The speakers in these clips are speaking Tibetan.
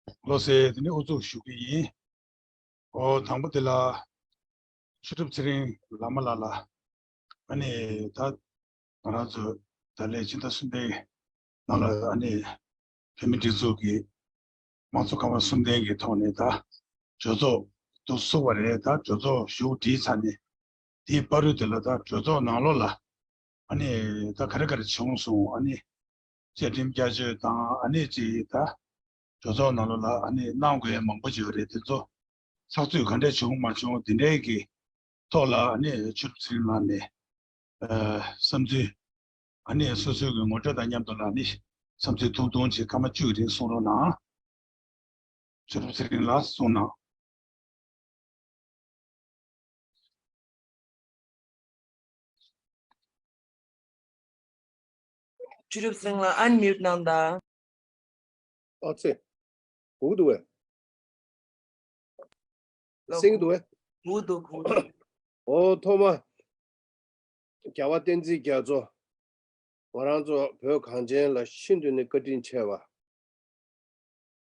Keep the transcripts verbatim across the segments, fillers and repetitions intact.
བློ་གསལ་དེ་ནས་ཨུ་ཚུགས་ཞུ་གི་ཡིན། ཨོ་དང་པོ་དེ་ལ་ཆོས་གྲུབ་ཚེ་རིང་བླ་མ་ལགས་ལ་ཨ་ནི་ད་ང་རང་ཚོ་ད་ལས་ཕྱི་ཟླ་གསུམ་པའི་ནང་ལ་ཨ་ནི་བོད་མི་སྒྲིག་འཛུགས་ཀྱི་དམངས་གཙོ་ཀ་བ་གསུམ་ལྡན་གྱི་ཐོག་ནས་ད་གྲོས་ཚོགས་དུ་བཙུགས་པ་རེད། ད་གྲོས་ཚོགས་བཞུགས་བསྒྲིགས་ཚར་ནས་དེའི་བར་དུ་དེ་ལ་ད་གྲོས་ཚོགས་ནང་ལོགས་ལ་ཨ་ནི་ད་ག་རེ་ག་རེ་བྱུང་སོང་། ཨ་ནི་བཅའ་ཁྲིམས་བསྐྱར་བཅོས་དང་ཨ་ནི་ཅིག་ད་གྲོས་ཚོགས་ནང་ལོགས་ལ་ཨ་ནི་གནང་དགོས་ཡ་མང་པོ་ཅིག་ཡོད་རེད། དེ་ཚོ་ཚགས་ཚུད་ག་འདྲས་བྱུང་མ་བྱུང་དེ་འདྲའི་གི་ཐོག་ལ་ཨ་ནི་ཆོས་གྲུབ་ཚེ་རིང་ལགས་ནས་ཨ་བསམ་ཚུལ་ཨ་ནི་སོ་སོའི་གི་ངོ་སྤྲོད་དང་མཉམ་དུ་ལ་ཨ་ནི་བསམ་ཚུལ་ཐུང་ཐུང་ཅིག་སྐར་མ་བཅུ་རིང་གསུང་རོགས་གནང་། ཆོས་གྲུབ་ཚེ་རིང་ལགས་གསུང་གནང་། ཆོས་གྲུབ་ཚེ་རིང་ལགས་ཨན་མིའུ་ཊི་གནང་དང་། ཨ་ཙི། གུག་འདུག་བས། ལོ་སེང་འདུག་བས། གུག་འདུག་གུག་འདུག་ཨོ་ཐོག་མ། རྒྱལ་བ་བསྟན་འཛིན་རྒྱ་མཚོ། ང་རང་ཚོ་བོད་གངས་ཅན་ལ་ཤིན་ཏུ་ནས་བཀའ་དྲིན་ཆེ་བ།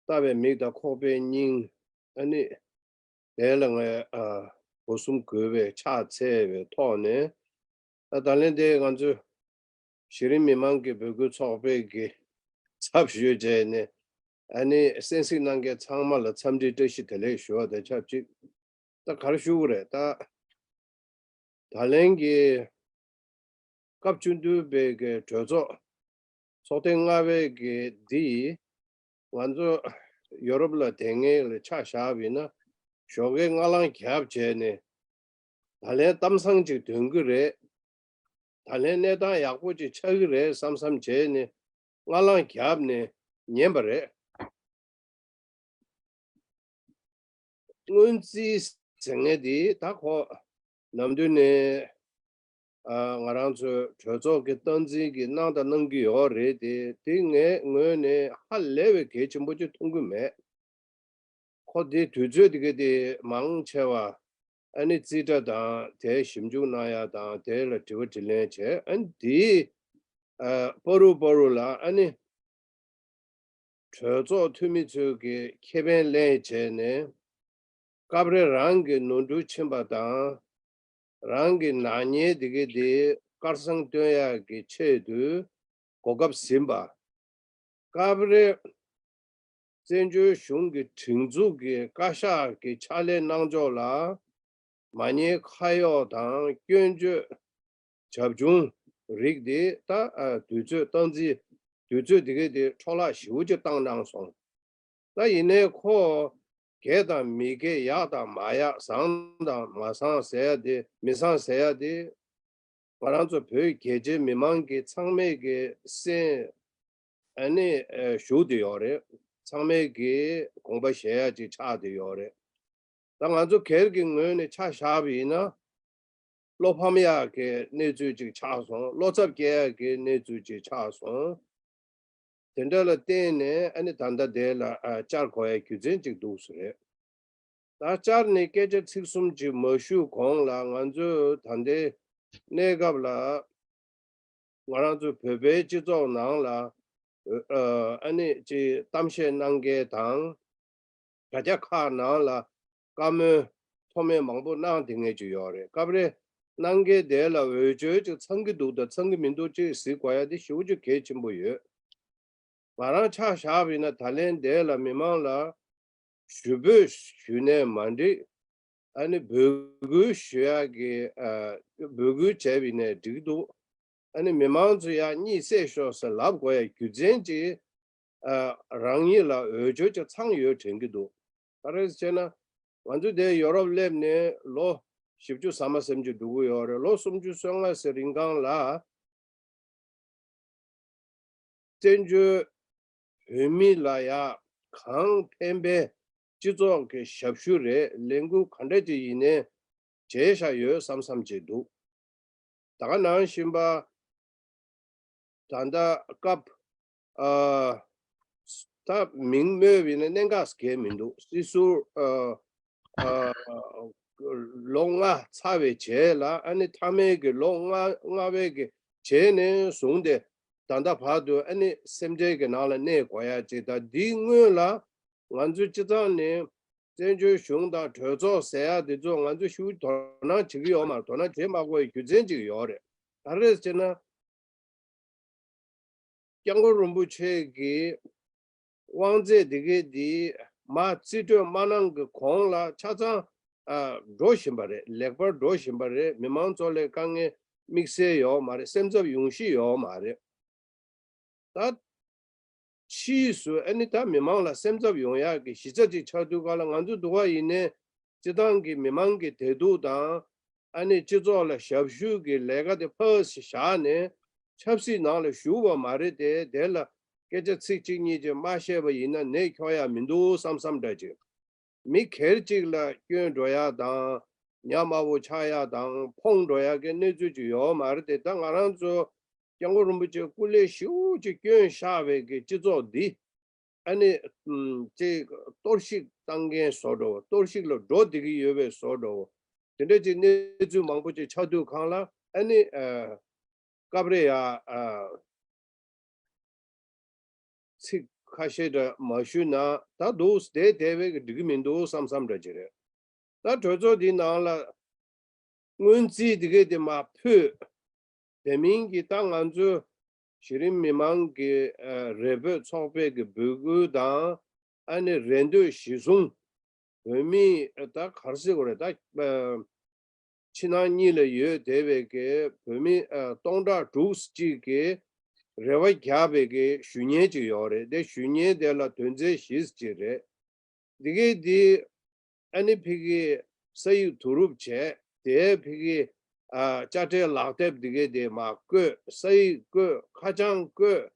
ལྟ་བའི་མིག་དང་ཁོག་པའི་སྙིང་། ཨ་ནི། དེ་ལ་ངས་ཨ་སྒོ་གསུམ་གུས་པས་ཕྱག་འཚལ་བའི་ཐོག་ནས། ཨ་ད་ལན་དེ་ང་ཚོས་གཞི་རིམ་མི་མང་གི་འབོད་སྐུལ་ཚོགས་པའི་གི་ཚབ་ཞུས་བྱས་ནས། ཨ་ནི་གསན་གཟིགས་གནང་མཁན་ཚང་མ་ལ་འཚམས་འདྲི་བཀྲ་ཤིས་བདེ་ལེགས་ཞུ་བ་དང་ཆབས་ཅིག་ད་ག་རེ་ཞུ་དགོས་རེད་ད། ད་ལན་གྱི་སྐབས་བཅུ་བདུན་པའི་གི་གྲོས་ཚོགས་ཚོགས་ཐེངས་ལྔ་པའི་གི་འདི་ང་ཚོ་ཡོ་རོབ་ལ་དེ་སྔའི་ལ་ཆ་བཞག་པ་ཡིན་ན་ཞོགས་ཀའི་སྔ་ལངས་རྒྱབ་བྱས་ནས་ད་ལན་གཏམ་བཟང་ཅིག་འདོན་གི་རེད། ད་ལན་གནས་སྟངས་ཡག་པོ་ཅིག་ཆགས་ཀྱི་རེད་བསམ་བསམ་བྱས་ནས་སྔ་ལངས་བརྒྱབ་ནས་ཉན་པ་རེད། སྔོན་རྩིས་ཟེར་མཁན་དེ་ད་ཁོ་ནམ་དུས་ནས་ཨ་ང་རང་ཚོའི་གྲོས་ཚོགས་ཀྱི་སྟངས་འཛིན་གྱི་གནང་དང་གནང་གི་ཡོད་རེད་དེ། དེ་ངའི་ངོས་ནས་ཧ་ལས་པའི་གལ་ཆེན་པོ་ཅིག་མཐོང་གི་མེད། ཁོ་དེ་དུས་ཚོད་དེ་ག་དེ་མང་ཆེ་བ་ཨ་ནི་རྩིས་ཁྲ་དང་དེ་ཞིབ་འཇུག་གནང་ཡ་དང་དེ་ལ་དྲི་བ་དྲིས་ལན་བྱས། ཨ་ནི་དེའི་ཨ་པ་རུ་པ་རུ་ལ་ཨ་ནི་གྲོས་ཚོགས་འཐུས་མི་ཚོས་ཀྱི་ཁེ་ཕན་ལེན་བྱས་ནས་སྐབས་རེ་རང་གི་ནོར་འཁྲུལ་ཕྱིན་པ་དང་། རང་གི་ནག་ཉེས་དེ་ག་དེ་དཀར་གསང་སྟོན་ཡག་གི་ཆེད་དུ་གོ་སྐབས་ཟིན་པ། སྐབས་རེ་བཙན་བྱོལ་གཞུང་གི་སྒྲིག་འཛུགས་ཀྱི་བཀའ་ཤག་གི་ཕྱག་ལས་གནང་ཕྱོགས་ལ་མ་ཉེས་ཁ་གཡོགས་དང་སྐྱོན་བརྗོད་བྱབ་ཆུང་རིགས་དེ་ད་ཨ་དུས་ཚོད་སྟངས་འཛིན་དུས་ཚོད་དེ་ག་དེ་འཕྲོ་བརླག་ཞེ་པོ་ཅིག་བཏང་གནང་སོང་། ད་ཡིན་ནའི་ཁོ་དགེ་དང་མི་དགེ་ཡག་དང་མ་ཡག་བཟང་དང་མ་བཟང་ཟེར་ཡ་དེ་མི་བཟང་ཟེར་ཡ་དེ་ང་རང་ཚོ་བོད་རྒྱ་ཆེའི་མི་མང་གི་ཚང་མས་ཀྱི་སེམས་ཨ་ནི་ཨ་ཞུགས་བསྡད་ཡོད་རེད། ཚང་མས་ཀྱི་དགོངས་པ་བཞེས་ཡ་ཅིག་ཆགས་བསྡད་ཡོད་རེད། ད་ང་ཚོ་སྒེར་གྱི་ངོས་ནས་ཆ་བཞག་པ་ཡིན་ན། བློ་ཕམ་ཡག་གི་གནས་ཚུལ་ཅིག་ཆགས་སོང་། བློ་འཚབ་སྐྱེ་ཡག་གི་གནས་ཚུལ་ཅིག་ཆགས་སོང་། དེ་འདྲ་ལ་བརྟེན་ནས་ཨ་ནི་ད་ལྟ་དེ་ལ་ཨ་བཅར་དགོས་ཡ་རྒྱུ་མཚན་ཅིག་འདུག་ས་རེད། ད་བཅར་ནས་སྐད་ཆ་ཚིག་གསུམ་ཅིག་མ་ཞུ་གོང་ལ་ང་ཚོས་ད་ལྟའི་གནས་སྐབས་ལ་ང་རང་ཚོ་བོད་པའི་སྤྱི་ཚོགས་ནང་ལ་ཨ་ནི་ཅིག་གཏམ་བཤད་གནང་མཁན་དང་། དྲ་རྒྱ་ཁག་ནང་ལ་བཀའ་མོལ་མཐོ་དམན་མང་པོ་གནང་བསྡད་མཁན་ཅིག་ཡོད་རེད། སྐབས་རེ་གནང་མཁན་དེ་ལ་འོས་སྦྱོར་ཅིག་ཚང་གི་འདུག་དང་ཚང་གི་མི་འདུག་ཅིག་གཟིགས་དགོས་ཡ་དེ་ཞེ་པོ་ཅིག་གལ་ཆེན་པོ་ཡོད། ང་རང་ཆ་བཞག་པ་ཡིན་ན་ད་ལན་དེ་ལ་མི་མང་ལ་ཞུ་འབོད་ཞུས་ནའི་མ་འགྲིག་ཨ་ནི་འབོད་སྐུལ་ཞུ་ཡག་གི་ཨ་འབོད་སྐུལ་བྱས་པ་ཡིན་ནའི་འགྲིག་འདུག་ཨ་ནི་མི་མང་ཚོ་ཡང་གཉིད་སད་ཤོག་ཟེར་ལབ་དགོས་ཡ་རྒྱུ་མཚན་ཅིག་ཨ་རང་ཉིད་ལ་འོས་སྦྱོར་ཅིག་ཚང་ཡོད་དྲན་གྱི་འདུག་ག་རེ་ཟེར་ན། ང་ཚོ་དེ་ཡོ་རོབ་སླེབས་ནས་ལོ་བཞི་བཅུ་ཟ་མ་ཟིན་ཅིག་འགྲོ་གི་ཡོད་རེད། ལོ་སུམ་ཅུ་སོ་ལྔ་ཟེར་རིང་གང་ལ། བཙན་བྱོལ་བོད་མི་ལ་ཡ་གང་ཕན་པའི་སྤྱི་ཚོགས་ཀྱི་ཞབས་ཞུ་རེད། ལས་འགུལ་ག་འདྲ་ཅིག་ཡིན་ནའི་བྱས་བཞག་ཡོད་བསམ་བསམ་བྱས་འདུག་ད་ག་ནང་བཞིན་པ། ད་ལྟ་སྐབས་ཨ་ད་མིང་སྨོས་པ་ཡིན་ན་གནད་འགག་གང་མི་འདུག་སྲིད་ཟུར་ཨ་ཨ་ལོ་ལྔ་ཚར་བའི་རྗེས་ལ་ཨ་ནི་མཐའ་མའི་གི་ལོ་ལྔ་ལྔ་པའི་གི་རྗེས་ནས་བཟུང་སྟེ་ད་ལྟ་བར་དུ་ཨ་ནི་སེམས་ཁྲལ་གྱི་ནང་ལ་གནས་དགོས་ཡ་ཅིག་ད་འདིའི་སྔོན་ལ་ ང་ཚོའི་སྤྱི་བཏང་ནས་བཙན་བྱོལ་གཞུང་དང་གྲོས་ཚོགས་ཟེར་ཡ་དེ་ཚོ་ང་ཚོས་ཤུགས་དོ་སྣང་བྱེད་ཀྱི་ཡོད་མ་རེད། དོ་སྣང་བྱེད་མ་དགོས་པའི་རྒྱུ་མཚན་ཅིག་ཡོད་རེད། ག་རེ་རེད་ཟེར་ན། སྐྱབས་མགོན་རིན་པོ་ཆེ་གི་དབང་ཚད་འདི་གའི་འདི་མར་རྩིས་སྤྲོད་མ་གནང་གི་གོང་ལ་ཆ་ཚང་ཨ་འགྲོ་བཞིན་པ་རེད། ལེགས་པར་འགྲོ་བཞིན་པ་རེད། མི་མང་ཚོ་ལ་དཀའ་ངལ་དམིགས་བསལ་ཡོད་མ་རེད། སེམས་འཚབ་ཡོང་གཞི་ཡོད་མ་རེད། ད་ཕྱིས་སུ་ཨ་ནི་ད་མི་མང་ལ་སེམས་འཚབ་ཡོང་ཡག་གི་གཞི་རྩ་ཅིག་ཆགས་དུས་ག་ལ་ང་ཚོ་འདུག་ག་ཡིན་ནའི་སྤྱི་བཏང་གི་མི་མང་གི་བདེ་སྡུག་དང་ཨ་ནི་སྤྱི་ཚོགས་ལ་ཞབས་ཞུ་གི་ལས་ཀ་དེ་ཕར་བཞག་ནས་ཆབ་སྲིད་ནང་ལ་ཞུགས་པ་མ་རེད་དེ། དེ་ལ་སྐད་ཆ་ཚིག་གཅིག་གཉིས་ཅིག་མ་བཤད་པ་ཡིན་ན་ནད་འཁྱོག་ཡག་མི་འདུག་བསམ་བསམ་འདྲ་ཅིག་མི་སྒེར་གཅིག་ལ་སྐྱོན་འགྲོ་ཡག་དང་ཉམས་དམའ་བོ་ཆགས་ཡག་དང་ཕོངས་འགྲོ་ཡག་གི་གནས་ཚུལ་ཅིག་ཡོད་མ་རེད་དེ། ད་ང་རང་ཚོ་སྐྱབས་མགོན་རིན་པོ་ཆེ་སྐུ་ལས་ཞེ་པོ་ཅིག་སྐྱོན་བཞག་པའི་གི་སྤྱི་ཚོགས་འདི་ཨ་ནི་ཅིག་གཏོར་བཤིག་བཏང་མཁན་བཟོ་འདྲ་བོ། གཏོར་བཤིག་ལ་འགྲོ་བསྡད་ཀྱི་ཡོད་པའི་བཟོ་འདྲ་བོ། དེ་འདྲ་ཅིག་གནས་ཚུལ་མང་པོ་ཅིག་ཆགས་དུས་གང་ལ་ཨ་ནི་ཨ། སྐབས་རེ་ཡ་ཨ། ཚིག་ཁ་ཤས་འདྲ་མ་ཞུས་ན་ད་འདུག་བསྡད་བསྡད་པའི་འགྲིག་གི་མི་འདུག་བསམ་བསམ་འདྲ་ཅིག་རེད། ད་གྲོས་ཚོགས་འདི་ནང་ལ་སྔོན་རྩིས་འདི་གས་དེ་མར་ཕུད། དེ་མིན་གྱི་ད་ང་ཚོའི་གཞི་རིམ་མི་མང་གི་ཨ་རེ་འབོད་ཚོགས་པའི་གི་འབོད་སྐུལ་དང་ཨ་ནི་རེ་འདོད་གཞི་བཟུང་། བོད་མི་ད་ག་རེ་ཟེར་དགོས་རེད། ད་ཕྱི་ནང་གཉིས་ལ་ཡོད་བསྡད་པའི་གི་བོད་མི་ཨ་སྟོང་ཕྲག་དྲུག་ཅིག་གི་རེ་བ་རྒྱག་པའི་གི་ཞུ་སྙན་ཅིག་ཡོད་རེད། དེ་ཞུ་སྙན་དེ་ལ་དོན་ཚན་བཞི་ཅིག་རེད། འདི་གའི་འདི་ཨ་ནི་ཕ་གི་ས་ཡིག་བསྡུ་རུབ་བྱས། དེ་ཕ་གི་ཨ་དཔྱ་ཁྲལ་ལག་དེབ་འདི་གའི་དེ་མར་བཀོད། ས་ཡིག་བཀོད། ཁ་བྱང་བཀོད།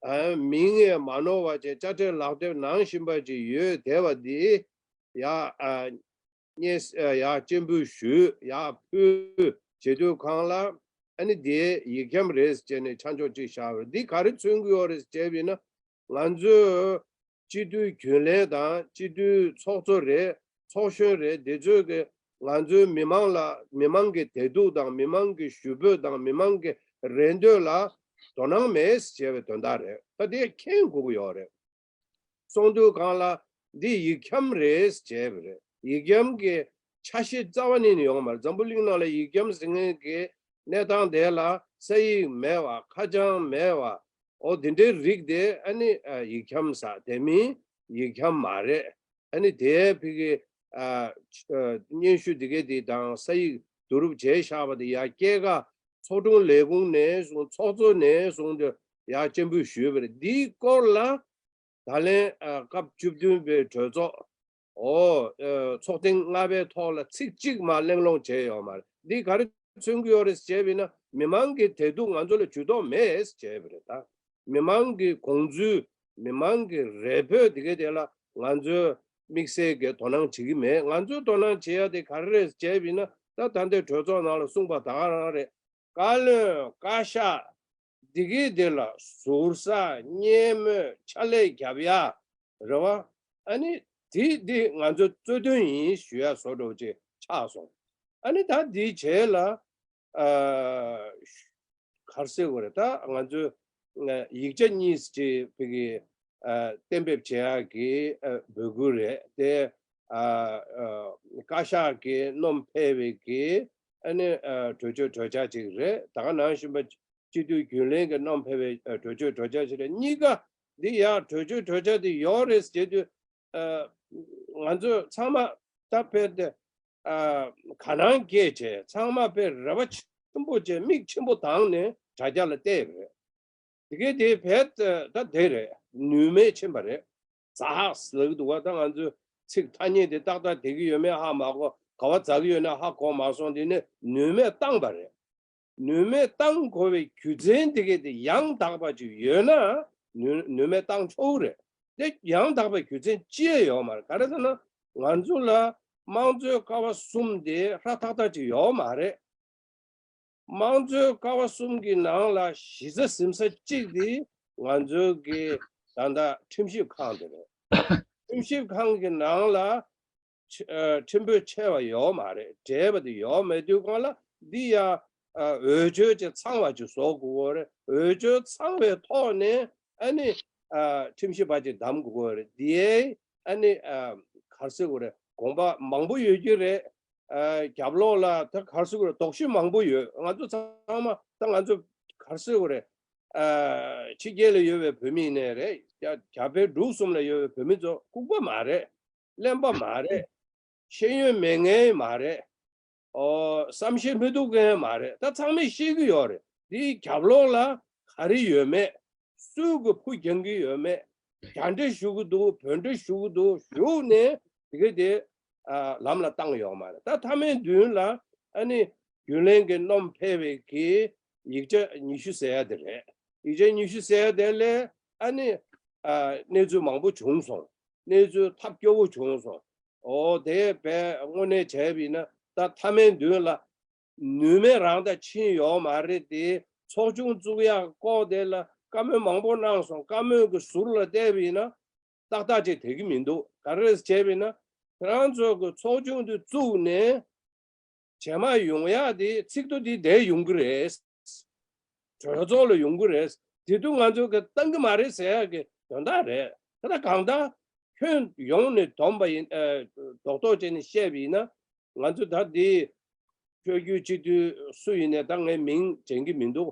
ཨ་མིང་ངས་མ་ནོར་བ་བྱས། དཔྱ་ཁྲལ་ལག་དེབ་ནང་བཞིན་པ་ཅིག་ཡོད་བསྡད་པ་འདི་ཡ་ཨ་སྙན་ཡ་སྤྱན་འབུལ་ཞུས། ཡ་ཕུལ་བྱེད་དུས་གང་ལ་ཨ་ནི་དེའི་ཡིག་སྐྱམ་རེད་ཅེས་ནས་ཆ་འཇོག་ཅིག་བཞག་པ་རེད། འདི་ག་རེ་མཚོན་གྱི་ཡོད་རེད་ཅེས་པ་ཡིན་ན། ང་ཚོའི་སྤྱི་འཐུས་རྒྱུན་ལས་དང་སྤྱི་འཐུས་ཚོགས་གཙོ་རེད། ཚོགས་གཞོན་རེད། དེ་ཚོས་ཀྱི་ང་ཚོའི་མི་མང་ལ་མི་མང་གི་བདེ་སྡུག་དང་མི་མང་གི་ཞུ་འབོད་དང་མི་མང་གི་རེ་འདོད་ལ་དོ་སྣང་མེད་ཅེས་པའི་དོན་དག་རེད། ད་དེ་མཁྱེན་དགོས་ཀྱི་ཡོད་རེད། སོང་དུས་གང་ལ་འདི་ཡིག་སྐྱམ་རེད་ཅེས་པ་རེད། ཡིག་སྐྱམ་གྱི་ཆ་ཤས་རྩ་བ་ནས་ནི་ཡོང་མ་རེད། འཛམ་བུ་གླིང་ནང་ལ་ཡིག་སྐྱམ་ཟེར་མཁན་གྱི་གནས་སྟངས་དེ་ལ་ས་ཡིག་མེད་པ། ཁ་བྱང་མེད་པ། འོ་དེ་འདྲའི་རིགས་དེ་ཨ་ནི་ཨ་ཡིག་སྐྱམ་ཟེར། དེ་མིན་ཡིག་སྐྱམ་མ་རེད། ཨ་ནི་དེ་ཕ་གི་ཨ་ཨ་སྙན་ཞུ་དེ་གའི་དེ་དང་ས་ཡིག་བསྡུ་རུབ་བྱས་བཞག་པ་དེ་ཡ་སྐྱེད་ཀ་ཚོགས་དྲུང་ལས་ཁུངས་ནས་བཟུང་། ཚོགས་གཙོ་ནས་བཟུང་སྟེ་ཡ་སྤྱན་འབུལ་ཞུས་པ་རེད། འདིའི་སྐོར་ལ་ད་ལན་ཨ་སྐབས་བཅུ་བདུན་པའི་གྲོས་ཚོགས་འོ་ཨ་ཚོགས་ཐེངས་ལྔ་པའི་ཐོག་ལ་ཚིག་གཅིག་མ་གླེང་སློང་བྱས་ཡོད་མ་རེད། འདི་ག་རེ་མཚོན་གྱི་ཡོད་རེད་ཅེས་པ་ཡིན་ན། མི་མང་གི་བདེ་སྡུག་ང་ཚོ་ལ་ཇུས་གཏོགས་མེད་ཅེས་པ་རེད། ད་མི་མང་གི་དགོངས་ཚུལ། མི་མང་གི་རེ་འབོད་དེ་གའི་དེ་ལ་ང་ཚོས་དམིགས་བསལ་གྱི་དོ་སྣང་བྱེད་ཀྱི་མེད། ང་ཚོས་དོ་སྣང་བྱེད་ཡ་དེ་ག་རེ་རེད་ཅེས་པ་ཡིན་ན། ད་ད་ལྟའི་གྲོས་ཚོགས་ནང་ལ་གསུངས་པ་ད་ག་རང་རེད། བཀའ་བློན་བཀའ་ཤག་འདི་གའི་དེ་ལ་ཟུར་ཟ་སྙན་མོས་ཕྱག་ལས་རྒྱབ་ཡ་རེད་བ། ཨ་ནི་དེ་འདི་ང་ཚོའི་རྩོད་དོན་ཡིན་ཞུ་ཡ་བཟོ་འདྲ་བོ་ཅིག་ཆགས་སོང་། ཨ་ནི་ད་འདིའི་རྗེས་ལ་ཨ་ག་རེ་ཟེར་དགོས་རེད། ད་ང་ཚོའི་ཨ་ཡིག་ཆ་གཉིས་ཅིག་ཕ་གི་ཨ་གཏན་འབེབས་བྱེད་ཡག་གི་ཨ་འབོད་སྐུལ་རེད་དེ། ཨ་ཨ་བཀའ་ཤག་གི་རྣམ་སྤེལ་བའི་གི་ཨ་ནི་ཨ་གྲོས་ཆོད་གྲོས་འཆར་ཅིག་རེད། ད་ག་ནང་བཞིན་པ་སྤྱི་འཐུས་རྒྱུན་ལས་ཀྱི་རྣམ་སྤེལ་བའི་ཨ་གྲོས་ཆོད་གྲོས་འཆར་ཅིག་རེད། གཉིས་ཀ་འདི་ཡ་གྲོས་ཆོད་གྲོས་འཆར་འདི་ཡོད་རེད་ཟེར་དུས། ཨ་ང་ཚོས་ཚང་མ་ད་དཔེ་དེ་ཨ་ག་ནང་སྐད་བྱས། ཚང་མ་དཔེ་རེ་བ་ཆེན་པོ་བྱས། མིག་ཆེན་པོ་གདངས་ནས་དྲ་རྒྱ་ལ་བལྟས་པ་རེད། དེ་གའི་དེ་བས་ད་དེ་རེད། ནུས་མེད་ཕྱིན་པ་རེད། ཛ་ཧག་ཟེར་གི་འདུག་བ། ད་ང་ཚོའི་ཚིག་ཐ་སྙད་དེ་ཏག་ཏག་བསྡད་ཀྱི་ཡོད་མེད་ཧ་མ་གོ། ག་བ་འཛག་གི་ཡོད་ན་ཧ་གོ་མ་སོང་། དེ་ནས་ནུས་མེད་བཏང་པ་རེད། ནུས་མེད་བཏང་དགོས་པའི་རྒྱུ་མཚན་དེ་གའི་དེ་ཡང་དག་པ་ཅིག་ཡོད་ན་ནུས་ནུས་མེད་བཏང་ཆོག་གི་རེད། དེ་ཡང་དག་པའི་རྒྱུ་མཚན་ཅི་ཡང་ཡོད་མ་རེད། ག་རེ་ཟེར་ན་ང་ཚོ་ལ་དམངས་གཙོའི་ཀ་བ་གསུམ་དེ་ཧྲ་ཐག་ཐག་ཅིག་ཡོད་མ་རེད། དམངས་གཙོའི་ཀ་བ་གསུམ་གྱི་ནང་ལ་གཞི་རྩ་ཟིན་ས་གཅིག་དེ་ང་ཚོའི་གི་ད་ལྟ་ཁྲིམས་ཞིབ་ཁང་དེ་རེད། ཁྲིམས་ཞིབ་ཁང་གི་ནང་ལ་ཆ་ཨ་ཁྲིམས་དཔོན་ཆེ་བ་ཡོད་མ་རེད། གྲས་པ་དེ་ཡོད་མེད་དུས་གང་ལ་འདི་ཡ་ཨ་འོས་ཆོས་ཅིག་ཚང་བ་ཅིག་བཟོ་དགོས་ཀྱི་རེད། འོས་ཆོས་ཚང་བའི་ཐོག་ནས་ཨ་ནི་ཨ་ཁྲིམས་ཞིབ་པ་ཅིག་བདམས་དགོས་ཀྱི་རེད། དེའི་ ཨ་ནི་ཨ་ག་རེ་ཟེར་དགོས་རེད། དགོངས་པ་མང་པོ་ཡོད་ཀྱི་རེད། ཨ་རྒྱབ་ལོགས་ལ་ད་ག་རེ་ཟེར་དགོས་རེད། དོགས་གཞི་མང་པོ་ཡོད། ང་ཚོ་ཚང་མ་ད་ང་ཚོ་ག་རེ་ཟེར་དགོས་རེད། ཨ་ཕྱི་རྒྱལ་ལ་ཡོད་པའི་བོད་མི་ཡིན་ནའི་རེད། རྒྱ་རྒྱ་བལ་འབྲུག་གསུམ་ལ་ཡོད་པའི་བོད་མི་ཚོ་ལྐུགས་པ་མ་རེད། གླེན་པ་མ་རེད། ཤེས་ཡོན་མེད་མཁན་མ་རེད། ཨོ་བསམ་ཤེས་མི་ཐུབ་མཁན་མ་རེད། ད་ཚང་མས་ཤེས་ཀྱི་ཡོད་རེད། འདིའི་རྒྱབ་ལོགས་ལ་ག་རེ་ཡོད་མེད། སུས་གི་ཕུ་འགྱང་གི་ཡོད་མེད། རྒྱ་འདྲེ་ཞུ་གི་འདུག་བོད་འདྲེ་ཞུ་གི་འདུག་ཞུགས་ནས་དེ་ག་དེ་ཨ་ལམ་ལ་བཏང་ཡོད་མ་རེད། ད་མཐའ་མའི་མདུན་ལ་ཨ་ནི་རྒྱུན་ལས་ཀྱི་རྣམ་ཕལ་བའི་གི་ཡིག་ཆ་ཉི་ཤུ་ཟེར་ཡ་དེ་རེད། ཡིག་ཆ་ཉི་ཤུ་ཟེར་ཡ་དེ་ལས་ཨ་ནི་ཨ་གནས་ཚུལ་མང་པོ་བྱུང་སོང་། གནས་ཚུལ་ཐབས་སྐྱོ་བོ་བྱུང་སོང་། ཨོ་དེ་བས་དངོས་གནས་བྱས་པ་ཡིན་ན་ད་མཐའ་མའི་མདུན་ལ་ནུས་མེད་རང་ད་ཕྱིན་ཡོད་མ་རེད་དེ། ཚོགས་ཆུང་བཙུགས་ཡག་སྐོར་དེ་ལ་བཀའ་མོལ་མང་པོ་གནང་སོང་། བཀའ་མོལ་གྱི་ཟུར་ལ་བལྟས་པ་ཡིན་ན་ཏག་ཏག་ཅིག་དེ་གི་མི་འདུག་ག་རེ་རེད་བྱས་པ་ཡིན་ན་ཁྱེད་རང་ཚོ་གི་ཚོགས་ཆུང་དེ་བཙུགས་ནས་རྗེས་མ་ཡོང་ཡག་དེ་ཚིག་ཐོ་དེ་བསྡད་ཡོང་གི་རེད། གྲོས་ཚོགས་ལ་ཡོང་གི་རེད། དེ་དུས་ང་ཚོ་གི་བཏང་གི་མ་རེད་ཟེར་ཡག་གི་དོན་དག་རེད། ད་ལྟ་གང་ལྟར་ཁྱོན་ཡོངས་ནས་བསྡོམས་པ་ཡིན། ཨ་རྡོག་རྡོག་བྱས་ནས་བཤད་པ་ཡིན་ན། ང་ཚོ་ད་འདི་བཅོས་བསྒྱུར་སྤྱི་འཐུས་སུ་ཡིན་ནའི་ད་ངས་མིང་དྲན་གྱི་མི་འདུག་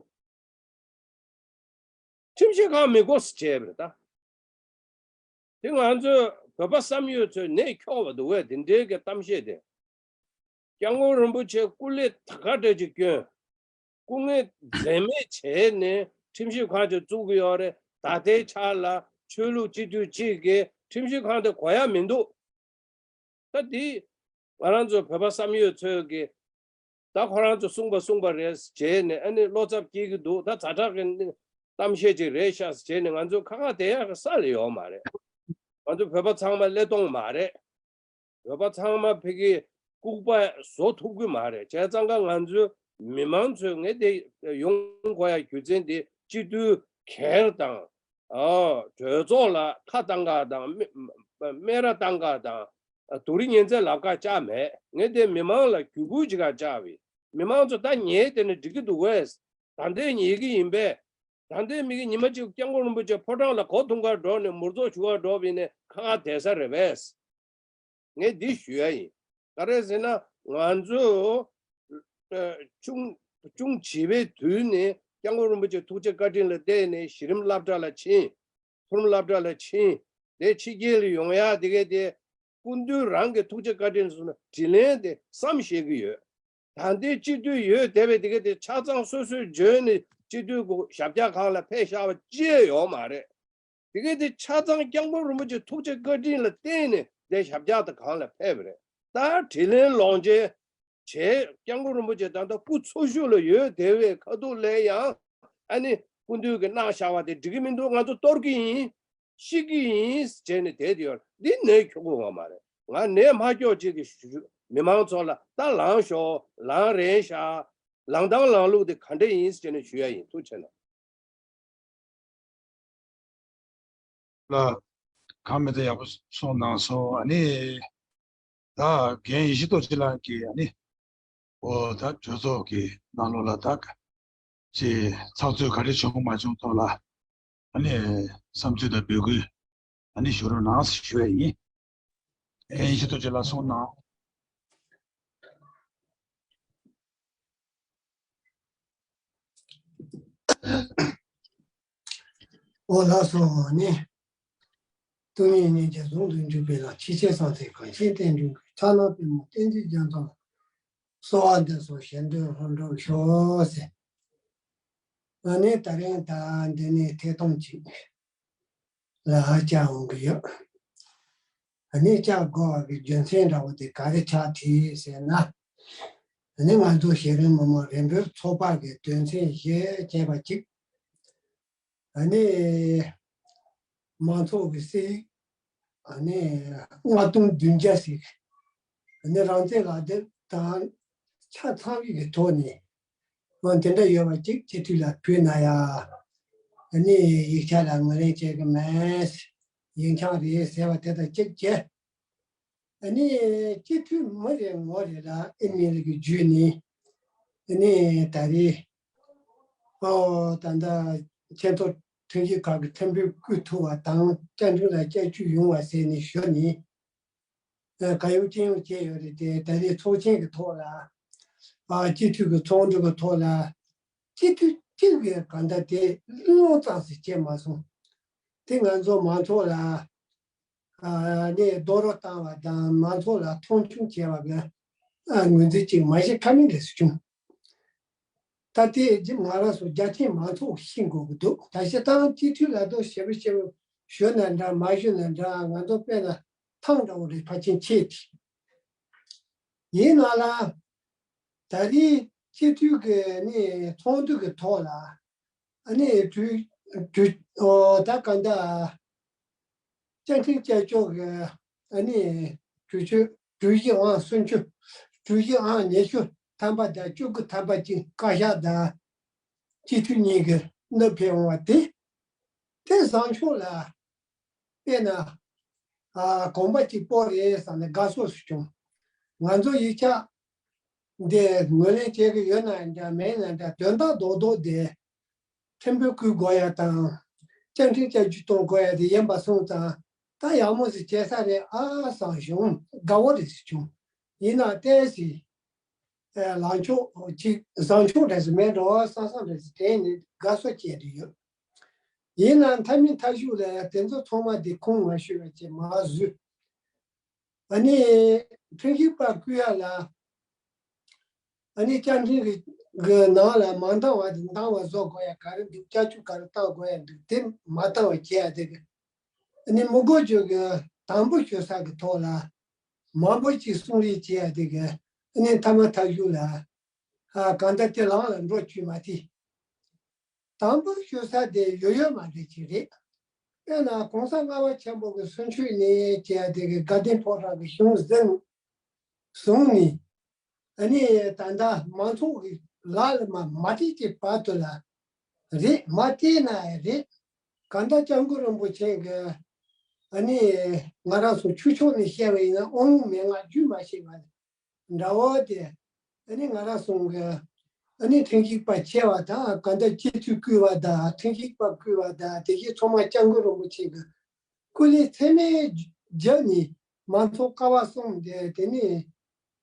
ཁྲིམས་ཞིབ་ཁང་མི་དགོས་ཟེར་བྱས་པ་རེད་ད། དེ་ང་ཚོའི་བོད་པ་བསམ་ཡོད་ཚོའི་ནད་འཁྱོག་པ་འདུག་བས། དེ་འདྲའི་གི་གཏམ་བཤད་དེ། སྐྱབས་མགོན་རིན་པོ་ཆེ་སྐུ་ལས་ད་ག་འདྲ་ཅིག་བསྐྱོན། སྐུ་ངལ་འཛེམས་མེད་བྱས་ནས་ཁྲིམས་ཞིབ་ཁང་ཅིག་བཙུགས་ཀྱི་ཡོད་རེད། ད་ལྟའི་ཆར་ལ་ཆོས་ལུགས་སྤྱི་འཐུས་གཅིག་གིས་ཁྲིམས་ཞིབ་ཁང་དེ་གོ་ཡ་མི་འདུག་ད་འདི་ང་རང་ཚོ་བོད་པ་བསམ་ཡོད་ཚོས་ཀྱི་ད་ཁོ་རང་ཚོ་གསུངས་པ་གསུངས་པ་རེད་བྱས་ནས་ཨ་ནི་བློ་འཚབ་སྐྱེ་གི་འདུག་ད་ཛ་དྲག་གི་གཏམ་བཤད་ཅིག་རེད་ཤག་བྱས་ནས་ང་ཚོ་ཁ་ཁ་བསྡད་ཡག་གི་ས་ལ་ཡོད་མ་རེད། ང་ཚོ་བོད་པ་ཚང་མ་ཀླད་སྟོང་མ་རེད། བོད་པ་ཚང་མ་ཕ་གི་ལྐུགས་པ་བཟོ་ཐུབ་ཀྱི་མ་རེད། བྱས་ཙང་ཀ་ང་ཚོའི་མི་མང་ཚོས་ངས་དེ་ཡོང་དགོས་ཡ་རྒྱུ་མཚན་དེ་སྤྱི་འཐུས་སྒེར་དང་། ཨ་གྲོས་ཚོགས་ལ་ཁ་བཏང་ག་དང་སྨད་སྨད་ར་བཏང་ག་དང་། སྡུག་རུས་ཉེན་ཚད་ལབ་ག་བཅག་མེད། ངས་དེ་མི་མང་ལ་གུས་བཀུར་བྱེད་ག་བཅག་པའི་མི་མང་ཚོ་ད་ཉལ་བསྡད་ན་འགྲིག་གི་འདུག་གས། ད་ལྟའི་ཉལ་གི་ཡིན་པས། ད་ལྟའི་མི་གི་ཉི་མ་གཅིག་སྐྱབས་མགོན་རིན་པོ་ཆེ་ཕོ་བྲང་ལ་གོས་འཐུང་ག་འགྲོ་ནས་མུར་ཚོགས་ཞུ་ག་འགྲོ་བ་ཡིན་ནའི་ཁ་ཁ་བསྡད་ས་རེད་པས། ངས་འདི་ཞུ་ཡ་ཡིན། ག་རེ་ཟེར་ན་ང་ཚོ་ཨ་ཆུང་ཆུང་བྱིས་པའི་དུས་ནས་སྐྱབས་མགོན་རིན་པོ་ཆེ་ཐུགས་རྗེ་བཀའ་དྲིན་ལ་བརྟེན་ནས་གཞི་རིམ་སློབ་གྲྭ་ལ་ཕྱིན། མཐོ་རིམ་སློབ་གྲྭ་ལ་ཕྱིན། དེ་ཕྱི་རྒྱལ་ལ་ཡོང་ཡ་དེ་གས་དེ་སྐུ་མདུན་རང་གི་ཐུགས་རྗེ་བཀའ་དྲིན་སོང་ན་དྲིན་ལན་དེ་བསམ་ཤེས་ཀྱི་ཡོད། ད་ལྟའི་སྤྱི་འཐུས་ཡོད་བསྡད་པའི་དེ་གས་དེ་ཆ་ཚང་སོ་སོས་འཇོན་ནས་སྤྱི་འཐུས་གོ་ཞབས་བཀྱག་སྒང་ལ་ཕེབས་བཞག་པ་ཅི་ཡང་ཡོད་མ་རེད། དེ་གས་དེ་ཆ་ཚང་སྐྱབས་མགོན་རིན་པོ་ཆེ་ཐུགས་རྗེ་བཀའ་དྲིན་ལ་བརྟེན་ནས་དེ་ཞབས་བཀྱག་དེ་སྒང་ལ་ཕེབས་པ་རེད། ད་དྲིན་ལན་ལོག་འཇལ་བྱས་སྐྱབས་མགོན་རིན་པོ་ཆེ་ད་ལྟ་སྐུ་འཚོ་བཞུགས་ལ་ཡོད་བསྡད་པའི་ཁ་ཐུག་ལ་ཡང་ཨ་ནི་སྐུ་མདུན་གྱིས་གནང་བཞག་པ་དེ་འགྲིག་གི་མི་འདུག་ང་ཚོ་གཏོར་གྱི་ཡིན། ཤི་གི་ཡིན་ཟེར་ནས་བསྡད་དེ་ཡོད། འདི་ནད་འཁྱོག་གི་ཡོད་མ་རེད། ང་ནད་མ་འཁྱོག་ཅིག་གི་ཞུ་མི་མང་ཚོ་ལ་ད་ལངས་ཤོག་ལངས་རན་ཤག་ལངས་སྟངས་ལངས་ལུགས་དེ་ག་འདྲ་ཡིན་ཟེར་ནས་ཞུ་ཡ་ཡིན། ཐུགས་རྗེ་ཆེ་གནང་། ལ་གང་མེད་དེ་ཡག་པོ་གསུངས་གནང་སོང་། ཨ་ནི་ད་རྒན་ཡེ་ཤེས་རྡོ་རྗེ་ལགས་ཀྱིས་ཨ་ནི་ཨོ་ད་གྲོས་ཚོགས་ཀྱི་ནང་ལོགས་ལ་ད་ཅི་ཚགས་ཚུད་ག་རེ་བྱུང་མ་བྱུང་ཐོག་ལ་ཨ་ནི་བསམ་ཚུལ་དང་འབོད་སྐུལ་ཨ་ནི་ཞུ་རོགས་གནང་ཞུ་ཡ་ཡིན། ཨེ་ཡེ་ཤེས་རྡོ་རྗེ་ལགས་གསུངས་གནང་། ཨོ་ལགས་སོ། ནི། སྟོང་ཉིད་སྙིང་རྗེ་ཟུང་དུ་འཇུག་པའི་ལམ། ཆེས་ཆེར་གསང་མཐའི་གངས་ཅན་བསྟན་འགྲོའི་མགོན། ཕྱག་ན་པདྨོ་བསྟན་འཛིན་རྒྱ་མཚོ་ལ། གསོལ་བ་འདེབས་སོ་བཞེད་དོན་ལྷུན་གྲུབ་ཤོག་ཟེར། ཨ་ནི་ད་རིང་ད་འདི་ནས་ཐད་གཏོང་ཅིག་ལ་བཅར་འོང་གི་ཡོད། ཨ་ནི་བཅར་དགོས་པ་གི་རྒྱུ་མཚན་འདྲ་བོ་དེ་ག་རེ་ཆགས་བྲིས་ཟེར་ན། ཨ་ནི་ང་ཚོ་གཞི་རིམ་མི་མང་རིམ་པར་ཚོགས་པ་གི་དོན་ཚན་བཞི་ཅེས་པ་གཅིག་ཨ་ནི་མང་ཚོགས་ཀྱི་སྲིད་ཡིག་ཨ་ནི་ལྔ་སྟོང་བདུན་བརྒྱ་ཟིག་ཨ་ནི་རང་བཙན་ལག་དེབ་དང་ཆ་ཚང་བའི་གི་ཐོག་ནས་ཨ་དེ་འདྲ་ཡོད་པ་གཅིག་སྤྱི་འཐུས་ལ་ཕུལ་ན་ཡ། ཨ་ནི་ཡིག་ཆ་ལ་ངོས་ལེན་བྱེད་གི་མེད། ཡིག་ཆ་རེད་ཟེར་བ་དེ་དང་གཅིག་བྱས། ཨ་ནི་སྤྱི་འཐུས་མི་རེ་ངོ་རེ་ལ་ཨི་མེལ་གྱི་བརྒྱུད་ནས་ཨ་ནི་ད་རེས་ཨོ་ད་ལྟ་ཆེས་མཐོ་ ཁྲིམས་ཞིབ་ཁང་གི་ཁྲིམས་དཔོན་བསྐོས་ཐུབ་པ་དང་བཅའ་ཁྲིམས་ལ་བསྐྱར་བཅོས་ཡོང་བ་ཟེར་ནས་ཞུ་ནས། ཨ་ག་ཡོང་ཅི་ཡོང་བྱས་ཡོད་རེད་དེ། ད་རེས་ཚོགས་ཆེན་གྱི་ཐོག་ལ་ཨ་སྤྱི་འཐུས་ཀྱི་ཚོགས་འདུ་གི་ཐོག་ལ་སྤྱི་འཐུས་གཅིག་གིས་གང་ལྟར་དེ་བློ་ཙམ་ཞིག་བྱས་མ་སོང་། དེ་ང་ཚོ་མང་ཚོགས་ལ་ཨ་ནས་རྡོག་རོལ་བཏང་བ་དང་མང་ཚོགས་ལ་མཐོང་ཆུང་བྱས་པ་གི་ཨ་ངོས་འཛིན་ཅིག་མ་བྱེད་ཁ་མིན་རེད་ཟེར་བྱུང་། ད་ལྟའི་རྒྱུ་ང་རང་ཚོ་རྒྱ་ཆེན་མང་ཚོགས་ཤེས་དགོས་ཀྱི་འདུག་ད་ཞེ་དྲག་སྤྱི་འཐུས་ལ་དོ་ཞེ་པོ་ཞེ་པོ་ཞུ་ན་འདྲ་མ་ཞུ་ན་འདྲ། ང་ཚོ་དཔེར་ན་ཐང་འདྲ་བོ་རེད། ཕལ་ཆེར་ཆེ་དེ་ཡིན་ན་ལ། ད་རེས་སྤྱི་འཐུས་ཀྱི་ནི་ཚོགས་འདུ་གི་ཐོག་ལ་ཨ་ནི་གྲོས་གྲོས་ཨོ་ད་གང་ལྟར་བཅའ་ཁྲིམས་བསྐྱར་བཅོས་ཀྱི་ཨ་ནི་གྲོས་ཆོད་གྲོས་གཞི་ཨང་སུམ་ཅུ། གྲོས་གཞི་ཨང་ཉི་ཤུ་ཐམ་པ་དང་བཅུ་དགུ་ཐམ་པ་གཅིག་བཀའ་ཤག་དང་སྤྱི་འཐུས་གཉིས་ཀྱིས་མནོ་ཕེབས་འོང་བ་དེ་དེ་བཟང་ཕྱོགས་ལ་དཔེར་ན་ཨ་གོམ་པ་གཅིག་སྤོ་རེད་བསམ་ནས་དགའ་ཚོར་ཞིག་བྱུང་། ང་ཚོ་ཡིག་ཆ་འདི་ངོས་ལེན་བྱེད་ཀྱི་ཡོད་ན་འདྲ་མེད་ན་འདྲ་དོན་དག་རྡོག་རྡོག་དེ་ཁྲིམས་དཔོན་བསྐོ་དགོས་ཡ་དང་བཅའ་ཁྲིམས་བསྐྱར་བཅོས་གཏོང་དགོས་ཡ་དེ་ཡིན་པ་སོང་ཙང་ད་ཡག་མོ་ཞིག་བྱས་ས་རེད་ཨ་བསམ་བྱུང་། དགའ་བོ་རེད་ཟེར་བྱུང་། ཡིན་ན་ཏོག་ཙམ་ལངས་ཕྱོགས་ཅིག་བཟང་ཕྱོགས་འདྲ་ཞིག་མེད་འགྲོ་བསམ་བསམ་འདྲ་ཞིག་དྲན་ནས་དགའ་བསུ་བྱས་ཏེ་ཡོད། ཡིན་ན་མཐའ་མའི་མཐའ་གཞུག་ལ་དེ་ཚོ་ཚང་མ་དེ་ཁུངས་མ་ཤོར་བ་བྱས་མར་བཟོས། ཨ་ནི་ཁྲིམས་ཞིབ་པ་བསྐོ་ཡ་ལ་ཨ་ནི་བཅའ་ཁྲིམས་ཀྱི་གི་ནང་ལ་མ་འདང་བ་དེ་འདང་བ་བཟོ་དགོས་ཡ་ག་རེ་འདུག་བསྐྱར་བཅོས་ག་རེ་བཏང་དགོས་ཡ་འདུག་དེ་མ་བཏང་བ་བྱས་ཡ་དེ་གི་ཨ་ནི་མི་དགོས་བཅོས་ཀྱི་དམ་འབུལ་ཞུ་ས་གི་ཐོག་ལ་མང་པོ་ཅིག་གསུང་རེས་བྱས་ཡ་དེ་གི་ཨ་ནི་མཐའ་མ་མཐའ་གཞུག་ལ་ཨ་གང་ལྟར་དེ་ལམ་ལ་འགྲོ་བཅུག་མ་དེ། དམ་འབུལ་ཞུ་ས་དེ་ཡོད་ཡོད་མ་རེད་ཅིག་རེད། དཔེར་ན་གོང་ས་ལྔ་པ་ཆེན་པོ་གི་གསུང་ཆོས་ནས་བྱས་དེ་གི་དགའ་ལྡན་ཕོ་བྲང་གི་གཞུང་གཟིམ་བཟུང་ནས་ཨ་ནི་ད་ལྟ་མང་ཚོགས་ཀྱི་ལག་ལ་མ་མ་སྤྲད་ཀྱི་བར་དུ་ལ་རེད། མ་སྤྲད་ན་ཡང་རེད། གང་ལྟར་སྐྱབས་མགོན་རིན་པོ་ཆེ་གི་ཨ་ནི་ང་རང་ཚོ་ཆོས་ཕྱོགས་ནས་བཤད་པ་ཡིན་ན་དབང་ལུང་མན་ངག་རྒྱུན་མ་ཆད་པ་འདྲ་བོ་དེ་ཨ་ནི་ང་རང་ཚོ་གི་ཨ་ནི་ཁྲིམས་ཞིབ་པ་ཆེ་བ་དང་གང་ལྟར་སྤྱི་འཐུས་བསྐོས་པ་དང་ཁྲིམས་ཞིབ་པ་བསྐོས་པ་དང་དེ་བཞིན་ཚང་མ་སྐྱབས་མགོན་རིན་པོ་ཆེ་གི་སྐུ་ལས་ཚད་མེད་བརྒྱབ་ནས་མང་ཚོགས་ཀ་བ་གསུམ་དེ་དེ་ནས་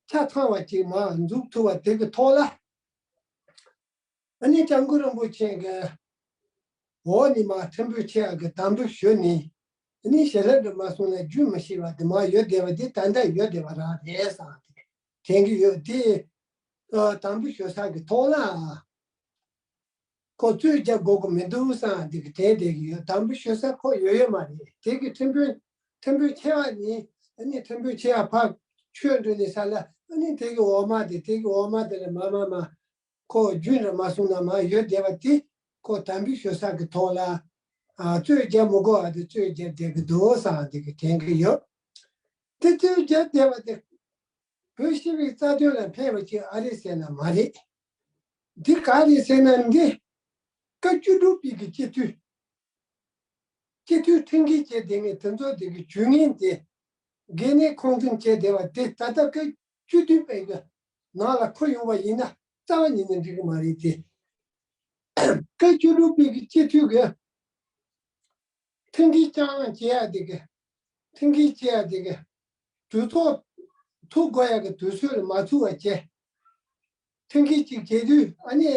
ཆ་ཚང་བ་ཅིག་མར་འཛུགས་ཐུབ་པ་དེ་གི་ཐོག་ལ་ཨ་ནི་སྐྱབས་མགོན་རིན་པོ་ཆེ་གི་འོག་ནས་མར་ཁྲིམས་དཔོན་ཆེ་བ་གི་དམ་འབུལ་ཞུས་ནས་ཨ་ནི་ཞལ་ལག་འདྲ་མ་སོང་ན་རྒྱུན་མི་ཤེས་པ་དེ་མར་ཡོད་བསྡད་པ་དེ་ད་ལྟ་ཡོད་བསྡད་པ་རང་རེད་བསམ་དེ་དྲན་གི་ཡོད་དེ། ཨ་དམ་འབུལ་ཞུ་ས་གི་ཐོག་ལ། ཁོ་རྩོད་རྒྱག་དགོས་ཀྱི་མི་འདུག་བསམ་འདི་གི་དྲན་བསྡད་ཀྱི་ཡོད། དམ་འབུལ་ཞུ་ས་ཁོ་ཡོད་ཡོད་མ་རེད། དེ་གི་ཁྲིམས་དཔོན་ཁྲིམས་དཔོན་ཆེ་བ་ནི་ཨ་ནི་ཁྲིམས་དཔོན་ཆེ་བ་ཕར་ཆོས་འགྲོ་ནས་ས་ལ་ཨ་ནི་དེ་གི་འོག་མ་དེ་དེ་གི་འོག་མ་དེ་ལ་མ་མ་མ་ཁོ་རྒྱུན་ར་མ་སོང་ན་མ་ཡོད་བསྡད་པ་དེ་ཁོ་དམ་འབུལ་ཞུ་ས་གི་ཐོག་ལ་ཨ་རྩོད་རྒྱག་མི་དགོས་པ་དེ་རྩོད་རྒྱག་བསྡད་ཀྱི་འདུག་བསམ་འདི་གི་དྲན་གི་ཡོད། དེ་རྩོད་རྒྱག་བསྡད་པ་དེ་བོད་སྤྱི་པའི་རྩ་དོན་ལ་ཕན་པ་ཅིག་ཨ་རེད་ཟེར་ན་མ་རེད། འདི་ག་རེད་ཟེར་ན་འདི་སྐབས་བཅུ་དྲུག་པའི་གི་སྤྱི་འཐུས། སྤྱི་འཐུས་ཁྲིམས་འགལ་བྱས་བསྡད་མཁན་དེ་ཚོ་དེ་གི་ཇུས་ངན་དེ་འགན་ནས་ཁུངས་བཙུན་བྱས་བསྡད་པ་དེ་ད་ལྟ་སྐབས་བཅུ་བདུན་པའི་གི་ནང་ལ་འཁོད་ཡོང་བ་ཡིན་ན་རྩ་བ་ཉིད་ནས་འགྲིག་གི་མ་རེད་དེ། སྐབས་བཅུ་དྲུག་པའི་གི་སྤྱི་འཐུས་གི་ཁྲིམས་འགལ་རྐྱང་རྐྱང་བྱེད་ཡ་དེ་གི་ཁྲིམས་འགལ་བྱེད་ཡ་དེ་གི་གྲོས་ཚོགས་ཚུགས་དགོས་ཡ་གི་དུས་ཚོད་ལ་མ་ཚུགས་པ་བྱས། ཁྲིམས་འགལ་ཅིག་བྱེད་དུས་ཨ་ནི་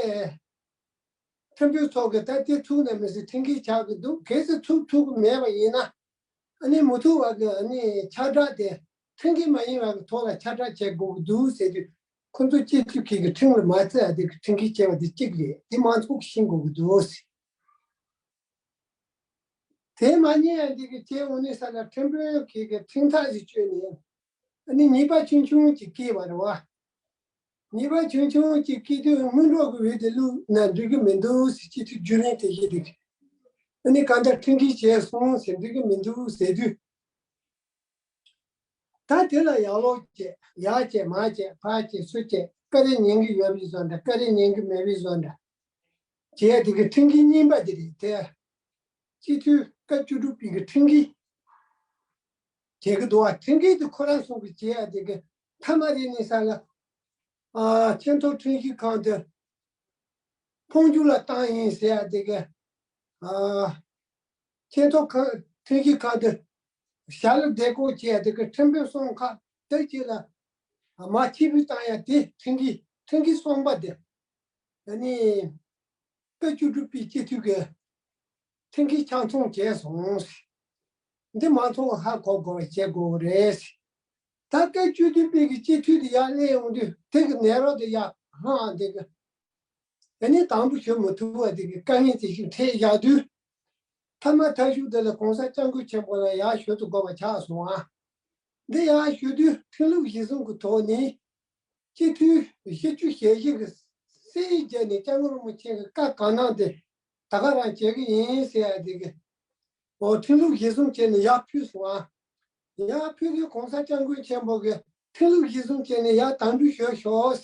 ཁྲིམས་དཔོན་ཚོ་གི་ད་དེ་ཚུགས་ན་མི་སྲིད་ཁྲིམས་འགལ་ཆགས་ཀྱི་འདུག་གལ་སྲིད་ཚུགས་ཐུབ་ཀྱི་མེད་པ་ཡིན་ན་ཨ་ནི་མི་ཐུབ་པ་གི་ཨ་ནི་ཁྱབ་བསྒྲགས་དེ་ཁྲིམས་འགལ་མ་ཡིན་པ་གི་ཐོག་ལ་ཁྱབ་བསྒྲགས་བྱེད་དགོས་ཀྱི་འདུག་ཟེར་དུས་ཁོ་ཚོ་སྤྱི་འཐུས་ཁག་གི་ཁྲིམས་ལ་མ་བརྩི་ཡ་དེ་ཁྲིམས་འགལ་བྱས་པ་དེ་གཅིག་རེད། དེ་མང་ཚོགས་ཀྱིས་ཤེས་དགོས་ཀྱི་འདུག་ཟེར། དེ་མ་ཉན་ཡང་འདི་གི་བྱས་འོང་ནི་ས་ལ་ཁྲིམས་དཔོན་གྱི་གི་ཁྲིམས་ཐག་ཞིག་གཅོད་ནས་ཨ་ནི་ཉེས་པ་ཆུང་ཆུང་ཅིག་བཀལ་བ་རེད་བ། ཉེས་པ་ཆུང་ཆུང་ཅིག་བཀལ་དུས་དངུལ་འགྲོ་གི་འོས་དེ་བླུགས་ན་འགྲིག་གི་མི་འདུག་ཟེར་སྤྱི་འཐུས་རྒྱུན་ལས་དེ་བཞི་དེ་གི་ཨ་ནི་གང་ལྟར་ཁྲིམས་འགལ་བྱས་སོང་ཟེར་འགྲིག་གི་མི་འདུག་ཟེར་དུས། ད་དེ་ལ་ཡག་ལོག་བྱས་ཡག་བྱས་མ་བྱས་ཕར་བྱས་ཚུར་བྱས་བཀའ་དྲིན་ཉན་གི་ཡོད་པའི་བཟོ་འདྲ་བཀའ་དྲིན་ཉན་གི་མེད་པའི་བཟོ་འདྲ། བྱས་དེ་གི་ཁྲིམས་འགལ་རྙིང་པ་དེ་རེད་དེ། སྤྱི་འཐུས་སྐབས་བཅུ་དྲུག་པའི་གི་ཁྲིམས་འགལ་བྱེད་གི་འདུག་བ། ཁྲིམས་འགལ་དེ་ཁོ་རང་ཚོ་གི་བྱས་ཡ་དེ་གི་མཐའ་མ་རེད་ནི་ས་ལ་ཨ་ཆེས་མཐོ་ཁྲིམས་ཞིབ་ཁང་དུ་འཕོ་འགྱུར་ལ་བཏང་ཡིན་ཟེར་ཡ་དེ་གི་ཨ་ ཆེ་མཐོ་ཁང་ཁྲིམས་ཀྱི་ཁང་དུ་ཞྭ་ལུ་བདེ་སྐོར་བྱས་དེ་གི་ཁྲིམས་དཔོན་གསུམ་ཁག་དེ་གཅིག་ལ་མ་ཁྱི་བུ་བཏང་ཡ་དེ་ཁྲིམས་ཀྱི་ཁྲིམས་ཀྱི་གསུམ་པ་དེ་ཨ་ནི་སྐབས་བཅུ་དྲུག་པའི་སྤྱི་འཐུས་ཀྱི་ཁྲིམས་ཀྱི་ཆ་ཚང་བྱས་སོང་། འདི་མང་ཚོགས་ཧ་གོ་དགོས་པ་བྱེད་དགོས་རེད། ད་སྐབས་བཅུ་བདུན་པའི་གི་སྤྱི་འཐུས་དེ་ཡར་སླེབས་ཡོང་དུས་དེ་གི་ནད་རོ་དེ་ཡར་ལྷང་དེ་གི་ཨ་ནི་དམ་འབུལ་ཞུ་མི་ཐུབ་པ་དེ་གི་དཀའ་ངལ་དེ་ཞིག་འཕྲད་བཞག་དུས། མཐའ་མ་མཐའ་གཞུག་དེ་ལ་གོང་ས་སྐྱབས་མགོན་ཆེན་པོ་ལ་ཡར་ཞུ་ཐུབ་དགོས་པ་ཆགས་སོང་ཨ། འདི་ཡར་ཞུ་དུས་ཁྲིམས་ལུགས་གཞིར་བཟུང་གི་ཐོག་ནས་སྤྱི་འཐུས་བཞི་བཅུ་ཞེ་བཞི་གི་སྲིད་བརྒྱུད་ནས་སྐྱབས་མགོན་རིན་པོ་ཆེ་གི་བཀའ་གང་གནང་དེ་ད་ག་རང་བྱེད་ཀྱི་ཡིན་ཟེར་ཡ་དེ་གི་འོ་ཁྲིམས་ལུགས་གཞིར་བཟུང་བྱས་ནས་ཡར་ཕུལ་སོང་ཨ། ཡར་ཕུལ་དུས་གོང་ས་སྐྱབས་མགོན་ཆེན་པོ་གི་ཁྲིམས་ལུགས་གཞིར་བཟུང་བྱས་ནས་ཡར་དམ་འབུལ་ཞུ་ཤོག་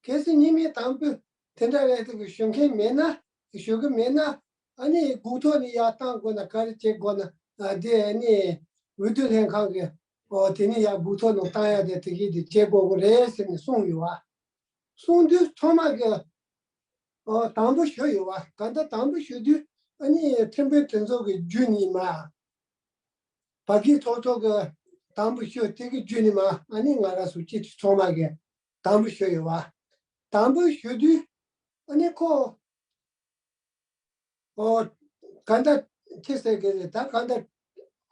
གལ་སྲིད་ཉིན་མོའི་དམ་འབུལ་དེ་འདྲ་རེད་དེ་གི་ཞུ་མཁན་མེད་ན་ཞུ་གི་མེད་ན་ཨ་ནི་སྒུག་ཐོག་ནས་ཡར་བཏང་དགོས་ན་ག་རེ་བྱེད་དགོས་ན་ཨ་དེ་ཨ་ནི་འོས་བསྡུ་ལྷན་ཁང་གི་འོ་དེ་ནས་ཡར་སྒུག་ཐོག་ནང་བཏང་ཡ་དེ་དེ་གི་དེ་བྱེད་དགོས་གི་རེད་ཟེར་ནས་གསུངས་ཡོད་བ། གསུངས་དུས་ཚང་མ་གི་ཨོ་དམ་འབུལ་ཞུས་ཡོད་བ། གང་ལྟར་དམ་འབུལ་ཞུ་དུས་ཨ་ནི་ཁྲིམས་དཔོན་དེ་ཚོ་གི་བརྒྱུད་ནས་མ། བར་བརྒལ་ཚོགས་གཙོ་གི་དམ་འབུལ་ཞུ་དེ་གི་བརྒྱུད་ནས་མ་ཨ་ནི་ང་རང་ཚོ་སྤྱི་འཐུས་ཚང་མ་གི་དམ་འབུལ་ཞུས་ཡོད་བ། དམ་འབུལ་ཞུ་དུས་ཨ་ནི་ཁོ་ཨོ་གང་ལྟར་ཁྱེད་ཟེར་གི་རེད་ད་གང་ལྟར་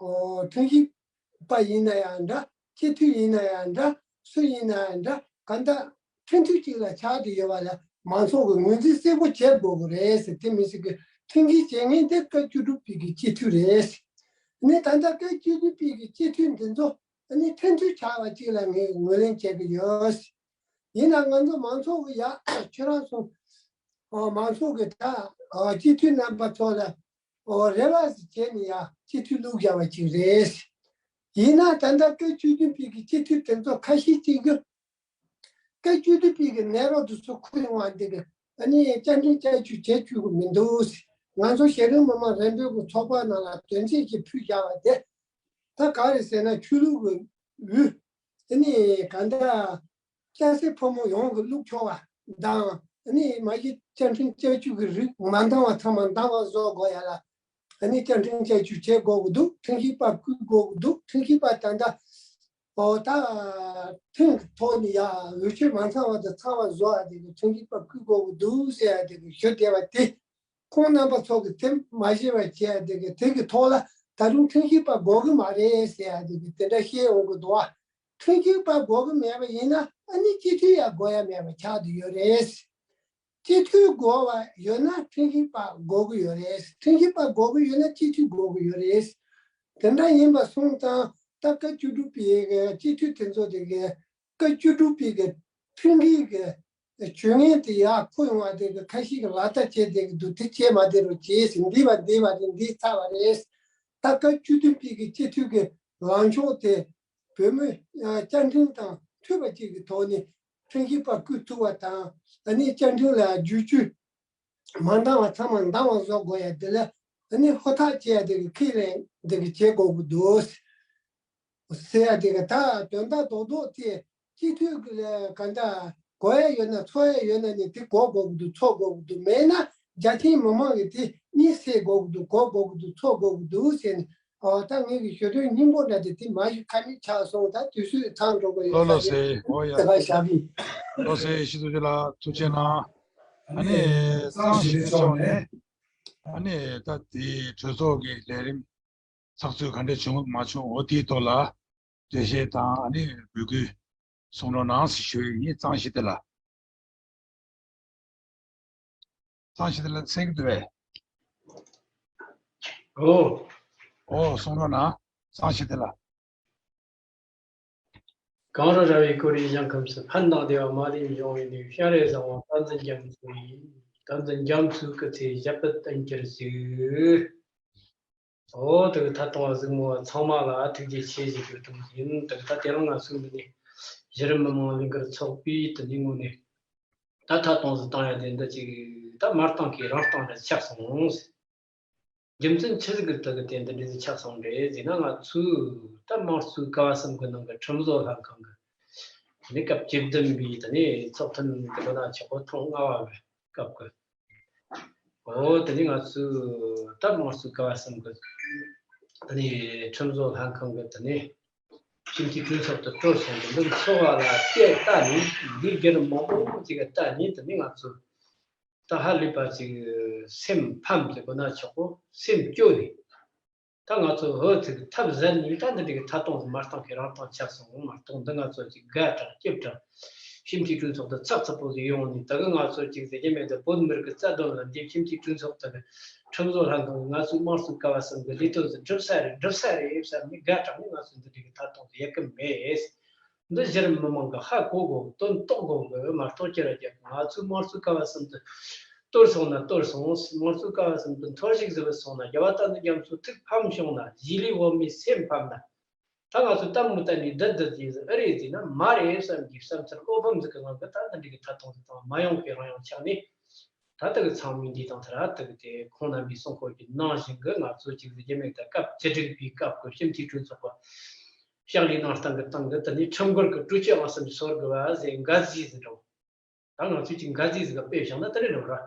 ཨོ་ཁྲིམས་ཞིབ་པ་ཡིན་ན་ཡང་འདྲ་སྤྱི་འཐུས་ཡིན་ན་ཡང་འདྲ་སུ་ཡིན་ན་ཡང་འདྲ་གང་ལྟར་ཁྲིམས་མཐུན་གཅིག་ལ་ཆགས་བསྡད་ཡོད་པ་ལ་མང་ཚོགས་ཀྱི་ངོས་འཛིན་གསལ་པོ་བྱེད་དགོས་ཀྱི་རེད་ཟེར། དེ་མི་སྲིད་ཀྱི་ཁྲིམས་འགལ་བྱེད་མཁན་དེ་བཀའ་བཅུ་དྲུག་པའི་གི་སྤྱི་འཐུས་རེད། ནི་ད་ལྟ་བཀའ་བཅུ་དྲུག་པའི་གི་སྤྱི་འཐུས་འདི་ཚོ་ནི་ཁྲིམས་མཐུན་ཆགས་པ་གཅིག་ལ་ངས་ངོས་ལེན་བྱེད་ཀྱི་ཡོད། ཡིན་ན་ང་ཚོ་མང་ཚོགས་ཀྱི་ཡ་ཁྱོད་རང་ཚོ་མང་ཚོགས་ཀྱི་ད་སྤྱི་འཐུས་རྣམ་པ་ཚོ་ལ་རེ་བ་ཞིག་བྱས་ནས་ཡ་སྤྱི་འཐུས་བླུགས་བཞག་པ་གཅིག་རེད། ཡིན་ན་ད་ལྟ་བཀའ་བཅུ་བདུན་པའི་གི་སྤྱི་འཐུས་དེ་ཚོ་ཁ་ཤས་ཅིག་གིས་བཀའ་བཅུ་བདུན་པའི་གི་ནད་རོ་དེ་ཚོ་ཁུར་ཡོང་བ་འདི་གི་ཨ་ནི་བཅའ་ཁྲིམས་བཅའ་བཅུ་བྱེད་བཅུག་གི་མི་འདུག་ང་ཚོ་གཞི་རིམ་མི་མང་རེ་འབོད་ཀྱི་ཚོགས་པ་ནང་ལ་དོན་ཚན་ཞིག་ཕུལ་བཞག་པ་དེ་ད་ག་རེ་ཟེར་ན་ཆོས་ལུགས་ཀྱི་འོས་ཨ་ནི་ག་འདྲ་སྐྱ་སེར་ཕོ་མོ་ཡོངས་ཀྱི་བླུགས་ཆོག་པ་དང་ཨ་ནི་མ་གཞི་བཅའ་ཁྲིམས་བཅའ་བཅུ་གི་རིགས་མ་འདང་བ་ཚང་མ་འདང་བ་བཟོ་དགོས་ཡ་ལ། ཨ་ནི་བཅའ་ཁྲིམས་བཅའ་བཅུ་བྱེད་དགོས་ཀྱི་འདུག་ཁྲིམས་ཞིབ་པ་བསྐོ་དགོས་ཀྱི་འདུག་ཁྲིམས་ཞིབ་པ་ད་ལྟ་ཨོ་ད་ཁྲིམས་ཀྱི་ཐོག་ནས་ཡ་འོས་ཆོས་མ་ཚང་བ་དང་ཚང་བ་བཟོ་ཡ་དེ་གི་ཁྲིམས་ཞིབ་པ་བསྐོ་དགོས་ཀྱི་འདུག་ཟེར་ཡ་དེ་གི་ཞུ་བསྡད་པ་དེ་ཁོང་རྣམ་པ་ཚོ་གི་དེ་མ་ཤེས་པ་བྱས་ཡ་དེ་གི་དེ་གི་ཐོག་ལ་ད་རུང་ཁྲིམས་ཞིབ་པ་དགོས་ཀྱི་མ་རེད་ཟེར་ཡ་དེ་གི་དེ་འདྲ་བཤད་འོང་གི་འདུག་བ། ཁྲིམས་ཞིབ་པ་དགོས་ཀྱི་མེད་པ་ཡིན་ན་ཨ་ནི་སྤྱི་འཐུས་ཡ་དགོས་ཡ་མེད་པ་ཆགས་བསྡད་ཡོད་རེད། སྤྱི་འཐུས་དགོས་པ་ཡོད་ན་ཁྲིམས་ཞིབ་པ་དགོས་ཀྱི་ཡོད་རེད། ཁྲིམས་ཞིབ་པ་དགོས་ཀྱི་ཡོད་ན་སྤྱི་འཐུས་དགོས་ཀྱི་ཡོད་རེད། དེ་འདྲ་ཡིན་པ་སོང་ཙང་ད་བཀའ་བཅུ་དྲུག་པའི་སྤྱི་འཐུས་དེ་ཚོ་དེ་གའི་བཀའ་བཅུ་དྲུག་པའི་གི་ཁྲིམས་འགལ་གྱི་ཇུས་ངན་དེ་ཡར་འཁོར་ཡོང་བ་དེ་གི་ཁ་ཤས་ཀྱི་ལག་བསྟར་བྱས་བསྡད་ཀྱི་འདུག་དེ་བྱས་མ་བསྡད་རོགས་བྱས་ཟིན་འདི་བ་འདི་བ་རེད་འདི་ཚར་བ་རེད། ད་བཀའ་བཅུ་བདུན་པའི་གི་སྤྱི་འཐུས་ཀྱི་ལངས་ཕྱོགས་དེ་བོད་མི་བཅའ་ཁྲིམས་དང་མཐུན་པ་ཅིག་གི་ཐོག་ནས་ཁྲིམས་ཞིབ་པ་བསྐོ་ཐུབ་པ་དང་ཨ་ནི་བཅའ་ཁྲིམས་ལ་བསྒྱུར་བཅོས་མ་འདང་བ་ཚང་མ་འདང་བ་བཟོ་དགོས་ཡ་དེ་ལ་ཨ་ནི་ཧུར་ཐག་བྱས་ཡ་དེ་གི་ཁས་ལེན་དེ་གི་བྱེད་དགོས་ཀྱི་འདུག་ཟེར་ཡ་དེ་གི་ད་དོན་དག་རྡོག་རྡོག་དེ་སྤྱི་འཐུས་ཀྱི་ལ་ག་འདྲ་དགོས་ཡ་ཡོད་ན་འཚོལ་ཡ་ཡོད་ན་ནི་དེ་དགོས་དགོས་ཀྱི་འདུག་འཚོལ་དགོས་ཀྱི་འདུག་མེད་ན་རྒྱ་ཆེའི་མི་མང་གི་དེ་གཉིད་སད་དགོས་ཀྱི་འདུག་དགོས་དགོས་ཀྱི་འདུག་འཚོལ་དགོས་ཀྱི་འདུག་ཟེར་ནས། ཨོ་ད་ངེད་ཀྱི་ཞུ་དོན་སྙིང་པོ་འདྲ་དེ་དེ་མ་ཞིག་ཁ་མིག་ཆགས་སོང་། ད་དུས་ཚོད་ཚང་འགྲོ་གི་ཡོད་ལོ་ལོ་ས་རེད། སེ་ཨོ་ཡ། དེ་ག་ཞབས་ཕྱི། ལོ་སེ་ཤི་ཚུ་ཅི་ལ་ཐུགས་ཆེ་གནང་། ཨ་ནི་གཙང་ཞི་བདེ་ཕྱོགས་ནས་ཨ་ནི་ད་དེ་གྲོས་ཚོགས་ཀྱི་ལས་རིམ་ཚགས་ཚུད་ག་འདྲ་བྱུང་མ་བྱུང་འོ་དེའི་ཐོག་ལ་འགྲེལ་བཤད་དང་ཨ་ནི་འབོད་སྐུལ་གསུང་རོགས་གནང་ཞེས་ཞུ་ཡི་ཡིན། གཙང་ཞི་བདེ་ལ། གཙང་ཞི་བདེ་ལ་གསན་གྱི་འདུག་པས། ཨོ། ཨོ་གསུང་རོགས་གནང་། གཙང་ཞི་བདེ་ལ། གངས་རི་ར་བས་བསྐོར་བའི་ཞིང་ཁམས་སུ། ཕན་དང་བདེ་བ་མ་ལུས་འབྱུང་བའི་གནས། སྤྱན་རས་གཟིགས་དབང་བསྟན་འཛིན་རྒྱ་མཚོ་ཡི། བསྟན་འཛིན་རྒྱ་མཚོའི་སྐུ་ཚེ་ཞབས་པད་བརྟན་གྱུར་ཅིག་ཨོ་དེ་གི་ཐད་གཏོང་བ་གཟིགས་མོ་བ་ཚང་མ་ལ་ཐུགས་རྗེ་ཆེ་ཞུ་རྒྱུ་དང་ཡིན། དེ་གི་ད་དེ་རིང་ང་ཚོའི་འདི་ནས་གཞི་རིམ་མི་མང་ལས་འགུལ་ཚོགས་པའི་དེ་ནས་ངོས་ནས་ད་ཐད་གཏོང་ཟིག་བཏང་ཡ་དེ་འདི་ཅིག་ད་མར་བཏང་གི་རང་བཏང་རེད་ཆགས་སོང་། རྒྱུ་མཚན་ཆི་ཟིག་གི་དེ་གི་དེ་འདི་འདྲ་ཟིག་ཆགས་སོང་རེད་ཟེར་ན། ང་ཚོའི་ད་དམངས་གཙོའི་ཀ་བ་གསུམ་གི་ནང་གི་ཁྲིམས་བཟོ་ལྷན་ཁང་གི་དེ་ནས་སྐབས་བཅུ་བདུན་པའི་དེ་ནས་ཚོགས་ཐུན་གི་ནང་ཆོག་གོ་ཐེངས་ལྔ་པ་གི་སྐབས་གི་ཨོ་དེ་ནི་ང་ཚོས་ད་དམངས་གཙོའི་སྐབས་སམ་གི་དེ་ནི་ཁྲིམས་བཟོ་ལྷན་ཁང་གི་དེ་ནི་ཁྱིམ་མཚེས་གྲོས་ཚོགས་དུ་གྲོལ་སོང་གི་འདུག་ཚོགས་པ་ལ་བལྟས་ལྟ་ནི་འདི་སྒེར་མང་པོ་ཅིག་གི་ལྟ་ནི་དེ་ནི་ང་ཚོས་ད་ཧ་ལས་པ་ཅིག་སེམས་ཕམ་ཟེར་དགོས་ན་ཆོག་གོ་སེམས་སྐྱོ་ནི། ད་ང་ཚོ་འུ་ཚོས་ཐབས་ཟད་ནས་ད་འདི་འདྲའི་ཐད་གཏོང་དུ་མ་བཏང་གི་རང་བཏང་ཆགས་སོང་མ་གཏོགས་འདི་ང་ཚོ་ཅིག་དགའ་དྲགས་སྐྱིད་དྲགས་ཁྱིམ་མཚེས་གྲོས་ཚོགས་དུ་ཚགས་ཚུད་པོ་ཟིག་ཡོང་ནས་ད་གི་ང་ཚོ་ཅིག་ཟེར་གྱི་མེད་དུ་བོད་མི་རིགས་ཀྱི་རྩ་དོན་ལ་འདི་ཁྱིམ་མཚེས་གྲོས་ཚོགས་དག་གི་ཁྲིམས་བཟོ་ལྷན་ཁང་གི་ང་ཚོའི་དམངས་གཙོའི་སྐབས་སམ་གི་ལས་དོན་ཟིག་འགྲུབ་ས་རེད་འགྲུབ་ས་རེད་བསམ་ནས་དགའ་དྲགས་ནས་ང་ཚོ་འདི་འདྲའི་ཐད་གཏོང་དུ་ཡེ་གི་མེད། འདི་གཞི་རིམ་མི་མང་གི་ཧ་གོ་དགོས་དོན་རྟོགས་དགོས་གི་མ་གཏོགས་ཁྱེད་ར་རྒྱབ་ང་ཚོའི་དམངས་གཙོའི་སྐབས་སམ་དུ། གཏོར་སོང་ན་གཏོར་སོང་། དམངས་གཙོའི་སྐབས་སམ་དུ་འཐོར་ཞིག་ཟིག་སོང་ན་རྒྱལ་བ་དང་ནི་རྒྱ་མཚོ་ཐུགས་ཕམ་བྱུང་ན་གཞིས་ལུས་བོད་མིའི་སེམས་ཕམ་ན། ད་ང་ཚོ་གཏམ་མི་གཏམ་ནི་འདི་འདི་ཟིག་ཟིག་ཨེ་རེད་ཟིག་ན་མ་རེད་བསམ་གྱི་བསམ་ཚུལ་ཨོ་བུམ་ཟིག་གི་ངང་གི་ད་ལྟ་འདི་གི་ཐད་གཏོང་ཟིག་དང་མ་ཡོང་གི་རང་ཡང་ཆགས་ནས། ད་ལྟ་གི་ཚང་མས་འདི་དང་ཐ་ར་ལྟ་གི་དེ་ཁོང་རྣམ་པའི་གསུང་སྐོར་གྱི་ནང་བཞིན་གི་ང་ཚོ་གཅིག་ཟིག་རྒྱ་མེད་ད་སྐབས་བཅུ་དྲུག་པའི་སྐབས་ཀྱི་ཁྱིམ་མཚེས་གྲོས་ཚོགས་པ་ཕྱག་ལས་གནང་སྟངས་གི་སྟེང་གི་དེ་ནི་ཁྲིམས་འགལ་གི་གྲོས་ཆོད་ཨང་སམ་སོར་གི་བ་ཟེ་འགའ་ཟིག་ཟིག་འགྲོ། ད་ང་ཚོས་ཀྱི་འགལ་རྫས་ཟིག་ག་དཔེ་བཞག་ན་དེ་རེད་འགྲོ་ར།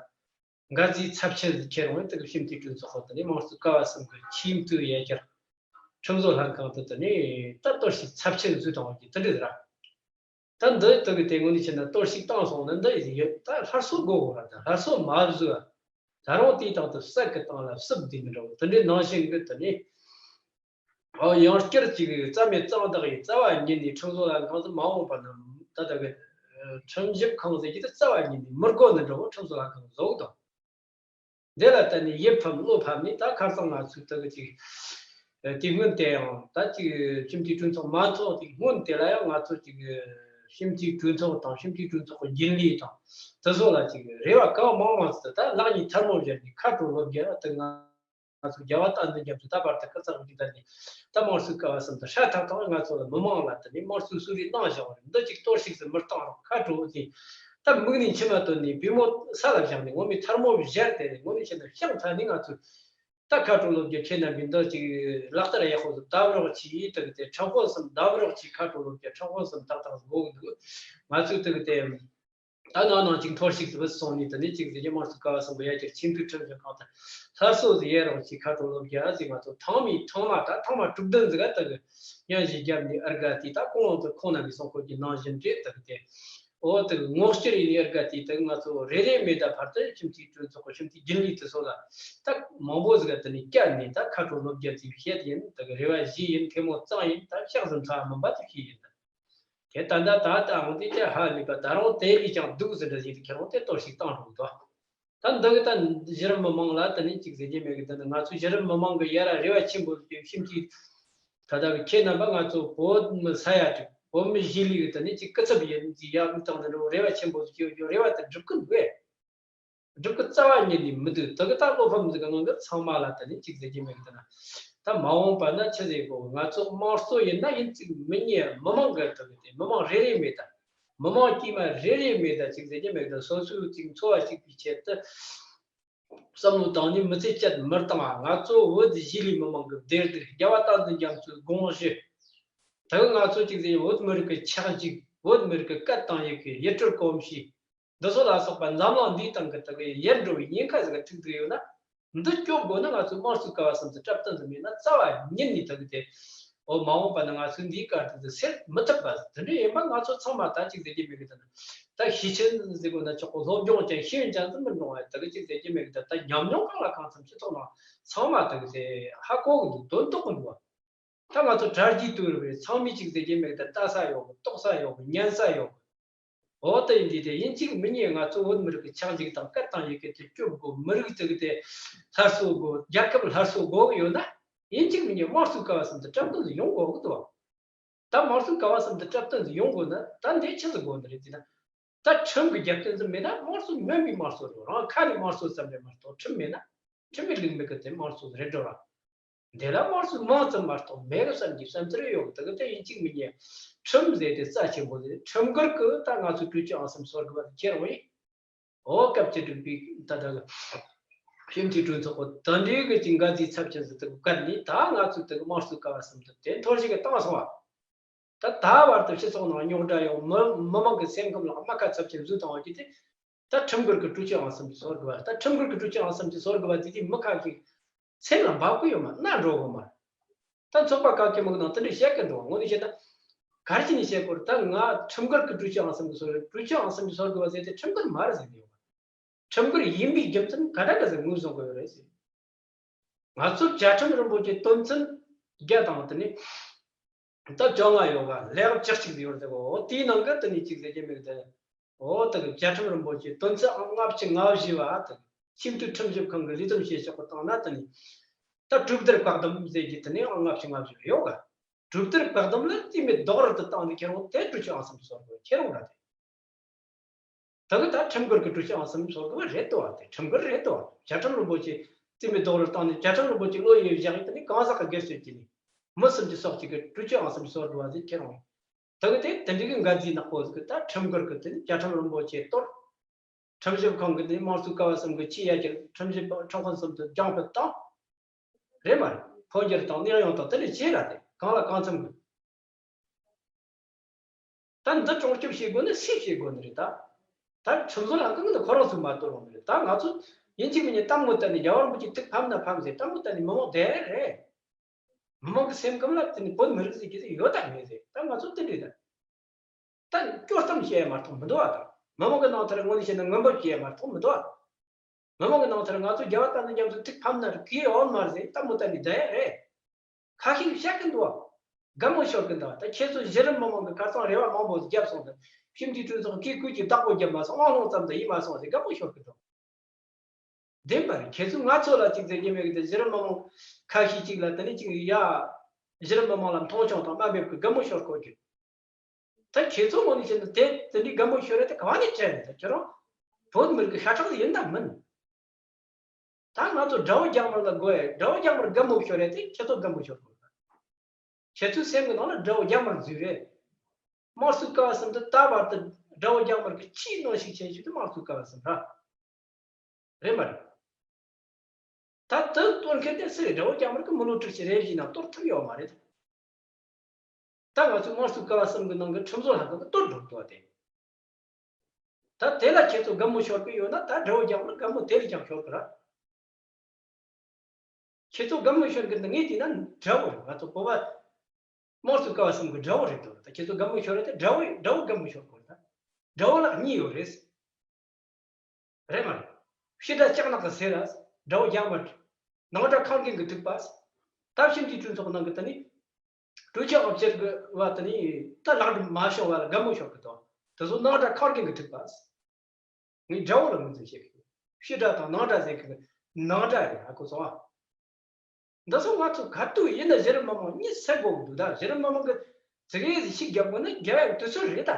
འགལ་རྫས་ཚབས་ཆེན་ཟིག་ཁྱེར་འོང་དེ་གི་ཁྱིམ་མཚེས་གྲོས་ཚོགས་ཁོ་དེ་ནས་དམངས་གཙོའི་ཀ་བ་གསུམ་གི་ཆེས་མཐོའི་ཡ་གྱར་ཁྲིམས་བཟོ་ལྷན་ཁང་དུ་དེ་ནས་ད་གཏོར་བཤིག་ཚབས་ཆེན་བཟོས་བཏང་བ་གི་དེ་འདྲ་ཟིག་ར། ད་འདི་དེ་གི་དེ་ངོ་ནས་བྱས་ན་གཏོར་བཤིག་བཏང་སོང་ན་འདི་ཡོད་ད་སླར་གསོ་དགོས་གོ་ར་ད་སླར་གསོ་མ་བཟོས་ད་རུང་དེའི་སྟེང་དུ་ཟད་གི་སྟེང་ལ་བསུབ་བསྡད་མི་འགྲོ་དེ་འདྲའི་ནང་བཞིན་གི་དེ་ནས། ཨོ་ཡང་བསྐྱར་གཅིག་རྩ་མེད་གཙང་དག་ཡིན་རྩ་བ་ཉིད་ནས་ཁྲིམས་བཟོ་ལྷན་ཁང་དུ་མ་འོངས་པ་ན་ད་ལྟ་གི་ཁྲིམས་ཞིབ་ཁང་ཟེར་གྱི་དེ་རྩ་བ་ཉིད་ནས་མི་དགོས་ནི་འགྲོ་ཁྲིམས་བཟོ་ལྷན་ཁང་བཟོ་དང་། འདི་ལ་བརྟེན་ནས་ཡིད་ཕམ་བློ་ཕམ་ནས་ད་ཁ་སང་ང་ཚོས་ད་གི་ཅིག་དེ་སྔོན་དེ་ཡང་ད་ཅིག་ཁྱིམ་མཚེས་གྲོས་ཚོགས་མ་ཚོགས་དེ་སྔོན་དེ་ལ་ཡང་ང་ཚོ་ཅིག་ཁྱིམ་མཚེས་གྲོས་ཚོགས་དང་ཁྱིམ་མཚེས་གྲོས་ཚོགས་ཀྱི་རྒྱུན་ལས་དང་དེ་ཚོ་ལ་ཅིག་རེ་བ་གང་མང་མང་ཟེར་ད་ལག་གཉིས་ཐལ་མོ་སྦྱར་ནས་ཁ་དྲོ་ལོ་བརྒྱ་དེ་ང་ང་ཚོ་རྒྱལ་བ་དང་འདི་རྒྱ་མཚོ་ད་བར་དུ་སྐུ་ཚབ་འདི་ད་ནི་ད་དམངས་གཙོའི་སྐབས་སམ་དུ་ཧྲ་ཐག་ཐག་ང་ཚོ་ལ་མི་མང་ལ་དེ་ནི་དམངས་གཙོའི་གསོལ་རས་གནང་བཞག་པ་རེད། འདི་ཅིག་གཏོར་བཤིག་ཟིག་མི་བཏང་རོགས་ཁ་དྲོ་ཟིག་ད་མིག་ནས་མཆི་མ་བཏོན་ནས་པུས་མོ་ས་ལ་བཞག་ནས་ངོ་མའི་ཐལ་མོ་བཞར་ཏེ་ངོ་ནས་བཤད་ན་ཤང་ཚ་ནི་ང་ཚོས་ད་ཁ་དྲོ་ལོ་བརྒྱ་ཁྱེད་རྣམ་པས་འདི་ཅིག་ལག་བསྟར་ཡག་པོ་ཟིག་བཏབ་རོགས་གྱིས་དེ་གི་དེ་ཁྲག་ཁོ་སམ་བཏབ་རོགས་གྱིས་ཁ་དྲོ་ལོ་བརྒྱ་ཁྲག་ཁོ་སམ་ཏག་ཏག་ཟིག་དགོས་གི་འདུག་ང་ཚོས་དེ་གི་དེ། ད་ནང་ནང་གཅིག་འཐོར་ཞིག་ཏུ་བུད་སོང་ནས་དེ་ནས་གཅིག་ཟེར་གྱི་དམངས་གཙོའི་ཀ་བ་གསུམ་པོ་ཡ་གྱར་ཆེས་མཐོའི་ཁྲིམས་ཞིབ་ཁང་དུ་སླར་གསོ་ཟིག་ཡེ་རོགས་ཀྱིས་ཁ་དྲོ་ལོ་བརྒྱ་ཟིག་མ་གཏོགས་ཐེངས་མའི་ཐེངས་མ་ད་ཐེངས་མ་དྲུག་བདུན་ཟིག་ག་དེ་གི་སྙན་ཞུ་བརྒྱབ་ནས་ཨར་ག་དེ་ད་གོང་དུ་ཁོང་རྣམ་པས་གསུང་སྐོར་གྱི་ནང་བཞིན་རེད་དེ་གི་དེ་འོ་དེ་གི་ངོ་སྤྲོད་ཡིན་ཨར་ག་དེ་དེ་གི་ང་ཚོ་རེ་རེ་མེད་ད་བར་དུ་ཁྱིམ་མཚེས་གྲོས་ཚོགས་ཁྱིམ་མཚེས་རྒྱུན་ལས་དེ་ཚོ་ལ་ད་མང་པོ་ཟིག་ག་དེ་ནས་བསྐྱལ་ནས་ད་ཁ་དྲོ་ལོ་བརྒྱ་ཟིག་བཤད་ཡིན་དེ་གི་རེ་བ་བཞེས་ཡིན་ཐལ་མོ་གཙང་ཡིན་ད་ཕྱག་ཟིན་ཚ་མིན་པ་དེ་ཤེས་ཡིན་ད། དེ་ད་ལྟ་ད་ལྟའང་དེ་ཅི་ཧ་ལས་པ་ད་རུང་དེ་ལས་ཀྱང་སྡུག་ཟེར་འདྲ་ཞིག་ཏུ་ཁྱེད་རང་དེ་གཏོར་བཤིག་བཏང་རུང་དོ། ད་འདི་གི་ད་གཞི་རིམ་མི་མང་ལ་དེ་ནས་ཅིག་ཟེར་གྱི་མེད་གི་ད་ནི་ང་ཚོ་གཞི་རིམ་མི་མང་གི་ཡ་ར་རེ་བ་ཆེན་པོ་ཞིག་ཞིམ་གྱིས་ད་ལྟ་གི་ཁྱེད་རྣམ་པ་ང་ཚོ་བོད་མི་ས་ཡ་དྲུག་བོད་མི་གཞིས་ལུས་གི་དེ་ནས་ཅིག་སྐུ་ཚབ་ཡིན་ཅིག་ཡག་མི་བཏང་ནི་རེ་བ་ཆེན་པོ་ཞིག་ཡོད་རེ་བ་དེ་འགྲུབ་གི་འདུག་གས། སྒྲུབ་ཀྱི་རྩ་བ་ཉིད་ནས་མི་འདུག་དེ་གི་ད་བློ་ཕམ་ཟིག་གི་ངང་གི་ཚང་མ་ལ་དེ་ནས་གཅིག་ཟེར་གྱི་མེད་གི་དེ་ན། ད་མ་འོངས་པ་ན་ཆི་ཟེར་དགོས་ང་ཚོ་དམངས་གཙོ་ཡིན་ན་ཡིན་གཅིག་མི་ཉན་མི་མང་གི་དེ་གི་དེ་མི་མང་རེ་རེ་མེད་ད། མི་མང་དཀྱུས་མ་རེ་རེ་མེད་ད་གཅིག་ཟེར་གྱི་མེད་ད་སོ་སོའི་གཅིག་འཚོ་བ་གཅིག་པའི་ཆེད་དུ། བསམ་བློ་བཏང་ནས་མི་ཚེ་བསྐྱལ་མི་བཏང་ང་ཚོ་བོད་གཞིས་ལུས་མི་མང་གི་བདེ་སྡུག་རྒྱལ་བ་དང་འཛིན་རྒྱ་མཚོའི་དགོངས་གཞི། ད་གི་ང་ཚོ་གཅིག་ཟེར་བོད་མི་རིགས་ཀྱི་ཆགས་འཇིག་བོད་མི་རིགས་ཀྱི་སྐད་དང་ཡི་གེ་ཡུལ་གྲུ་གོམས་གཤིས། འདི་ཚོ་ལ་སོགས་པ་འཛམ་གླིང་འདིའི་སྟེང་གི་དག་གི་ཡལ་འགྲོ་བའི་ཉེན་ཁ་ཟིག་ག་ཐུག་འདུག་ཡོད་ན། འདི་སྐྱོབ་དགོས་ན་ང་ཚོས་དམངས་གཙོའི་ཀ་བ་གསུམ་དུ་སྲ་བརྟན་དུ་མེད་ན་རྩ་བ་ཉིད་ནས་དག་གི་དེ། འོ་མ་འོངས་པ་ན་ང་ཚོས་འདིའི་བཀའ་དྲིན་དུ་སེལ་མི་ཐུབ་པ་དེ་འདྲ་ཡིན་པ་ང་ཚོ་ཚང་མ་ད་གཅིག་ཟེར་གྱི་མེད་གི་དེ་ན། ད་ཤེས་ཆེན་ཟེར་དགོས་ན་ཆོག་གོ་སློབ་སྦྱོང་ཅན་ཤེས་ཡོན་ཅན་དུ་མི་འགྲོ་བ་དག་གི་གཅིག་ཟེར་གྱི་མེད་གི་ད་ད་ཉམས་མྱོང་གང་ལ་གང་འཚམ་སྤྱི་ཚོགས་ནང་ཚང་མ་དག་གི་དེ་ཧ་གོ་གི་འདུག་དོན་རྟོགས་གི་འདུག་བ། ད་ང་ཚོ་དྲ་རྒྱའི་དུས་རབས་རེད། ཚང་མས་གཅིག་ཟེར་གྱི་མེད་ད་ལྟ་ས་ཡོད་གི་རྟོགས་ས་ཡོད་གི་ཉན་ས་ཡོད་གི། འོ་ད་ཡིན་དུས་དེ་ཡིན་གཅིག་མིན་གཉིས་ང་ཚོ་བོད་མི་རིགས་ཀྱི་ཆགས་འཇིག་དང་སྐད་དང་ཡི་གེ་དེ་སྐྱོབ་དགོས། མི་རིགས་ཅིག་དེ་སླར་གསོ་དགོས། རྒྱལ་ཁབ་སླར་གསོ་དགོས་གི་ཡོད་ན་ཡིན་གཅིག་མིན་གཉིས་དམངས་གཙོའི་ཀ་བ་གསུམ་དུ་སྲ་བརྟན་དུ་ཡོང་དགོས་གི་འདུག་ད་དམངས་གཙོའི་ཀ་བ་གསུམ་དུ་སྲ་བརྟན་དུ་ཡོང་དགོས་ན་ད་འདི་ཆི་ཟིག་དགོས་འདི་རེད་ཟེར་ན། ད་ཁྲིམས་ཀྱི་རྒྱབ་རྟེན་ཟིག་མེད་ན་དམངས་གཙོ་སྨན་པའི་དམངས་གཙོ་རེད། རང་ཁ་ནས་དམངས་གཙོ་ཙམ་རེད་མ་གཏོགས་ཁྲིམས་མེད་ན། ཁྲིམས་མེད་ལུགས་མེད་ཀྱི་དེ་དམངས་གཙོ་རེད་འགྲོ་ར། འདི་ལ་དམངས་གཙོའི་མིང་ཙམ་མ་གཏོགས་མེད་རེད་བསམ་གྱི་བསམ་ཚུལ་ཡོད་གི་དེ་གི་དེ་ཡིན་གཅིག་མིན་གཉིས་ཁྲིམས་ཟེར་དེ་རྩ་ཆེན་པོ་ཟེར། ཁྲིམས་འགལ་གི་ད་ང་ཚོའི་གྲོས་ཆོད་ཨང་སམ་སོར་གི་བ་དེ་ཁྱེར་འོང་ཡིན། འོ་སྐབས་བཅུ་དྲུག་པའི་ད་ལྟ་གི་ཁྱིམ་མཚེས་གྲོས་ཚོགས་གི་ད་འདྲའི་གི་ཅིག་འགལ་རྫས་ཚབས་ཆེན་ཟེར་དེ་གི་བཀལ་ནས་ད་ང་ཚོའི་དེ་གི་དམངས་གཙོའི་ཀ་བ་གསུམ་དུ་དེ་འཐོར་ཞིག་གི་བཏང་སོང་བ། ད་ད་བར་དུ་སྤྱི་ཚོགས་ནང་རྙོག་དྲ་ཡོང་མི་མི་མང་གི་སེམས་ཁམས་ལ་རྨ་ཁ་ཚབས་ཆེན་བཟོས་བཏང་བ་གི་དེ། ད་ཁྲིམས་འགལ་གྱི་སྤྲོ་སྐྱིད་ཨང་གསུམ་གྱི་སོར་དགུ་བ། ད་ཁྲིམས་འགལ་གྱི་སྤྲོ་སྐྱིད་ཨང་གསུམ་གྱི་སོར་དགུ་བ་དེ་དེ་མི་ཁ་ཤས་སེམས་ལ་འབབ་གི་ཡོད་མ་རེད། འགྲོ་གི་མ་རེད། ད་ཚོགས་པ་ག་གེ་མོ་གི་ནང་དེ་འདྲ་བཤད་གི་འདུག་དངོས་གནས་བཤད་ན། ག་རེ་བྱས་ནས་བཤད་དགོས་རེད། ད་ང་ཁྲིམས་འགལ་གྱི་སྤྲོ་སྐྱིད་ཨང་གསུམ་གྱི་སོར། སྤྲོ་སྐྱིད་ཨང་གསུམ་གྱི་སོར་དགུ་བ་ཟེར་དེ་ཁྲིམས་འགལ་མ་རེད་ཟེར་གི་ཡོད་མ་རེད། ཁྲིམས་འགལ་ཡིན་པའི་རྒྱུ་མཚན་ག་འདྲ་འདྲ་ཟེར་ངོས་བཟུང་གི་ཡོད་རེད་ཟེར། ང་ཚོ་རྒྱལ་ཁྲིམས་རིན་པོ་ཆེ་དོན་ཚན་བརྒྱད་དང་དེ་ནས་ད་བཅོ་ལྔ་ཡོད་ག་ལེའུ་བཅུ་གཅིག་ཡོད་རེད་གོ། དེའི་ནང་གི་དེ་ནས་གཅིག་ཟེར་གྱི་མེད་དེ། འོ་ད་གི་རྒྱལ་ཁྲིམས་རིན་པོ་ཆེ་དོན་ཚན་ཨང་ལྔ་བཅུ་ང་བཞི་བ་དེ། ཆེས་མཐོའི་ཁྲིམས་ཞིབ་ཁང་གི་ལས་དོན་བྱེད་ཕྱོགས་ཀྱི་སྟེང་ན་དེ་ནས་ད་གྲོས་བསྡུར་བཀག་སྡོམ་ཟེར་གྱི་དེ་ནས་ཨང་ལྔ་བཅུ་ང་བཞི་བ་ཡོད་ག་གྲོས་བསྡུར་བཀག་སྡོམ་ལ་རྩིས་མེད་རྡོག་རོལ་དུ་བཏང་ནས་ཁྱེར་འོང་དེ་སྤྲོ་སྐྱིད་ཨང་གསུམ་སོར་དགུ་ཁྱེར་འོང་ར་དེ། ད་གི་ད་ཁྲིམས་འགལ་གྱི་སྤྲོ་སྐྱིད་ཨང་གསུམ་སོར་དགུ་བ་རེད་དོ། དེ་ཁྲིམས་འགལ་རེད་དོ། རྒྱལ་ཁྲིམས་རིན་པོ་ཆེ་རྩིས་མེད་རྡོག་རོལ་བཏང་ནས། རྒྱལ་ཁྲིམས་རིན་པོ་ཆེ་བློ་ཡིས་བཞག་ཡིན་དེ་ནི་གང་ཟག་གི་སྒེར་གཅོད་ཀྱི་ནི་མི་སུམ་ཅུ་སོགས་གཅིག་གི་སྤྲོ་སྐྱིད་ཨང་གསུམ་སོར་དགུ་བ་ཟིག་ཁྱེར་འོང་། ད་གི་དེ་དེ་འདྲ་གི་འགན་འཛིན་ནག་པོ་ཟིག་གི་ད་ཁྲིམས་འགལ་གྱི་དེ་ནི་རྒྱལ་ཁྲིམས་རིན་པོ་ཆེ་གཏོར། ཁྲིམས་ཞིབ་ཁང་གི་དེ་དམངས་གཙོའི་ཀ་བ་གསུམ་གི་ཆེས་ཡ་གྱལ་ཁྲིམས་ཞིབ་ཁྲིམས་ཁང་གསུམ་དུ་རྒྱང་ཕུད་བཏང་། རེད་མ་རེད། འཕོ་འགྱུར་དང་གནས་དབྱུང་དང་དེ་འདྲ་བྱས་ར་དེ་གང་ལ་གང་འཚམ་གི། ད་འདི་སྲུང་སྐྱོབ་བྱེད་དགོས་ནི་སུས་བྱེད་དགོས་ནི་རེད་ད། ད་ཁྲིམས་བཟོ་ལྷན་ཁང་གི་ཁོ་རང་ཚོས་མ་གཏོགས་རང་རེད། ད་ང་ཚོ་ཡིན་གཅིག་མིན་གཉིས་གཏམ་ངོ་བལྟས་ནས་རྒྱལ་བ་རིན་པོ་ཆེ་ཐུགས་ཕམ་ན་ཕམ་ཟེར། གཏམ་ངོ་བལྟས་ནས་མི་མང་བསྡད་རེད། མི་མང་གི་སེམས་ཁམས་ལ་བརྟེན་ནས་བོད་མི་རིགས་ཟེར་གྱི་ཟིག་ཡོད་དམ་མེད་ཟེར། ད་ང་ཚོ་དེ་འདྲ་རེད་ད། ད་སྐྱོ་གཏམ་བཤད་ཡ་མ་གཏོགས་མི་འདུག་བ། ད་མི་མང་གི་ནང་དེར་དངོས་གནས་བཤད་ན་ངུ་འབོད་བྱེད་ཡ་མ་གཏོགས་མི་འདུག་བ། མི་མང་གི་ནང་དེར་ང་ཚོ་རྒྱལ་བ་དམ་པའི་རྒྱ་མཚོ་ཐུགས་ཕམ་ན་གི་འོ་མ་ཟེར་གཏམ་ངོ་བལྟས་ནས་བསྡད་ཡ་རེད། ཁ་ཤས་བཤད་གི་འདུག་བ། དགའ་མོ་ཤོར་གི་འདུག་བ། ད་ཁྱེད་ཚོ་གཞི་རིམ་མི་མང་གི་ཁ་སང་རེ་བ་མང་པོ་བརྒྱབ་སོང་ད། ཕྱི་འཐེན་གྲོས་ཚོགས་ཀྱིས་ཁོས་ཀྱི་བདག་པོ་བརྒྱབ་མ་སོང་། དབང་ལུང་ཙམ་དུ་ཡིན་མ་སོང་ཟེར་དགའ་མོ་ཤོར་གི་འདུག་བདེན་པ་རེད། ཁྱེད་ཚོས་ང་ཚོ་ལ་ཅིག་ཟེར་གྱི་མེད་གི། དེ་གཞི་རིམ་མི་མང་ཁ་ཤས་ཅིག་ལ་དེ་ནས་ཅིག་ཡ། གཞི་རིམ་མི་མང་ལ་མཐོང་ཆུང་དང་དམའ་འབེབས་ཀྱི་དགའ་མོ་ཤོར་གོ་རྒྱུ། ད་ཁྱེད་ཚོ་ངོ་ནས་བཤད་ན་དེ་དེ་འདྲའི་དགའ་མོ་ཤོར་ཡ་དེ་ག་བ་ནས་དྲན་ནས། ད་ཁྱེད་རང་བོད་མི་རིགས་ཀྱི་ཤ་ཁྲག་ཡིན་དམ་མིན། ད་ང་ཚོ་དགྲ་བོ་རྒྱ་དམར་ལ་དགོས་ཡ། དགྲ་བོ་རྒྱ་དམར་དགའ་མོ་ཤོར་ཡ་དེ་ཁྱེད་ཚོ་དགའ་མོ་ཤོར་གོ། ཁྱེད་ཚོའི་སེམས་ཀྱི་ནང་ལ་དགྲ་བོ་རྒྱ་དམར་འཛུལ་རེད། དམངས་གཙོའི་ཀ་བ་གསུམ་དུ་ད་བར་དུ་དགྲ་བོ་རྒྱ་དམར་གྱི་ཆེས་གནོན་ཤུགས་ཆེ་ཤོས་དེ་དམངས་གཙོའི་ཀ་བ་གསུམ་ར། རེད་མ་རེད། ད་དེ་གཏོར་མཁན་དེ་སུ་རེད། དགྲ་བོ་རྒྱ་དམར་གྱིས་མི་ལོ་དྲུག་ཅུ་རེ་བཞིའི་ནང་གཏོར་ཐུབ་ཡོད་མ་རེད། ད་ང་ཚོའི་དམངས་གཙོའི་ཀ་བ་གསུམ་གྱི་ནང་གི་ཁྲིམས་བཟོ་ལྷན་ཁང་གིས་གཏོར་འགྲོ་གི་འདུག་བ་དེ། ད་དེ་ལ་ཁྱེད་ཚོ་དགའ་མོ་ཤོར་གི་ཡོད་ན་ད་དགྲ་བོ་རྒྱ་དམར་དགའ་མོ་དེ་ལས་ཀྱང་ཤོར་གི་ར། ཁྱེད་ཚོ་དགའ་མོ་ཤོར་གི་འདུག་ངས་བལྟས་ན་དགྲ་བོ་རེད། ང་ཚོ་བོད་པ་དམངས་གཙོའི་ཀ་བ་གསུམ་གི་དགྲ་བོ་རེད་འདུག་ད་ཁྱེད་ཚོ་དགའ་མོ་ཤོར་རེད་དེ་དགྲ་བོ་དགྲ་བོ་དགའ་མོ་ཤོར་གོ་རེད་ད། དགྲ་བོ་ལ་གཉིས་ཡོད་རེད། རེད་མ་རེད། ཕྱི་དགྲ་ལྕགས་ནག་གི་ཟེར་ར། དགྲ་བོ་རྒྱ་དམར། ནང་དགྲ་ཁང་རྒན་གྱི་ཐུག་པ། ད་ཕྱི་འཐེན་གྲོས་ཚོགས་ནང་གི་དེ་ནི། གྲོས་ཆོད་ཨང་བཅར་གི་བ་དེ་ནི་ད་ལག་འགྲིམ་མ་བྱུང་བ་ལ་དགའ་མོ་ཤོར་གི་འདུག་དེ་ཚོ་ནང་དགྲ་ཁང་རྒན་གྱི་ཐུག་པ། ངས་དགྲ་བོ་ལ་ངོས་འཛིན་བྱེད་གི། ཕྱི་དགྲ་དང་ནང་དགྲ་ཟེར་གི། ནང་དགྲ་རེད་ཨ་ཁོ་ཚོ་ཨ། འདི་ཚོ་ང་ཚོ་ག་དུས་ཡིན་ན་གཞི་རིམ་མི་མང་གཉིད་སད་དགོས་གི་འདུག་ད་གཞི་རིམ་མི་མང་གི་ཙི་གེ་ཟིག་ཤིག་རྒྱབ་དགོས་ན་རྒྱབ་ཡག་དུས་ཚོད་རེད་ད།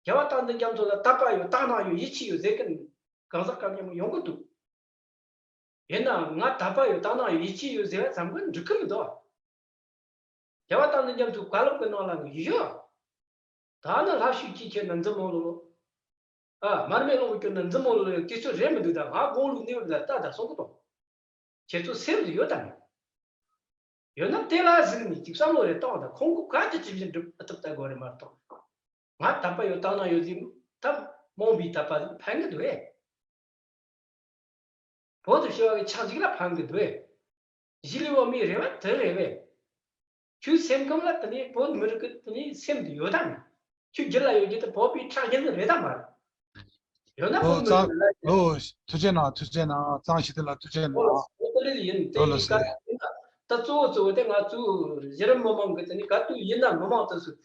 རྒྱལ་བ་དམ་པའི་རྒྱ་མཚོ་ལ་དད་པ་ཡོད། དག་སྣང་ཡོད། ཡིད་ཆེས་ཡོད་ཟེར་གི་གང་ཟག་གམ་ཉམ་ཡོང་གི་འདུག་ཡིན་ནའང་ང་དད་པ་ཡོད། དག་སྣང་ཡོད། ཡིད་ཆེས་ཡོད་ཟེར་བ་ཙམ་གྱིས་འགྲིག་གི་མི་འདུག་རྒྱལ་བ་དམ་པའི་རྒྱ་མཚོའི་བཀའ་སློབ་ཀྱི་ནང་ལ་ཡོད། ད་ནི་ལྷ་ཞུགས་ཀྱིས་ཁྱེར་ན་འཛིན་མོ་ལོ། ཨ། མར་མེ་ལོང་བུ་གྱོན་ན་འཛིན་མོ་ལོ་ཡང་དུས་ཚོད་རེད་མི་འདུག་ད་ང་དགུང་ལོ་ནི་བ་ལ་ལྟ་ད་སོང་གི་དང་། ཁྱེད་ཚོ་སེམས་སུ་ཡོད་དམ། ཡོད་ན་དེ་ལ་གཟིགས་ནས་ཅིག་བསམ་བློ་རེ་བཏང་དང་། ཁོང་གིས་ག་དེ་ཇི་བཞིན་སྒྲུབ་ཐུབ་ལྟ་དགོས་རེད་མ་གཏོགས། ང་དད་པ་ཡོད། དག་སྣང་ཡོད་ཟེར་ད་རྨོངས་པའི་དད་པ་ཕན་གི་འདུག་ཨེ། བོད་དུ་ཞི་བ་གི་ཆགས་འཇིག་ལ་ཕན་གི་འདུག་ཨེ། གཞིས་ལུས་འོག་མའི་རེ་བ་དེ་རེད་པས། ཁྱོད་སེམས་ཁམས་ལ་དེ་ནས་བོད་མི་རིགས་ཀྱི་དེ་ནས་སེམས་དེ་ཡོད་དམ། ཁྱོད་རྒྱུད་ལ་ཡོད་རྒྱུ་དེ་བོད་པའི་ཁྲག་རྒྱུན་དེ་རེད་དམ་མ་རེད། ཡོད་ན་ལོ་བོད་མི་རིགས་ལ་ལོ། ཐུགས་རྗེ་གནང་། ཐུགས་རྗེ་གནང་། གཙང་ཞི་བདེ་ལ་ཐུགས་རྗེ་གནང་། ལོ་ལོ་སེ་ཡིན་དེ་ལོ་ལོ་ཡིན་ཀ་སེ་ཡིན་ན། ད་གཙོ་བོ་གཙོ་བོ་དེ་ང་ཚོའི་གཞི་རིམ་མི་མང་གི་དེ་ནས་ག་དུས་ཡིན་ན་མི་མང་དེ་ཚོས་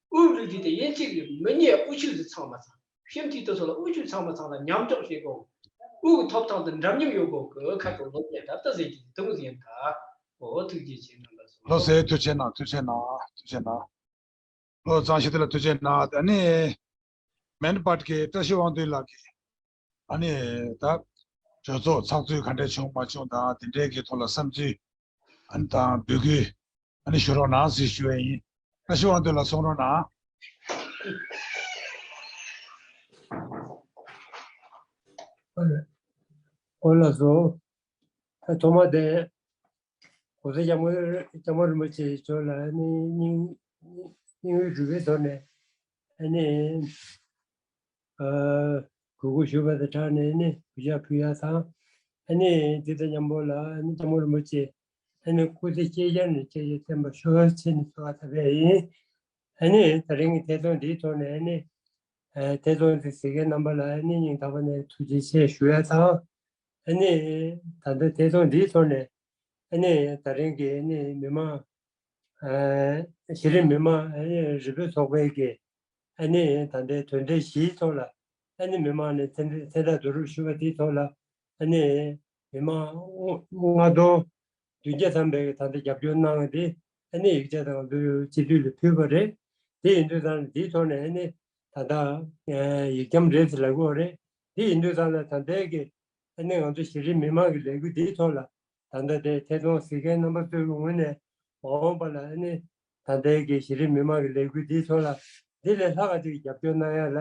དབུས་རིགས་རྒྱུད་དེ་ཡིན་གཅིག་མིན་གཉིས་དབུ་ཁྱུད་དེ་ཚང་མ་ཚང་། ཞིབ་འཐུས་དེ་ཚོ་ལ་དབུ་ཁྱུད་ཚང་མ་ཚང་ལ་མཉམ་འཇོག་བྱེད་དགོས། དབུ་གི་ཐོབ་ཐང་དེ་འདྲ་མཉམ་ཡོད་དགོས་གི་ཁ་ཐོག་ལོ་བརྒྱད་ད་ལྟ་ཟེར་གྱི་དེ་མོ་ཟིག་ཡིན་ད། འོ་ཐུགས་རྗེ་ཆེ་རྣམ་པ་ཚོ། ལོ་སེ་ཐུགས་རྗེ་གནང་། ཐུགས་རྗེ་གནང་། ཐུགས་རྗེ་གནང་། ལོ་གཙང་ཞི་བདེ་ལ་ཐུགས་རྗེ་གནང་། ད་ནི་མན་པར་གྱི་བཀྲ་ཤིས་དབང་འདུས་ལགས་ཀྱིས་ཨ་ནི་ད་གྲོས་ཚོགས་ཚགས་ཚུད་ག་འདྲ་བྱུང་མ་བྱུང་དང་དེ་འདྲའི་གི་ཐོག་ལ་བསམ་ཚུལ་ཨ་ནི་དང་འབོད་སྐུལ་ཨ་ནི་ཞུ་རོགས་གནང་ཟེར་ཞུ་བ་ཡིན། བཀྲ་ཤིས་དབང་འདུས་ལགས་གསུང་རོགས་གནང་། ཨོ་ལགས་སོ། ད་ཐོག་མ་དེ། གོང་ས་སྐྱབས་མགོན་སྐྱབས་མགོན་རིན་པོ་ཆེ་མཆོག་ལ་ནི་སྙིང་སྙིང་དབུས་རུས་པའི་ཐོག་ནས་ཨ་ནི་ཨ་ གུས་བཀུར་ཞུ་བ་དང་སྦྲགས་ནས་ནི་གུས་ཕྱག་ཕུལ་ཡ་དང་། ཨ་ནི་དེ་དང་མཉམ་པོ་ལ་ཨ་ནི་སྐྱབས་མགོན་རིན་པོ་ཆེ་ཨ་ནི་སྐུ་ཚེ་ཤེས་བྱ་ནས་སྐྱེས་ཀྱི་བསྟན་པ་ཤོར་ཚེ་ནས་གསོལ་བ་བཏབ་པ་ཡིན། ཨ་ནི་ད་རིང་གི་ཐད་གཏོང་འདིའི་ཐོག་ནས་ཨ་ནི་ཐད་གཏོང་དེ་གཟིགས་མཁན་རྣམ་པ་ལ་ཨ་ནི་སྙིང་ཐག་པ་ནས་ཐུགས་རྗེ་ཆེ་ཞུ་ཡ་དང་། ཨ་ནི་ད་ལྟ་ཐད་གཏོང་འདིའི་ཐོག་ནས་ཨ་ནི་ད་རིང་གི་ཨ་ནི་མི་མང་གཞི་རིམ་མི་མང་ཨ་ནི་རིམ་པ་ཚོགས་པའི་གི་ཨ་ནི་ད་ལྟའི་དོན་ཚན་བཞིའི་ཐོག་ལ་ཨ་ནི་མི་མང་ནས་མཚན་མཚན་རྟགས་བསྡུ་རུབ་ཞུ་བ་དེའི་ཐོག་ལ་ཨ་ནི་མི་མང་ལྔ་སྟོང་བདུན་བརྒྱ་ཐམ་པའི་ད་ལྟ་རྒྱབ་སྐྱོར་གནང་བ་དེ་ཨ་ནི་ཡིག་ཆ་དང་ང་ཚོའི་སྤྱི་འཐུས་ལ་ཕུལ་བ་རེད། དེ་ཡིན་དུས་ཙང་འདིའི་ཐོག་ནས་ཨ་ནི་ད་ལྟ་ཡིག་འཁྱམ་རེད་ཟེར་ལབ་ཀྱི་ཡོད་རེད། དེ་ཡིན་དུས་ཙང་ལ་ད་ལྟའི་གི་ཨ་ནི་ང་ཚོ་གཞི་རིམ་མི་མང་གི་ལས་འགུལ་འདིའི་ཐོག་ལ་ད་ལྟ་དེ་ཐད་གཏོང་གཟིགས་མཁན་རྣམ་པ་ཚོའི་ངོས་ནས་མ་འོངས་པ་ལ་ཨ་ནི་ད་ལྟའི་གི་གཞི་རིམ་མི་མང་གི་ལས་འགུལ་འདིའི་ཐོག་ལ་འདི་ལས་ལྷག་ག་ཅིག་རྒྱབ་སྐྱོར་གནང་ཡ་ལ་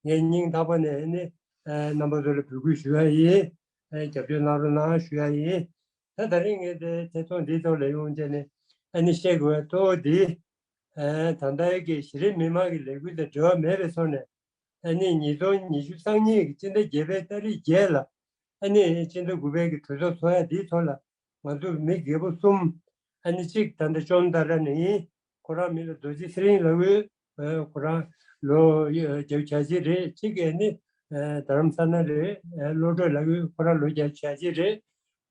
ངས་སྙིང་ཐག་པ་ནས་ཨ་ནི་རྣམ་པ་ཚོ་ལ་འབོད་སྐུལ་ཞུ་ཡ་ཡིན། རྒྱབ་སྐྱོར་གནང་རོགས་གནང་ཞུ་ཡ་ཡིན། ད་ད་རིང་ངས་དེ་ཐད་གཏོང་འདིའི་ཐོག་ལ་ཡོང་བྱས་ནས་ཨ་ནི་བཤད་དགོས་པའི་གཙོ་བོ་འདི་ད་ལྟའི་གི་གཞི་རིམ་མི་མང་གི་ལས་འགུལ་དང་འབྲེལ་བ་མེད་པའི་ཐོག་ནས་ཨ་ནི་ཉིས་སྟོང་ཉི་ཤུ་རྩ་གཉིས་ཀྱི་སྤྱི་ཟླ་བརྒྱད་པའི་ཏ་རིག་བརྒྱད་ལ་ཨ་ནི་སྤྱི་ཟླ་དགུ་པའི་གི་གྲོས་ཚོགས་ཚོགས་ཡ་འདིའི་ཐོག་ལ་ང་ཚོ་མི་རྒད་པོ་གསུམ་ཨ་ནི་གཅིག་ད་ལྟ་ཅོན་ཏ་ར་ནས་ཡིན། ཁོ་རང་མིང་ལ་རྡོ་རྗེ་ཚེ་རིང་ལབ་ཡོད། ཁོ་རང་ལོ་བརྒྱད་ཅུ་གྱ་གཅིག་རེད། གཅིག་གིས་ནི་རྡ་རམ་ས་ན་རེད། བློ་གྲོས་ལབ་ཡོད། ཁོ་རང་ལོ་བརྒྱད་ཅུ་གྱ་གཅིག་རེད།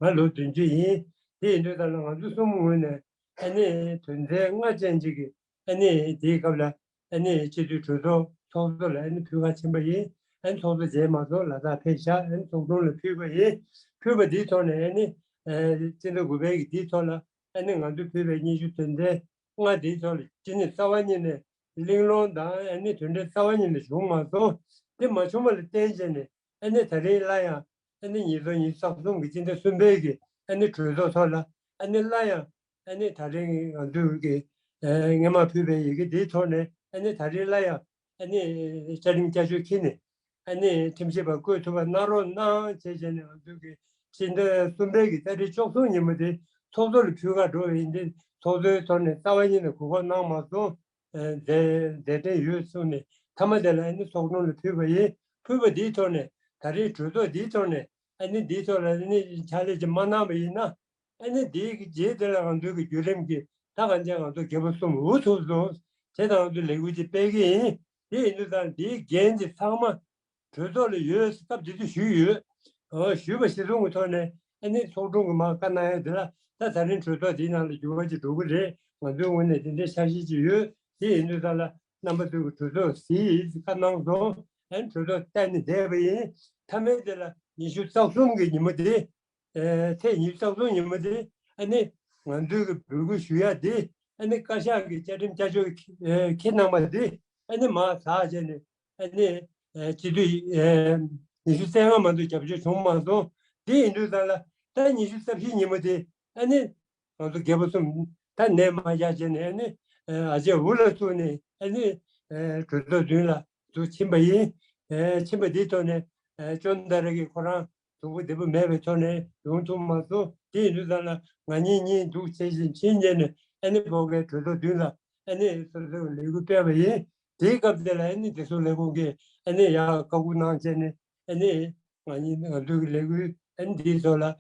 ང་ལོ་བདུན་ཅུ་ཡིན། དེ་ཡིན་དུས་ད་ལ་ང་ཚོ་གསུམ་ངོས་ནས་ཨ་ནི་དོན་ཚན་ལྔ་ཅན་ཅིག་གི་ཨ་ནི་དེའི་སྐབས་ལ་ཨ་ནི་སྤྱི་འཐུས་གྲོས་ཚོགས་ཚོགས་གཙོ་ལ་ཨ་ནི་ཕུལ་ག་ཕྱིན་པ་ཡིན། ཨ་ནི་ཚོགས་གཙོ་མཇལ་མ་སོང་། ལ་དྭགས་ཕེབས་བཞག་ཨ་ནི་ཚོགས་དྲུང་ལ་ཕུལ་བ་ཡིན། ཕུལ་བ་དེའི་ཐོག་ནས་ཨ་ནི་སྤྱི་ཟླ་དགུ་པའི་གི་དེའི་ཐོག་ལ་ཨ་ནི་ང་ཚོས་ཕུལ་བའི་སྙན་ཞུ་དོན་ཚན་ལྔ་དེའི་ཐོག་ལ་སྤྱི་ནས་རྩ་བ་ཉིད་ནས་གླེང་སློང་དང་ཨ་ནི་དོན་འབྲས་རྩ་བ་ཉིད་ནས་བྱུང་མ་སོང་། དེ་མ་བྱུང་བ་ལ་བརྟེན་བྱས་ནས་ཨ་ནི་ད་རིང་སླར་ཡང་ཨ་ནི་ཉིས་སྟོང་ཉི་ཤུ་རྩ་གསུམ་གྱི་སྤྱི་ཟླ་གསུམ་པའི་གི་ཨ་ནི་གྲོས་ཚོགས་ཐོག་ལ་ཨ་ནི་སླར་ཡང་ཨ་ནི་ད་རིང་ང་ཚོས་ཀྱི་སྔོན་མ་ཕུལ་བའི་ཡི་གེ་འདིའི་ཐོག་ནས་ཨ་ནི་ད་རིང་སླར་ཡང་ཨ་ནི་བཅའ་ཁྲིམས་བསྐྱར་བཅོས་ཁྱེར་ནས་ཨ་ནི་ཁྲིམས་ཞིབ་པ་བསྐོ་ཐུབ་པ་གནང་རོགས་གནང་བྱས་བྱས་ནས་ང་ཚོས་ཀྱི་སྤྱི་ཟླ་གསུམ་པའི་གི་ཏ་རིག་བཅུ་གསུམ་ཉིན་མོ་དེ་ཚོགས་གཙོ་ལ་ཕུལ་ག་འགྲོ་བ་ཡིན་ཏེ་ཚོགས་གཙོའི་ཐོག་ནས་རྩ་བ་ཉིད་ནས་གོ་སྐབས་གནང་མ་སོང་། མཛད་མཛད་འཕྲིན་ཡོད་གསུངས་ནས་མཐའ་མ་དེ་ལ་ཨ་ནི་ཚོགས་དྲུང་ལ་ཕུལ་བ་ཡིན། ཕུལ་བ་འདིའི་ཐོག་ནས་ད་རེས་གྲོས་ཚོགས་འདིའི་ཐོག་ནས་ཨ་ནི་འདིའི་ཐོག་ལ་ཨ་ནི་ཕྱག་ལས་ཅིག་མ་གནང་བ་ཡིན་ན་ཨ་ནི་འདིའི་རྗེས་དེ་ལ་ང་ཚོའི་གི་བརྒྱུད་རིམ་གྱི་ད་གང་ཅི་ང་ཚོ་རྒད་པོ་གསུམ་འུ་ཐུག་སོང་། བྱས་ཙང་ང་ཚོས་ལས་འགུལ་ཅིག་སྤེལ་གི་ཡིན། དེ་ཡིན་དུས་ཙང་འདིའི་འགན་དེ་ཚང་མ་གྲོས་ཚོགས་ལ་ཡོད་སྐབས་དེ་དུས་ཞུས་ཡོད། ཨོ་ཞུས་པ་གཞིར་བཟུང་གི་ཐོག་ནས་ཨ་ནི་ཚོགས་དྲུང་གི་མར་བཀའ་གནང་ཡ་དེ་ལ་ད་ད་རིང་གྲོས་ཚོགས་དེའི་ནང་ལ་འགྱུར་བ་ཅིག་འགྲོ་གི་རེད། ང་ཚོའི་ངོས་ནས་དེ་འདྲའི་འཆར་གཞི་ཅིག་ཡོད། དེ་ཡིན་དུས་ཙང་ལ་རྣམ་པ་ཚོས་ཀྱི་གྲོས་ཚོགས་གཟིགས་བཀའ་གནང་སོང་། ཨ་ནི་གྲོས་ཚོགས་བལྟས་ནས་བསྡད་པ་ཡིན། མཐའ་མའི་དེ་ལ་ཉི་ཤུ་རྩ་གསུམ་གི་ཉིན་མོ་དེ། ཨེ་ཚེས་ཉི་ཤུ་རྩ་གསུམ་ཉིན་མོ་དེ་ཨ་ནི་ང་ཚོའི་གི་འབོད་སྐུལ་ཞུ་ཡ་དེ་ཨ་ནི་བཀའ་ཤག་གི་བཅའ་ཁྲིམས་བསྐྱར་བཅོས་ཁས་གནང་བ་དེ་ཨ་ནི་མར་ཟགས་བྱས་ནས་ཨ་ནི་ཨེ་སྤྱི་འཐུས་ཨེ་ཉི་ཤུ་རྩ་ལྔ་མ་གཏོགས་རྒྱབ་སྐྱོར་བྱུང་མ་སོང་། དེ་ཡིན་དུས་ཙང་ལ་ད་ཉི་ཤུ་རྩ་བཞི་ཉིན་མོ་དེ་ཨ་ནི་ང་ཚོ་རྒད་པོ་གསུམ་ད་ནད་མ་ཡག་བྱས་ནས་ཨ་ནི་ཨ་ཅེ་འུ་ལ་བཙུགས་ནས་ཨ་ནི་གྲོས་ཚོགས་མདུན་ལ་ཚུར་ཕྱིན་པ་ཡིན། ཕྱིན་པ་འདིའི་ཐོག་ནས་ཅོན་ཏ་ར་གིས་ཁོ་རང་གཟུགས་པོ་བདེ་པོ་མེད་པའི་ཐོག་ནས་ཡོང་ཐུབ་མ་སོང་། དེ་ཡིན་དུས་ཙང་ལ་ང་གཉིས་གཉིས་འདུག་བྱས་བཞིན་ཕྱིན་རྗེས་ནས་ཨ་ནི་བོད་སྐད་གྲོས་ཚོགས་མདུན་ལ་ཨ་ནི་སོ་སོའི་ལས་འགུལ་སྤེལ་བ་ཡིན། དེའི་སྐབས་དེ་ལ་ཨ་ནི་བདེ་སྲུང་ལས་ཁུངས་ཀྱིས་ཨ་ནི་ཡར་བཀའ་འགུག་གནང་བྱས་ནས་ཨ་ནི། ང་གཉིས་ང་ཚོའི་གི་ལས་འགུལ་ཨ་ནི་འདིའི་ཐོག་ལ་ཨ་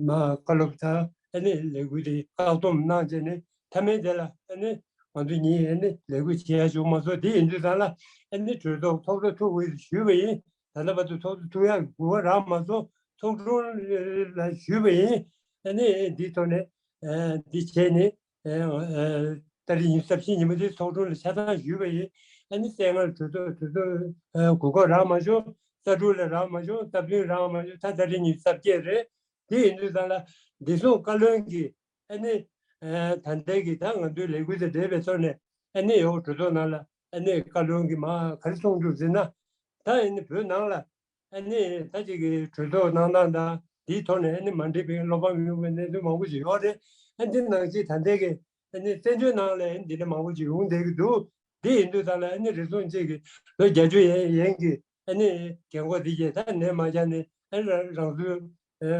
མར་བཀའ་སློབ་དང་ཨ་ནི་ལས་འགུལ་དེ་བཀག་སྡོམ་གནང་བྱས་ནས་མཐའ་མའི་དེ་ལ་ཨ་ནི་ང་ཚོ་གཉིས་ཨ་ནི་ལས་འགུལ་བྱེད་ཡ་བྱུང་མ་སོང་། དེ་ཡིན་དུས་ཙང་ལ་ཨ་ནི་གྲོས་ཚོགས་ཚོགས་གཙོ་ཐུག་དགོས་ཞུས་པ་ཡིན། ད་ལྟ་བར་དུ་ཚོགས་གཙོ་ཐུག་ཡ་གོ་སྐབས་རག་མ་སོང་། ཚོགས་དྲུང་ལ་ཞུས་པ་ཡིན། ཨ་ནི་འདིའི་ཐོག་ནས་ཨ་འདི་བྱས་ནས། ཨེ་ཨེ་ཏ་རིག་ཉི་ཤུ་རྩ་བཞི་ཉིན་མོ་དེ་ཚོགས་དྲུང་ལ་ཆ་ཚང་ཞུས་པ་ཡིན། ཨ་ནི་བཙན་ལྔ་ལ་གྲོས་ཚོགས་གྲོས་ཚོགས་ཨེ་གོ་སྐབས་རག་མ་བྱུང་། རྩ་དྲུང་ལ་རག་མ་བྱུང་། རྩ་བདུན་རག་མ་བྱུང་། ད་ཏ་རིག་ཉི་ཤུ་རྩ་བརྒྱད་རེད། དེ་ཡིན་དུས་ཙང་ལ་བདེ་སྲུང་བཀའ་བློན་གྱིས་ཨ་ནི་ཨེ་ད་ལྟའི་གི་ད་ང་ཚོའི་ལས་འགུལ་དེ་འབྲེལ་བའི་ཐོག་ནས་ཨ་ནི་ཡོ་གྲོས་ཚོགས་ནང་ལ་ཨ་ནི་བཀའ་བློན་གྱིས་མར་ག་རེ་གསུངས་འདུག་ཟེར་ན། ད་ཨ་ནི་བོད་ནང་ལ། ཨ་ནི་ད་ཅིག་གི་གྲོས་ཚོགས་གནང་སྟངས་དང་དེའི་ཐོག་ནས་ཨ་ནི་མ་འགྲིག་པའི་བློ་ཕམ་ཡོང་བའི་གནད་དོན་མང་པོ་ཞིག་ཡོད་རེད། ཨ་འདི་ནང་བཞིན་ད་ལྟའི་གི་ཨ་ནི་བཙན་བྱོལ་ནང་ལ་ཨ་ནི་འདི་འདྲ་མང་པོ་ཞིག་ཡོང་བསྡད་ཀྱི་འདུག་དེ་ཡིན་དུས་ཙང་ལ་ཨ་ནི་རེ་ཟུང་གཅིག་གི་ལོ་བརྒྱད་ཅུ་ཡན་ཡན་གྱི་ཨ་ནི་རྒན་གོག་འདི་གས་ད་ནད་མ་བྱས་ནས་ཨ་ནི་རང་རང་ཚུགས་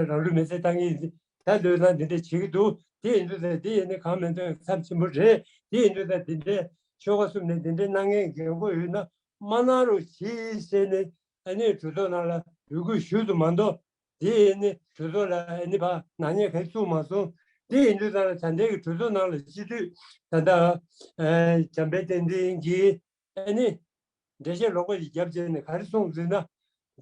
རང་ལུས་མེ་སྲེག་བཏང་གི་ཡིན། ད་ལོས་ན་འདི་འདྲ་བྱེད་ཀྱི་འདུག་དེ་ཡིན་དུས་ཙང་འདི་ཡིན་ནི་གང་མེད་དོན་ཚབས་ཆེན་པོ་རེད། དེ་ཡིན་དུས་ཙང་འདི་འདྲའི་ཆོལ་ཁ་གསུམ་ནས་འདི་འདྲའི་གནང་མཁན་རྒན་གོག་ཡོད་ན་མ་གནང་རོགས་གྱིས་ཟེར་ནས། ཨ་ནི་གྲོས་ཚོགས་ནང་ལ་འབོད་སྐུལ་ཞུས་དུ་མ་གཏོགས། དེ་ཨ་ནི་གྲོས་ཚོགས་ལ་ཨ་ནི་ཕར་ནག་ཉེས་ག་རེ་བཙུགས་མ་སོང་། དེ་ཡིན་དུས་ཙང་ལ་ད་ལྟའི་གི་གྲོས་ཚོགས་ནང་ལ་སྤྱི་འཐུས་ད་ལྟ་ཨ་འཇམ་དཔལ་བསྟན་འཛིན་གྱིས་ཨ་ནི་འགྲེལ་བཤད་ལོག་པ་ཞིག་བརྒྱབ་བྱས་ནས་ག་རེ་གསུངས་ཟེར་ན།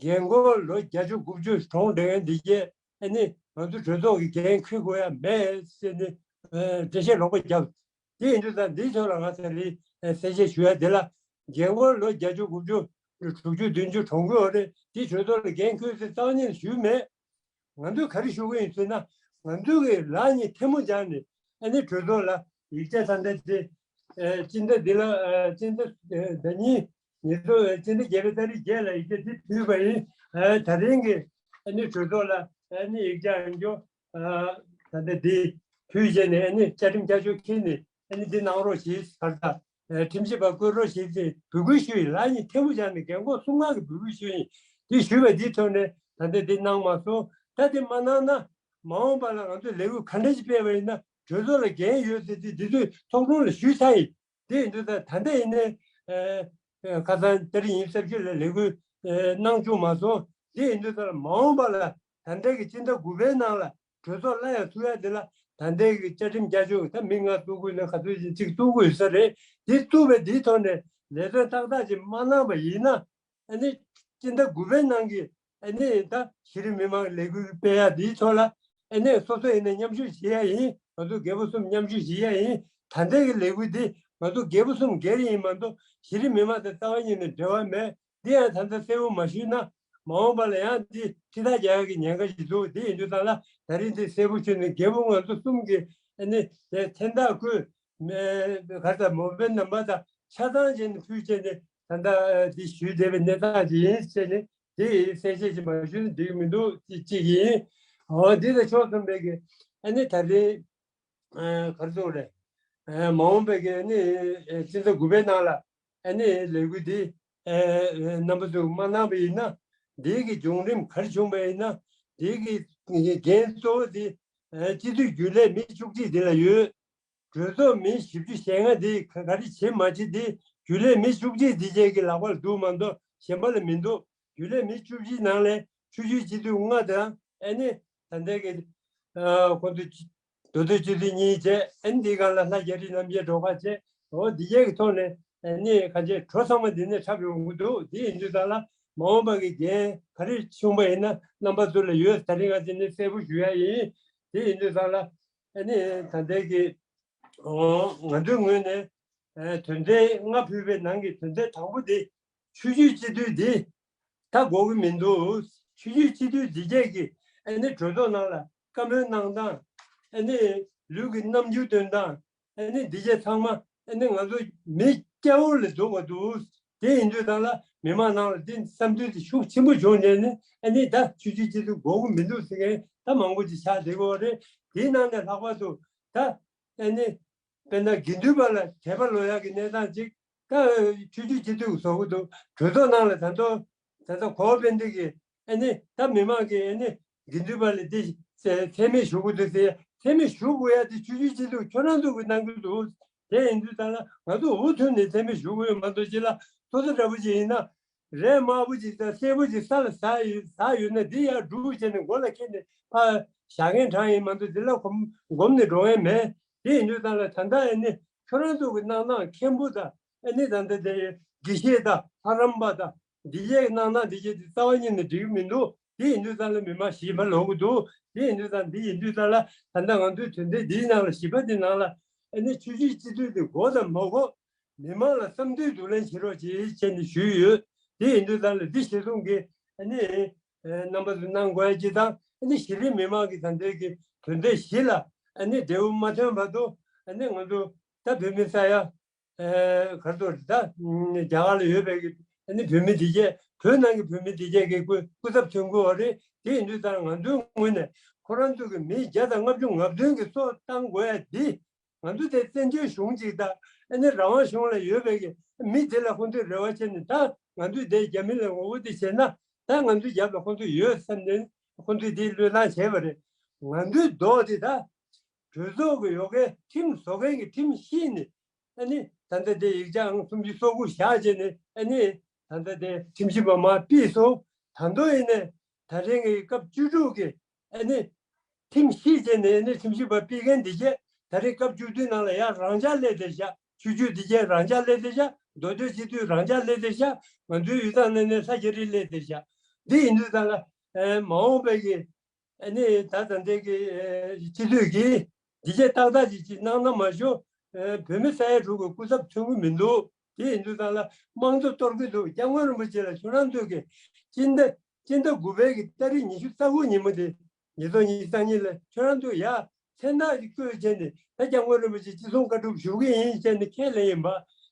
རྒན་འཁོགས་ལོ་བརྒྱད་ཅུ་དགུ་བཅུ་གྲོངས་བསྡད་མཁན་འདི་གས་ཨ་ནི་ང་ཚོ་གྲོས་ཚོགས་ཀྱི་འགན་འཁུར་དགོས་ཡ་མེད་ཟེར་ནས་ཨ་འགྲེལ་བཤད་ལོག་པ་བརྒྱབ། དེ་ཡིན་དུས་ཙང་འདིའི་ཐོག་ལ་ང་ཚོ་ལ་ཨ་གསལ་བཤད་ཞུ་ཡ་དེ་ལ། རྒན་འཁོགས་ལོ་བརྒྱད་ཅུ་དགུ་བཅུ་དྲུག་ཅུ་བདུན་ཅུ་གྲོངས་ཀྱི་ཡོད་རེད། དེ་གྲོས་ཚོགས་ལ་འགན་འཁུར་ཟེར་རྩ་བ་ཉིད་ནས་ཞུས་མེད། ང་ཚོས་ག་རེ་ཞུ་གི་ཡིན་ཟེར་ན། ང་ཚོས་ཀྱི་ལག་གཉིས་ཐལ་མོ་སྦྱར་ནས་ཨ་ནི་གྲོས་ཚོགས་ལ་ཡིག་ཆ་ད་ལྟ་དེ་ཨ་སྤྱི་ཟླ་འདི་ལ་ཨ་སྤྱི་ཟླ་ཨ་ཟླ་གཉིས་ཉིས་སྟོང་ཨ་སྤྱི་ཟླ་བརྒྱད་པའི་ཏ་རིག་བརྒྱད་ལ་ཡིག་ཆ་དེ་ཕུལ་བ་ཡིན། ཨ་ད་རིང་གི་ཨ་ནི་གྲོས་ཚོགས་ལ་ཨ་ནི་ཡིག་ཆ་ཡང་སྐྱོ་ཨ་ད་ལྟ་འདི་ཕུལ་བྱས་ནས་ཨ་ནི་བཅའ་ཁྲིམས་བསྐྱར་བཅོས་ཁྱེར་ནས་ཨ་ནི་འདི་གནང་རོགས་ཞེས་ཟེར། ད་ཨ་ཁྲིམས་ཞིབ་པ་བསྐོ་རོགས་ཞེས་ཟེར་འབོད་སྐུལ་ཞུས་ཡིན། ལག་གཉིས་ཐལ་མོ་སྦྱར་ནས་རྒན་འཁོགས་གསུམ་ལྔ་གིས་འབོད་སྐུལ་ཞུས་ཡིན། འདི་ཞུས་པ་འདིའི་ཐོག་ནས་ད་ལྟ་འདི་གནང་མ་སོང་། ད་འདི་མ་གནང་ན་མ་འོངས་པ་ལ་ང་ཚོས་ལས་འགུལ་ག་འདྲ་ཞིག་སྤེལ་བ་ཡིན་ན་གྲོས་ཚོགས་ལ་འགན་ཡོད་ཟེར་ཏེ་འདི་དུས་ཚོགས་དྲུང་ལ་ཞུས་ཚར་ཡིན། དེ་ཡིན་དུས་ད་ད་ལྟ་ཡིན་ནའི་ཨ་ཨ་ཁ་སང་ཏ་རིག་ཉི་ཤུ་རྩ་བཞི་ལ་ལས་འགུལ་ཨ་གནང་བཅུག་མ་སོང་། དེ་ཡིན་དུས་ད་མ་འོངས་པ་ལ་ད་ལྟ་གི་སྤྱི་ཟླ་དགུ་པའི་ནང་ལ་གྲོས་ཚོགས་སླར་ཡང་ཚུགས་ཡ་དེ་ལ་ད་ལྟའི་གི་བཅའ་ཁྲིམས་བསྐྱར་བཅོས་ད་མི་ལྔ་བཙུགས་དགོས་ན་ག་ཚོད་ཅིག་གཅིག་བཙུགས་དགོས་ས་རེད། དེ་བཙུགས་པའི་དེའི་ཐོག་ནས་ལས་དོན་ཏག་ཏག་ཅིག་མ་གནང་པ་ཡིན་ན། ཨ་ནི་སྤྱི་ཟླ་དགུ་པའི་ནང་གི་ཨ་ནི་ད་གཞི་རིམ་མི་མང་གི་ལས་འགུལ་སྤེལ་ཡ་དེའི་ཐོག་ལ་ཨ་ནི་སོ་སོ་ཡིན་ན་མཉམ་ཞུགས་བྱེད་ཡ་ཡིན། ང་ཚོ་རྒད་པོ་གསུམ་མཉམ་ཞུགས་བྱེད་ཡ་ཡིན། ད་ལྟའི་གི་ལས་འགུལ་འདི་ང་ཚོ་རྒད་པོ་གསུམ་སྒེར་ཡིན་མ་གཏོགས་གཞི་རིམ་མི་མང་དང་རྩ་བ་ཉིད་ནས་འབྲེལ་བ་མེད། འདི་ཡང་ད་ལྟ་གསལ་པོ་མ་ཞུས་ན་མ་འོངས་པ་ལ་ཡང་འདི་ཁྲི་ཐག་རྒྱག་ཡག་གི་ཉེན་ཁ་ཞིག་འདུག་དེ་ཡིན་དུས་ཙང་ལ་ད་རིང་འདི་གསལ་པོ་བྱུང་ནས་རྒད་པོ་ང་ཚོ་གསུམ་གྱི་ཨ་ནི་དེ་མཚན་རྟགས་བཀོད། མེ་གར་དང་མོ་པའི་རྣམ་པ་དང་ཆ་ཚང་བྱས་ནས་ཕུལ་བྱས་ནས་ད་ལྟ་འདི་ཞུས་བསྡད་པའི་གནས་སྟངས་ཅིག་ཡིན་བྱས་ནས་དེ་གསལ་བཤད་ཅིག་མ་ཞུས་ན་འགྲིག་མི་འདུག་ཅིག་ཅིག་ཡིན། འོ་འདི་ལ་ཕྱོགས་མཚུངས་པའི་གི་ཨ་ནི་ད་རིང་གར་ཚོགས་རེད། མ་འོངས་པའི་གི་ཨ་ནི་སྤྱི་ཟླ་དགུ་པའི་ནང་ལ་ཨ་ནི་ལས་འགུལ་འདི་རྣམ་པ་ཚོས་མ་གནང་པ་ཡིན་ན་འདི་གི་བྱུང་རིམ་ག་རེ་བྱུང་པ་ཡིན་ན་འདི་གི་འགན་གཙོ་བོ་འདི་སྤྱི་འཐུས་རྒྱུན་ལས་མི་བཅུ་གཅིག་འདི་ལ་ཡོད། གྲོས་ཚོགས་མི་བཞི་བཅུ་ཞེ་ལྔ་འདི་ག་ག་རེ་བྱེད་མ་བྱེད་འདི་རྒྱུན་ལས་མི་བཅུ་གཅིག་འདི་བཅས་ཀྱི་ལག་པར་འདུག་མ་གཏོགས་གཞན་པ་ལ་མི་འདུག་རྒྱུན་ལས་མི་བཅུ་བཞི་ནང་ལས་ཆུ་བཞི་སྤྱི་འཐུས་ལྔ་དང་ཨ་ནི་ད་ལྟའི་གི་ཁོང་ཚོ་མདོ་སྟོད་སྤྱི་འཐུས་གཉིས་བྱས། ཨ་ནི་འདི་སྒང་ལ་ལྷ་རྒྱ་རི་རྣམ་རྒྱལ་སྒྲོལ་དཀར་བྱས། འོ་འདི་བཅས་ཀྱི་ཐོག་ནས་ཨ་ནི་ག་ཅེ་གྲོས་ཚང་མ་འདི་ནས་འཁྲབ་ཡོང་གི་འདུག་དེ་ཡིན་དུས་ཙང་ལ་མ་འོངས་པ་གི་འགན་ག་རེ་བྱུང་པ་ཡིན་ན་རྣམ་པ་ཚོ་ལ་ཡོད། ད་རིང་ང་འདི་ནས་གསལ་པོ་ཞུ་ཡ་ཡིན། དེ་ཡིན་དུས་ཙང་ལ་ཨ་ནི་ད་ལྟའི་གི་ང་ཚོའི་ངོས་ནས་དོན་ཚན་ལྔ་ཕུལ་བའི་ནང་གི་དོན་ཚན་དང་པོ་དེ་ཆོས་བརྒྱུད་སྤྱི་འཐུས་འདི་ད་དགོས་ཀྱི་མི་འདུག་ཆོས་བརྒྱུད་སྤྱི་འཐུས་འདི་བཅས་ཀྱིས་ཨ་ནི་གྲོས་ཚོགས་ནང་ལ་བཀའ་མོལ་གནང་སྟངས། ཨ་ནི་ལུས་ཀྱི་རྣམ་འགྱུར་སྟོན་སྟངས། ཨ་ནི་འདི་བཅས་ཚང་མ་ཨ་ནི་ང་ཚོ་མི་སྐྱ་བོ་ལ་འདུག་པ་འདུག་དེ་ཡིན་དུས་ཙང་ལ་མི་མང་ནང་ལ་འདི་བསམ་ཚུལ་དེ་ཤུགས་ཆེན་པོ་བྱུང་ནས་ནི་ཨ་ནི་ད་ཆོས་བརྒྱུད་སྤྱི་འཐུས་དགོས་ཀྱི་མི་འདུག་ཟེར་མཁན་ད་མང་པོ་ཅིག་ཆགས་བསྡད་ཀྱི་ཡོད་རེད། དེའི་ནང་ནས་ལྷག་པར་དུ་ད་ཨ་ནི་དཔེར་ན་དགེ་འདུན་པ་ལ་དད་པ་ལོག་ཡག་གི་གནས་སྟངས་ཅིག་ད་ཆོས་བརྒྱུད་སྤྱི་འཐུས་བཟོ་གི་འདུག་གྲོས་ཚོགས་ནང་ལ་ད་དུང་ད་ལྟ་གོ་བ་དཔལ་ལྡན་གྱིས་ཨ་ནི་ད་མི་མང་གིས་ཨ་ནི་དགེ་འདུན་པ་ལ་འདི་མཚན་སྨད་ཞུ་དགོས་འདུག་ཟེར། མཚན་སྨད་ཞུ་དགོས་ཡ་དེ་ཆོས་བརྒྱུད་སྤྱི་འཐུས་ཁྱོད་རང་ཚོ་གིས་གནང་གི་འདུག་དེ་ཡིན་དུས་ཙང་ལ་ང་ཚོ་འུ་ཐུག་ནས་མཚན་སྨད་ཞུ་དགོས་ཡོད་མ་གཏོགས་ཅི་ལ་སོ་སོ་འདྲ་པོ་ཅིག་ཡིན་ན་རས་དམར་པོ་ཅིག་དང་སེར་པོ་ཅིག་ས་ལ་ཟག་ཡོད་ཟག་ཡོད་ན་འདི་ཡར་སྒྲུག་བྱས་ནས་མགོ་ལ་འཁྱེར་ནས་ཕར་བཞག་མཁན་གྲངས་ཡིན་མ་གཏོགས་འདི་ལ་གོམ་གོམ་ནས་འགྲོ་མཁན་མེད། དེ་ཡིན་དུས་ཙང་ལ་ད་ལྟ་ཨ་ནི་ཁྱོད་རང་ཚོ་གིས་གནང་སྟངས་མཁན་པོ་དང་ཨ་ནི་ད་ལྟ་དེ་དགེ་བཤེས་དང་ལྷ་རམས་པ་དང་འདི་གས་གནང་སྟངས་འདི་གས་དེ་རྩ་བ་ཉིད་ནས་འགྲིག་གི་མི་འདུག་དེ་ཡིན་དུས་ཙང་ལ་མི་མང་ཞིབ་པ་ལོག་གི་འདུག་དེ་ཡིན་དུས་ཙང་འདི་ཡིན་དུས་ཙང་ལ་ད་ལྟ་ང་ཚོའི་དོན་ཚན་འདིའི་ནང་ལ་ཞིབ་པ་འདི་ནང་ལ་ཨ་ནི་ཆོས་བརྒྱུད་སྤྱི་འཐུས་དེ་དགོས་དང་མ་དགོས་མི་མང་ལ་བསམ་ཚུལ་བསྡུ་ལེན་བྱེད་རོགས་གྱིས་བྱས་ནས་ཞུས་ཡོད། དེ་ཡིན་དུས་ཙང་ལ་འདི་ཞེ་ཚུང་གིས་ཨ་ནི་རྣམ་པ་ཚོ་གནང་དགོས་ཡ་ཅིག་དང་ཨ་ནི་གཞི་རིམ་མི་མང་གི་ད་ལྟའི་གི་དོན་ཚན་བཞི་ལ་ཨ་ནི་འབྲས་བུ་མ་ཐོན་བར་དུ་ཨ་ནི་ང་ཚོ་ད་བོད་མི་ས་ཡ་ཨ་ག་རེ་ཟེར་ད་རྒྱ་གར་ལ་ཡོད་པའི་གི་ཨ་ནི་བོད་མི་འདི་གས་བོད་ནང་གི་བོད་མི་འདི་གས་ཀྱི་སྐུ་སྐུ་ཚབ་ཐོན་དགོས་པ་རེད། དེ་ཡིན་དུས་ཙང་ང་ཚོའི་ངོས་ནས་ཁོ་རང་ཚོ་གི་མི་བརྒྱ་དང་ལྔ་བཅུ་ང་བདུན་གི་སྲོག་བཏང་དགོས་ཡ་འདི་ང་ཚོ་དེ་བཙན་བྱོལ་གཞུང་ཅིག་དང་ཨ་ནི་རང་དབང་གཞུང་ལ་ཡོད་པའི་གི་མི་དེ་ལ་ཁོང་ཚོས་རེ་བ་བྱས་ནས་ད་ང་ཚོས་དེ་རྒྱ་མི་ལ་ངོ་རྒོལ་དེ་བྱས་ན་ད་ང་ཚོའི་རྒྱབ་ལ་ཁོང་ཚོ་ཡོད་བསམ་ནས་ཁོང་ཚོས་དེ་བློས་བཏང་བྱས་པ་རེད། ང་ཚོའི་རྡོག་དེ་ད་གྲོས་ཚོགས་ཀྱི་ཡོད་མཁན་ཁྲིམས་བཟོ་མཁན་གྱི་ཁྲིམས་ཤེས་ནས་ཨ་ནི་ད་ལྟ་དེ་ཡིག་ཆ་ཨང་སུམ་ཅུ་སོ་དགུ་བཞག་བྱས་ནས་ཨ་ནི་ ད་ལྟ་དེ་ཁྲིམས་ཞིབ་པ་མར་ཕུད་སོང་། ད་དུང་ཡིན་ནའི་ད་རིང་གི་སྐབས་བཅུ་དྲུག་གི་ཨ་ནི་ཁྲིམས་ཞིབ་བྱས་ནས་ཨ་ནི་ཁྲིམས་ཞིབ་པ་ཕུད་མཁན་འདི་གས་ད་རིང་སྐབས་བཅུ་བདུན་ནང་ལ་ཡང་རང་འཇགས་སླེབས་བསྡད་བཞག་ཆོས་བརྒྱུད་འདི་གས་རང་འཇགས་སླེབས་བསྡད་བཞག་མདོ་སྟོད་སྤྱི་འཐུས་རང་འཇགས་སླེབས་བསྡད་བཞག་ང་ཚོའི་ཡུལ་ཐང་ནས་ནས་ས་རྒྱ་རི་སླེབས་བསྡད་བཞག་འདི་ཡིན་དུས་ཙང་ལ་ཨེ་མ་འོངས་པའི་གི་ཨ་ནི་ད་ད་ལྟའི་གི་ཨེ་སྤྱི་འཐུས་ཀྱིས་འདི་གས་ཏག་ཏག་ཅིག་ཅིག་གནང་ན་མ་གཞི་ཨེ་བོད་མི་ས་ཡ་དྲུག་གི་སྐུ་ཚབ་མཚོན་གི་མི་འདུག་དེ་ཡིན་དུས་ཙང་ལ་དམངས་གཙོ་གཏོར་གི་འདུག་སྐྱབས་མགོན་རིན་པོ་ཆེ་ལ་ཁྱོད་རང་ཚོས་གི་སྤྱི་ཟླ་སྤྱི་ཟླ་དགུ་པའི་གི་ཏ་རིག་ཉི་ཤུ་རྩ་དགུ་ཉིན་མོ་དེ་ཉིས་སྟོང་ཉི་ཤུ་རྩ་གཉིས་ལ་ཁྱོད་རང་ཚོས་ཡ་མཚན་རྟགས་ཅིག་བཀོད་བྱས་ནས་ད་སྐྱབས་མགོན་རིན་པོ་ཆེ་ཅི་གསུང་བཀའ་སྒྲུབ་ཞུ་གི་ཡིན་བྱས་ནས་ཁས་ལེན་ཡིན་པ།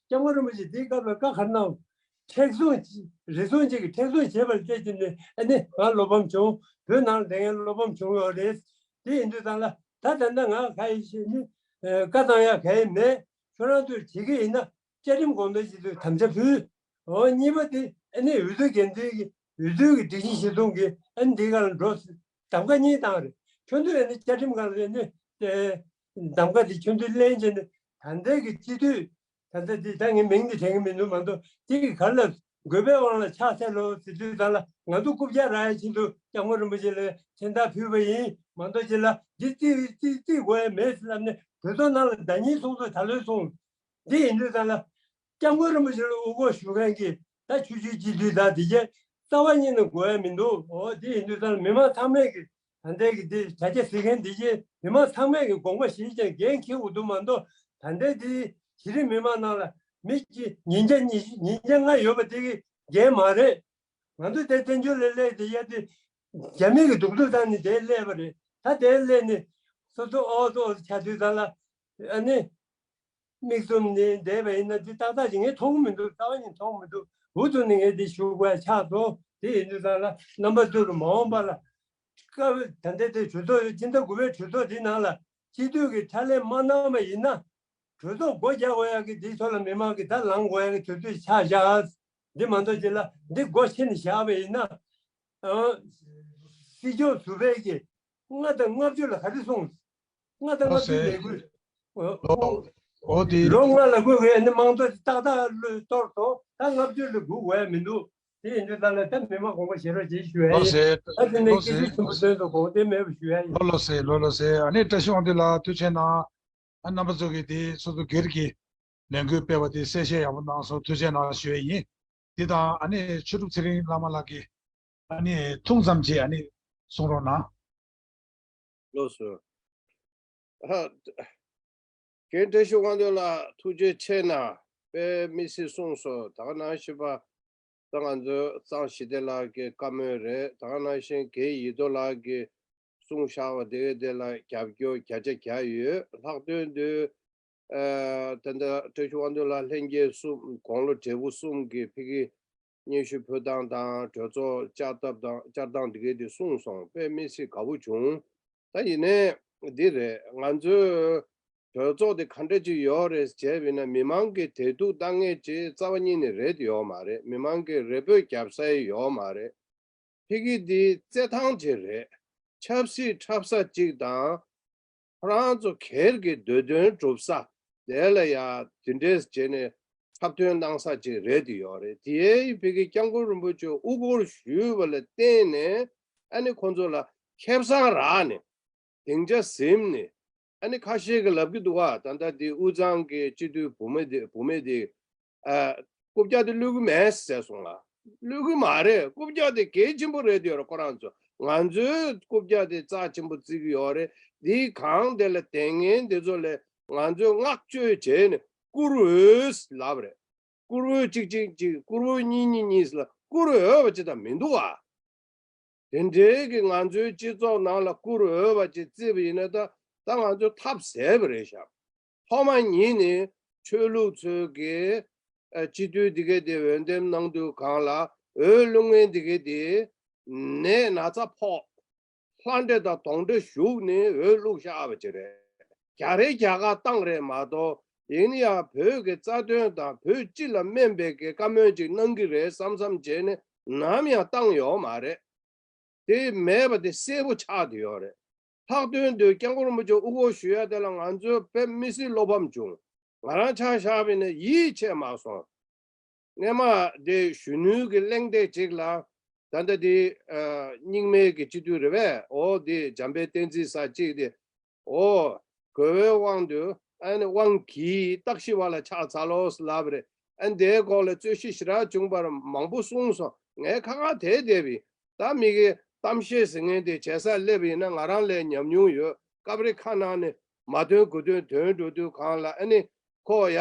སྐྱབས་མགོན་རིན་པོ་ཆེ་དེའི་སྐབས་ལ་བཀའ་ག་རེ་གནང་། མཁྲེགས་བཟུང་ཅིག་རེ་ཟུང་ཅིག་གིས་མཁྲེགས་བཟུང་བྱས་པར་བལྟས་ཀྱི་ནས་ཨ་ནི་ང་བློ་ཕམ་བྱུང་། བོད་ནང་ལ་བསྡད་མཁན་བློ་ཕམ་བྱུང་ཡོད་རེད། དེ་ཡིན་དུས་ཙང་ལ་ད་ད་ལྟ་ང་ག་ཡིན་ཞེས་ནི་བཀའ་བཏང་ཡག་ག་ཡིན་མེད། ཁྱོད་རང་ཚོས་བྱེད་ཀྱི་ཡིན་ན་བཅའ་ཁྲིམས་དགོངས་དོན་ཞིག་ཏུ་དམ་བཅའ་ཕུལ། འོ་གཉིས་པ་དེ་ཨ་ནི་འོས་བསྡུ་འགན་འཛིན་གྱི་འོས་བསྡུ་གི་སྒྲིག་གཞི་གཞི་བཟུང་གི་ཨ་ནི་འདི་ག་ལ་འགྲོ་གདམ་ག་གཉིས་བཏང་རེད། ཁྱོད་ཚོས་ཨ་ནི་བཅའ་ཁྲིམས་སྒང་ལ་ཨ་ནི་གདམ་ག་དེ་ཁྱོད་ཚོས་ལེན་བྱས་ནས་ད་ལྟའི་གི་སྤྱི་འཐུས་ད་ལྟ་འདི་ད་ངས་མིང་འདི་དྲན་གི་མི་འདུག་མ་གཏོགས་དེ་གི་ག་ལ་དགོས་པའི་དབང་ལ་ཕྱག་འཚལ་ལོ་ཟེར་དུས་ཙང་ལ་ང་ཚོ་རྐུབ་བཀྱག་རག་ཡ་ཆེད་དུ་སྐྱབས་མགོན་རིན་པོ་ཆེ་ལ་མཚན་རྟགས་ཕུལ་བ་ཡིན་མ་གཏོགས་ཅི་ལ་འདི་རྩིས་རྩིས་རྩིས་དགོས་ཡ་མེད་ཟེར་ལབ་ནས་གྲོས་ཚོགས་ནང་ལ་ཟླ་ཉིན་ཚོགས་གཙོས་ད་ལོའི་སོང་། འདི་ཡིན་དུས་ཙང་ལ་སྐྱབས་མགོན་རིན་པོ་ཆེ་ལ་དབུ་སྐོར་ཞུ་མཁན་གྱི་ད་ཆོས་བརྒྱུད་སྤྱི་འཐུས་དང་དེ་གས་རྩ་བ་ཉིད་ནས་དགོས་ཡ་མི་འདུག་འོ་དེ་ཡིན་དུས་ཙང་ལ་མི་མང་ཚང་མས་ཀྱི་ད་ལྟའི་གི་དེ་བྱ་བྱེད་ཟེར་མཁན་འདི་གས་མི་མང་ཚང་མས་ཀྱི་དགོངས་པ་བཞེས་ཀྱང་འགན་འཁྱེར་དགོས་འདུག་མ་གཏོགས་ད་ལྟའི་དེ་གཞི་རིམ་མི་མང་ནང་ལ་མི་གཅིག་ཉིས་བརྒྱ་ཉི་ཤུ་ཉིས་བརྒྱ་ལྔ་ཡོད་པ་དེ་གི་འགན་མ་རེད། ང་ཚོ་དེ་བཙན་བྱོལ་ལ་སླེབས་དེ་ཡ་དེ་རྒྱ་མི་གི་གདུག་རྩུབ་བཏང་ནས་དེ་སླེབས་པ་རེད། ད་དེ་སླེབས་ནས་སོ་སོ་ཨོ་ཙོ་ཨོ་ཙོ་ཆགས་དུས་ཙང་ལ་ཨ་ནི། མིག་བཙུམ་ནས་བསྡད་པ་ཡིན་ན་འདི་ཏག་ཏག་ཅིག་ངས་མཐོང་གི་མི་འདུག་རྩ་བ་ཉིད་མཐོང་གི་མི་འདུག་འུ་ཐུག་ནས་ངས་འདི་ཞུ་དགོས་ཆགས་སོང་། དེ་ཡིན་དུས་ཙང་ལ་རྣམ་པ་ཚོས་མ་འོངས་པ་ལ་སྐབས་ད་ལྟའི་དེ་གྲོས་ཚོགས་སྤྱི་ཟླ་དགུ་པའི་གྲོས་ཚོགས་འདི་ནང་ལ་སྤྱི་འཐུས་ཀྱི་ཕྱག་ལས་མ་གནང་བ་ཡིན་ན་གྲོས་ཚོགས་སྒོ་རྒྱག་དགོས་ཡག་གི་འདིའི་ཐོག་ལ་མི་མང་གིས་ད་ལངས་དགོས་ཡག་གི་དུས་ཚོད་ཆགས་བཞག་འདི་མ་གཏོགས་ཅི་ལ་འདི་སྒོ་ཕྱེ་ནས་བཞག་པ་ཡིན་ན་ཨ་སྲིད་སྐྱོང་ཟུར་པའི་གི་ལྔ་དང་ལྔ་བཅུ་ལ་ག་རེ་སོང་། ལྔ་དང་ལྔ་བཅུ་ལས་འགུལ། ལོ་ལོ་དེ་ལོ་ལྔ་ལ་འགུལ་བའི་ནི་མང་ཚོགས་ཏག་ཏག་ལོས་གཏོར་སོང་། ད་ལྔ་བཅུ་ལ་འགུལ་དགོས་ཡ་མི་འདུག་དེ་ཡིན་དུས་ད་ལ་ད་མི་མང་དགོངས་པ་བཞེས་རོགས་བྱེད་ཞུ་ཡ་ལོ་ཡིན། ཟེར་ད་དེ་ནས་ལོ་སྐྱེས་ཟེར་ཤུལ་ཆེན་པོ་སྟོན་དུ་དགོངས་དེ་མེད་པ་ཞུ་ཡ་ཡིན། ལོ་ལོ་ཟེར་ལོ་ལོ་ཟེར། ཨ་ནི་བཀྲ་ཤིས་དབང་འདུས་ལགས་ཐུགས་རྗེ་གནང་། ཨ་རྣམ་པ་ཚོ་གིས་དེ་སོ་སོ་སྒེར་གྱི་ལས་འགུལ་སྤེལ་བ་དེ་གསལ་བཤད་ཡག་པོ་གནང་སོང་། ཐུགས་རྗེ་གནང་ཞུ་ཡ་ཡིན། དེ་དང་ཨ་ནི་ཆོས་གྲུབ་ཚེ་རིང་བླ་མ་ལགས་ཀྱིས་ཨ་ནི་ཐུང་ཙམ་ཅིག་ཨ་ནི་གསུང་རོགས་གནང་། ལགས་སོ། ཨ། རྒན་བཀྲ་ཤིས་དབང་འདུས་ལགས་ཐུགས་རྗེ་ཆེ་གནང་། དཔེ་མི་སྲིད་གསུངས་སོང་། ད་ག་ནང་བཞིན་པ་ད་ང་ཚོའི་གཙང་ཞི་བདེ་ལགས་ཀྱི་བཀའ་མོལ་རེད། ད་ག་ནང་བཞིན་རྒན་ཡེ་རྡོར་ལགས་ཀྱིས་གསུངས་བཞག་པ་དེ་གའི་དེ་ལ་རྒྱབ་སྐྱོར་བརྒྱ་ཆ་བརྒྱ་ཡོད། ལྷག་དོན་དུ་ཨ་ད་ལྟ་བཀྲ་ཤིས་དབང་འདུས་ལགས་ལྷན་རྒྱས་གསུམ་དགུང་ལོ་བགྲེས་པོ་གསུམ་གྱིས་ཕ་གི་སྙན་ཞུ་ཕུལ་སྟངས་དང་གྲོས་ཚོགས་བསྐྱར་ལྡབ་དང་བསྐྱར་སྟངས་འདི་གའི་དེ་གསུངས་སོང་། དཔེ་མི་སྲིད་དགའ་པོ་བྱུང་། ད་ཡིན་ནའི་འདི་རེད། ང་ཚོའི་གྲོས་ཚོགས་དེ་ག་འདྲ་ཅིག་ཡོད་རེད་བྱས་པ་ཡིན་ན་མི་མང་གི་བདེ་སྡུག་ལྟ་མཁན་ཅིག་རྩ་བ་ཉིད་ནས་རེད་ཡོད་མ་རེད། མི་མང་གི་རེ་འབོད་རྒྱབ་ས་ཡོད་མ་རེད། ཕ་གི་འདི་རྩེད་ཐང་ཅིག་རེད། ཆབ་སྲིད་འཁྲབ་ས་ཅིག་དང་། ཁོ་རང་ཚོ་སྒེར་གྱི་འདོད་དོན་སྒྲུབ་ས་དེ་ལ་ཡང་དེ་འདྲས་བྱས་ནས་འཁྲབ་སྟོན་གནང་ས་ཅིག་རེད་དེ་ཡོད་རེད། དེའི་ཕ་གི་སྐྱབས་མགོན་རིན་པོ་ཆེ་དབུ་སྐོར་ཞུས་པ་ལ་བརྟེན་ནས་ཨ་ནི་ཁོ་ཚོ་ལ་ཁེ་བཟང་རག་ནས་སྡིངས་ཆ་ཟིན་ནས་ཨ་ནི་ཁ་ཤས་ཀྱིས་ལབ་ཀྱི་འདུག་ག་ད་ལྟ་དེ་དབུས་གཙང་གི་སྤྱི་འཐུས་བུ་མོ་དེ་བུ་མོ་དེ། ཨ། རྐུབ་བཀྱག་དེ་བླུག་གི་མེད་ཟེར་སོང་ང་། བླུག་གི་མ་རེད། རྐུབ་བཀྱག་དེ་གལ་ཆེན་པོ་རེད་ཡོད་རེད། ཁོ་རང་ཚོ་ང་ཚོའི་རྐུབ་བཀྱག་དེ་རྩ་ཆེན་པོ་བརྩི་གི་ཡོད་རེད། དེའི་སྒང་དེ་ལ་དེ་ངན་དེ་ཚོ་ལས་ང་ཚོས་བསྔགས་བརྗོད་བྱས་ནས་བཀུར་འོས་ལབ་རེད། བཀུར་འོས་གཅིག་གཅིག་གཅིག་བཀུར་འོས་གཉིས་གཉིས་གཉིས་ལ་བཀུར་འོས་པ་ཅི་ད་མི་འདུག་ཨ། དེ་འདྲའི་གི་ང་ཚོའི་སྤྱི་ཚོགས་ནང་ལ་བཀུར་འོས་པ་ཅིག་བརྩིས་པ་ཡིན་ན་ད་ད་ང་ཚོ་ཐབས་ཟད་པ་རེད་ཤག་ཐོག་མ་ཉིད་ནས་ཆོས་ལུགས་ཚོའི་གི་ཨ་སྤྱི་འཐུས་འདི་གའི་དེ་འོས་འདེམས་གནང་དུས་སྒང་ལ་འོས་བླུག་མཁན་འདི་གའི་དེ་ནད་ན་ཚ་ཕོག་ལྷ་འདྲེ་དང་གདོན་འདྲེ་ཞུགས་ནས་འོས་བླུགས་བཞག་པ་ཅིག་རེད། རྒྱ་རེད་རྒྱ་གར་བཏང་རེད་མ་གཏོགས་ཡིན་ན་ཡང་བོད་ཀྱི་རྩ་དོན་དང་བོད་སྤྱི་ལ་སྨན་པའི་གི་བཀའ་མོལ་ཅིག་གནང་གི་རེད་བསམ་བསམ་བྱས་ནས་ནམ་ཡང་བཏང་ཡོད་མ་རེད། དེ་མེད་པ་དེ་གསལ་པོ་ཆགས་བསྡད་ཡོད་རེད། ལྷག་དོན་དུ་སྐྱབས་མགོན་རིན་པོ་ཆེ་དབུ་སྐོར་ཞུ་ཡ་དེ་ལ་ང་ཚོས་དཔེ་མི་སྲིད་བློ་ཕམ་བྱུང་། ང་རང་ཆ་བཞག་པ་ཡིན་ན་ཡིད་ཆེས་མ་སོང་། སྔས་མ་དེ་གཞོན་ནུའི་གི་གླེང་སྟེགས་ཅིག་ལ། ད་ལྟ་དེ་རྙིང་མའི་གི་སྤྱི་འཐུས་རེད་པས། འོ་དེ་འཇམ་དཔལ་བསྟན་འཛིན་ཟེར་ཅིག་དེ། འོ། དགོས་པའི་དབང་དུ་ཨ་ནི་དབང་གིས་རྟག་ཤི་བ་ལ་ཕྱག་འཚལ་ལོ་ལབ་རེད། ཨ་ནི་དེའི་སྐོར་ལ་རྩོད་གཞི་ཞེ་དྲག་བྱུང་བར་མང་པོ་གསུངས་སོང་། ངས་ཁ་ཁ་དེ་བསྡད་པའི། ད་མི་གི་གཏམ་བཤད་ཟེར་མཁན་དེ་བྱེད་སར་སླེབས་པ་ཡིན་ན་ང་རང་ལས་ཉམས་མྱོང་ཡོད། སྐབས་རེ་ཁ་ནང་ནས་མ་ཐོན་དགུ་ཐོན་ཐོན་འགྲོ་དུས་གང་ལ་ཨ་ནི་ཁོ་ཡ་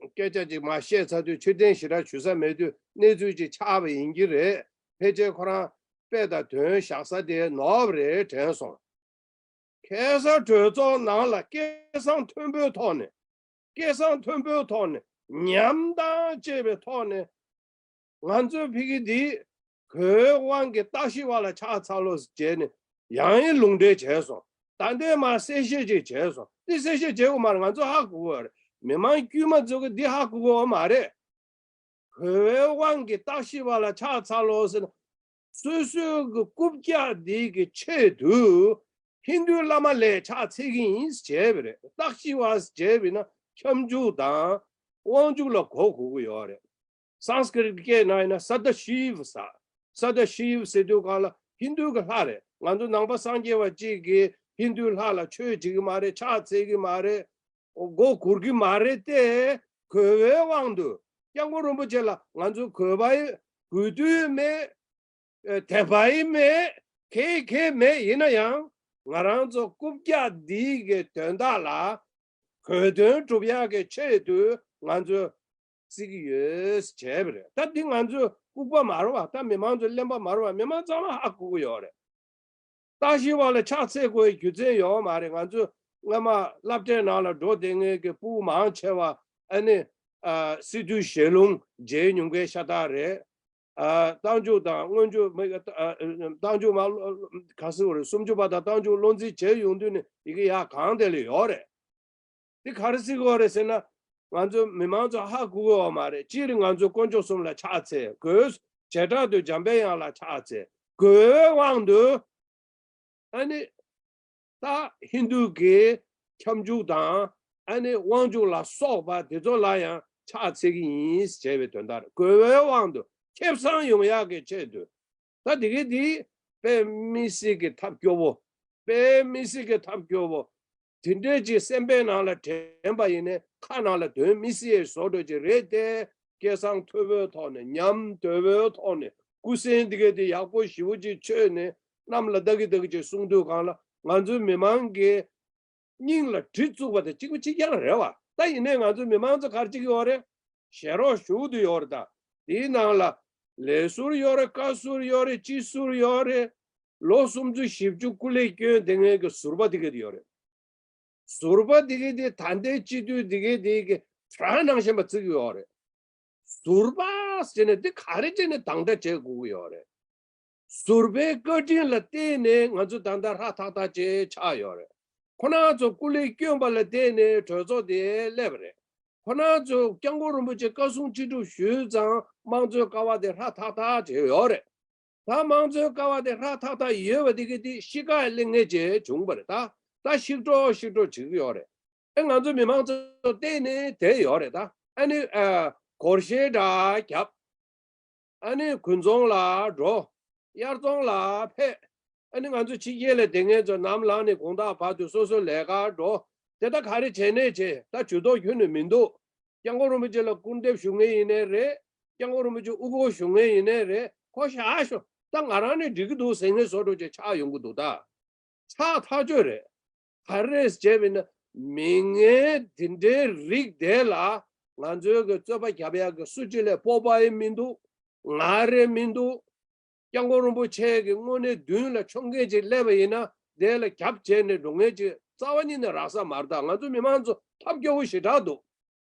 སྐད་ཆ་ཅིག་མ་བཤད་ཚར་དུས་ཕྱིར་འཐེན་ཞེ་དྲག་ཞུ་ས་མེད་དུས་གནས་ཚུལ་ཅིག་ཆགས་པ་ཡིན་གྱི་རེད། ཕལ་ཆེར་ཁོ་རང་དཔེ་དང་དོན་བཞག་ས་དེ་ནོར་བ་རེད་དྲན་སོང་། ཁ་སང་གྲོས་ཚོགས་ནང་ལ་སྐད་གསང་མཐོན་པོའི་ཐོག་ནས། སྐད་གསང་མཐོན་པོའི་ཐོག་ནས་ཉམས་དང་བཅས་པའི་ཐོག་ནས། ང་ཚོའི་ཕ་གི་འདི་དགོས་དབང་གིས་རྟག་ཤི་བ་ལ་ཕྱག་འཚལ་ལོ་ཟེར་བྱས་ནས་ཡང་ཡང་ལུང་འདྲེན་བྱས་སོང་། ད་ལྟའི་མར་གསལ་བཤད་ཅིག་བྱས་སོང་། འདི་གསལ་བཤད་བྱེད་དགོས་མ་རེད། ང་ཚོ་ཧ་གོ་གི་ཡོད་རེད། མི་མང་དཀྱུས་མ་ཚོ་གི་འདི་ཧ་གོ་གི་ཡོད་མ་རེད། དགོས་པའི་དབང་གིས་རྟག་ཤི་བ་ལ་ཕྱག་འཚལ་ལོ་ཟེར་ན། སོ་སོའི་གི་རྐུབ་བཀྱག་འདི་གི་ཆེད་དུ་ཧིན་རྡུའི་བླ་མ་ལ་ཕྱག་འཚལ་གྱི་ཡིན་ཟེར་བྱས་པ་རེད། རྟག་ཤི་བ་ཟེར་བྱས་པ་ཡིན་ན་ཁྱབ་འཇུག་དང་དབང་ཕྱུག་ལ་གོ་དགོས་ཀྱི་ཡོད་རེད། སཾ་སྐྲྀཏ་སྐད་ནང་ཡིན་ན་སཏ་ཤི་ཝ་ཟེར། སཏ་ཤི་ཝ་ཟེར་དུས་སྒང་ལ་ཧིན་རྡུ་གི་ལྷ་རེད། ང་ཚོ་ནང་པ་སངས་རྒྱས་པ་གཅིག་གིས་ཧིན་རྡུའི་ལྷ་ལ་ཆོས་བྱེད་ཀྱི་མ་རེད། ཕྱག་འཚལ་གྱི་མ་རེད། མགོ་སྒུར་གྱི་མ་རེད་དེ། དགོས་པའི་དབང་དུ་སྐྱབས་མགོན་རིན་པོ་ཆེ་ལ་ང་ཚོ་དགོས་པ་ཡི་དགོས་དུས་མེད། ཨེ། དད་པ་ཡི་མེད། གེ་གེ་མེད། ཡིན་ན་ཡང་ང་རང་ཚོ་རྐུབ་བཀྱག་འདི་གི་དོན་དག་ལ་དགོས་དོན་སྒྲུབ་ཡག་གི་ཆེད་དུ་ང་ཚོ་བརྩི་གི་ཡོད་བྱས་པ་རེད། ད་འདི་ང་ཚོ་ལྐུགས་པ་མ་རེད་བ། ད་མི་མང་ཚོ་གླེན་པ་མ་རེད་བ། མི་མང་ཚང་མ་ཧ་གོ་གི་ཡོད་རེད། རྟག་ཤི་བ་ལ་ཕྱག་འཚལ་དགོས་རྒྱུ་མཚན་ཡོད་མ་རེད། ང་ཚོ་སྔ་མ་སློབ་གྲྭའི་ནང་ལ་འགྲོ་བསྡད་མཁན་གྱི་ཕྲུ་གུ་མང་ཆེ་བ་ཨ་ནི་ཨ་སི་ཏུ་ཞལ་ལུང་མཇལ་མྱོང་མཁན་ཤ་སྟག་རེད། ཨ་རྟགས་འཇུག་དང་སྔོན་འཇུག་མི་ཨ་རྟགས་འཇུག་མ་ག་ཟེར་བ་རེད། སུམ་ཅུ་པ་དང་རྟགས་འཇུག་བློ་འཛིན་བྱས་ཡོང་དུས་ནས་ཡི་གེ་ཡག་གང་དེ་ལ་ཡོད་རེད། འདི་ག་རེ་ཟེར་གྱི་ཡོད་རེད་ཟེར་ན། ང་ཚོ་མི་མང་ཚོ་ཧ་གོ་གི་ཡོད་མ་རེད། སྤྱིར་ང་ཚོ་དཀོན་མཆོག་གསུམ་ལ་ཕྱག་འཚལ་དགོས། བྱེ་བྲག་ཏུ་འཇམ་པའི་དབྱངས་ལ་ཕྱག་འཚལ་དགོས་པའི་དབང་དུ། ཨ་ནི་ད་ཧིན་རྡུ་གི་ཁྱབ་འཇུག་དང་ཨ་ནི་དབང་ཕྱུག་ལ་སོགས་པ་དེ་ཚོ་ལ་ཡང་ཕྱག་འཚལ་གྱི་ཡིན་ཞེས་པའི་དོན་དག་རེད། དགོས་པའི་དབང་དུ་ཁེ་བཟང་ཡོང་ཡག་གི་ཆེད་དུ། ད་དེ་གའི་དེ་དཔེ་མི་སྲིད་ཀྱི་ཐབས་སྐྱོ་བོ། དཔེ་མི་སྲིད་ཀྱི་ཐབས་སྐྱོ་བོ། དེ་འདྲའི་ཅིག་སེམས་པའི་ནང་ལ་དྲན་པ་ཡིན་ནའི་ཁ་ནང་ལ་འདོན་མི་སྲིད་བཟོ་འདྲ་ཅིག་རེད་དེ། སྐད་གསང་མཐོ་བོའི་ཐོག་ནས་ཉམས་དོད་པོའི་ཐོག་ནས་སྐུ་སེང་འདི་གའི་དེ་ཡག་པོ་ཞེ་པོ་ཅིག་མཆོད་ནས་གནམ་ལ་ལྡག་གི་ལྡག་གི་ཅིག་གསུང་དུས་སྒང་ལ་ང་ཚོའི་མི་མང་གི་སྙིང་ལ་གྲི་བཙུགས་པ་དང་གཅིག་པ་གཅིག་རྐྱང་རེད་བ། ད་ཡིན་ནའི་ང་ཚོའི་མི་མང་ཚོ་ག་རེ་བྱེད་ཀྱི་ཡོད་རེད། ཞལ་རོགས་ཞུ་གི་ཡོད་རེད། ད་དེའི་ནང་ལ་ལས་ཟུར་ཡོད་རེད། བཀའ་ཟུར་ཡོད་རེད། སྤྱི་ཟུར་ཡོད་རེད། ལོ་སུམ་ཅུ་བཞི་བཅུ་སྐུ་ལས་བསྐྱོན་བསྡད་མཁན་གྱི་ཟུར་པ་དེ་ག་དེ་ཡོད་རེད། ཟུར་པ་དེ་ག་དེ་ད་ལྟའི་སྤྱི་འཐུས་དེ་ག་དེ་གི་དྲག་ནང་བཞིན་པ་བརྩི་གི་ཡོད་རེད། ཟུར་པ་ཟེར་ནས་དེ་ག་རེ་བྱས་ནས་དང་འདྲ་བྱེད་དགོས་ཀྱི་ཡོད་རེད། ཟུར་པའི་བཀའ་དྲིན་ལ་བརྟེན་ནས་ང་ཚོ་ད་ལྟ་ཧྲ་ཐག་ཐག་ཅིག་ཆགས་ཡོད་རེད། ཁོ་རང་ཚོ་སྐུ་ལས་བསྐྱོན་པ་ལ་བརྟེན་ནས་གྲོས་ཚོགས་དེ་སླེབས་པ་རེད། ཁོ་རང་ཚོ་སྐྱབས་མགོན་རིན་པོ་ཆེ་བཀའ་གསུང་ཅི་སྒྲུབ་ཞུས་ཙང་དམངས་གཙོའི་ཀ་བ་དེ་ཧྲ་ཐག་ཐག་ཅིག་ཡོད་རེད། ད་དམངས་གཙོའི་ཀ་བ་དེ་ཧྲ་ཐག་ཐག་ཡོད་པ་དེ་གི་དེ་ཤི་ཁ་གླེང་མཁན་ཅིག་བྱུང་བ་རེད། ད་ད་ཤིག་འགྲོ་ཤིག་འགྲོ་བྱེད་ཀྱི་ཡོད་རེད། ཨེ་ང་ཚོ་མི་མང་ཚོ་བལྟས་ནས་བསྡད་ཡོད་རེད། ད་ཨ་ནི་ཨ་སྒོར་གཞས་འདྲ་རྒྱབ། ཨ་ནི་དགུན་ཚོང་ལ་འགྲོ། དབྱར་ཚོང་ལ་ཕེབས། ཨ་ནི་ང་ཚོ་ཕྱི་རྒྱལ་ལ་བསྡད་མཁན་ཚོ་ནམ་ལངས་ནས་དགོང་དག་བར་དུ་སོ་སོ་ལས་ཀར་འགྲོ། དེ་ལྟར་ག་རེ་བྱས་ནས་བྱས། ད་ཇུས་གཏོགས་ཁྱོན་ནས་མི་འདུག་སྐྱབས་མགོན་རིན་པོ་ཆེ་ལ་སྐུར་འདེབས་ཞུ་མཁན་ཡིན་ནའི་རེད། སྐྱབས་མགོན་རིན་པོ་ཆེ་དབུ་སྐོར་ཞུ་མཁན་ཡིན་ནའི་རེད། ཁོ་བཞག་ཤོག་ད་ང་རང་ནས་འགྲིག་གི་འདུག་ཟེར་མཁན་བཟོ་འདྲ་ཅིག་ཆགས་ཡོང་གི་འདུག་ད་ཆགས་ཐག་ཆོད་རེད། ག་རེ་རེད་ཟེར་བྱས་པ་ཡིན་ན། མི་ངན་དེ་འདྲའི་རིགས་དེ་ལ་ང་ཚོའི་གི་རྩོད་པ་རྒྱབ་ཡག་གི་སུ་གཅིག་ལས་སྤོབས་པ་ཡང་མི་འདུག་ང་རེ་མི་འདུག་སྐྱབས་མགོན་རིན་པོ་ཆེ་གི་དངོས་གནས་མདུན་ལ་མཆོང་མཁན་ཅིག་སླེབས་པ་ཡིན་ན་དེ་ལ་རྒྱབ་བྱས་ནས་འགྲོ་མཁན་ཅིག་རྩ་བ་ཉིད་ནས་རག་ས་མ་རེད། ད་ང་ཚོ་མི་མང་ཚོ་ཐབས་སྐྱོ་བོ་ཞེ་དྲག་འདུག་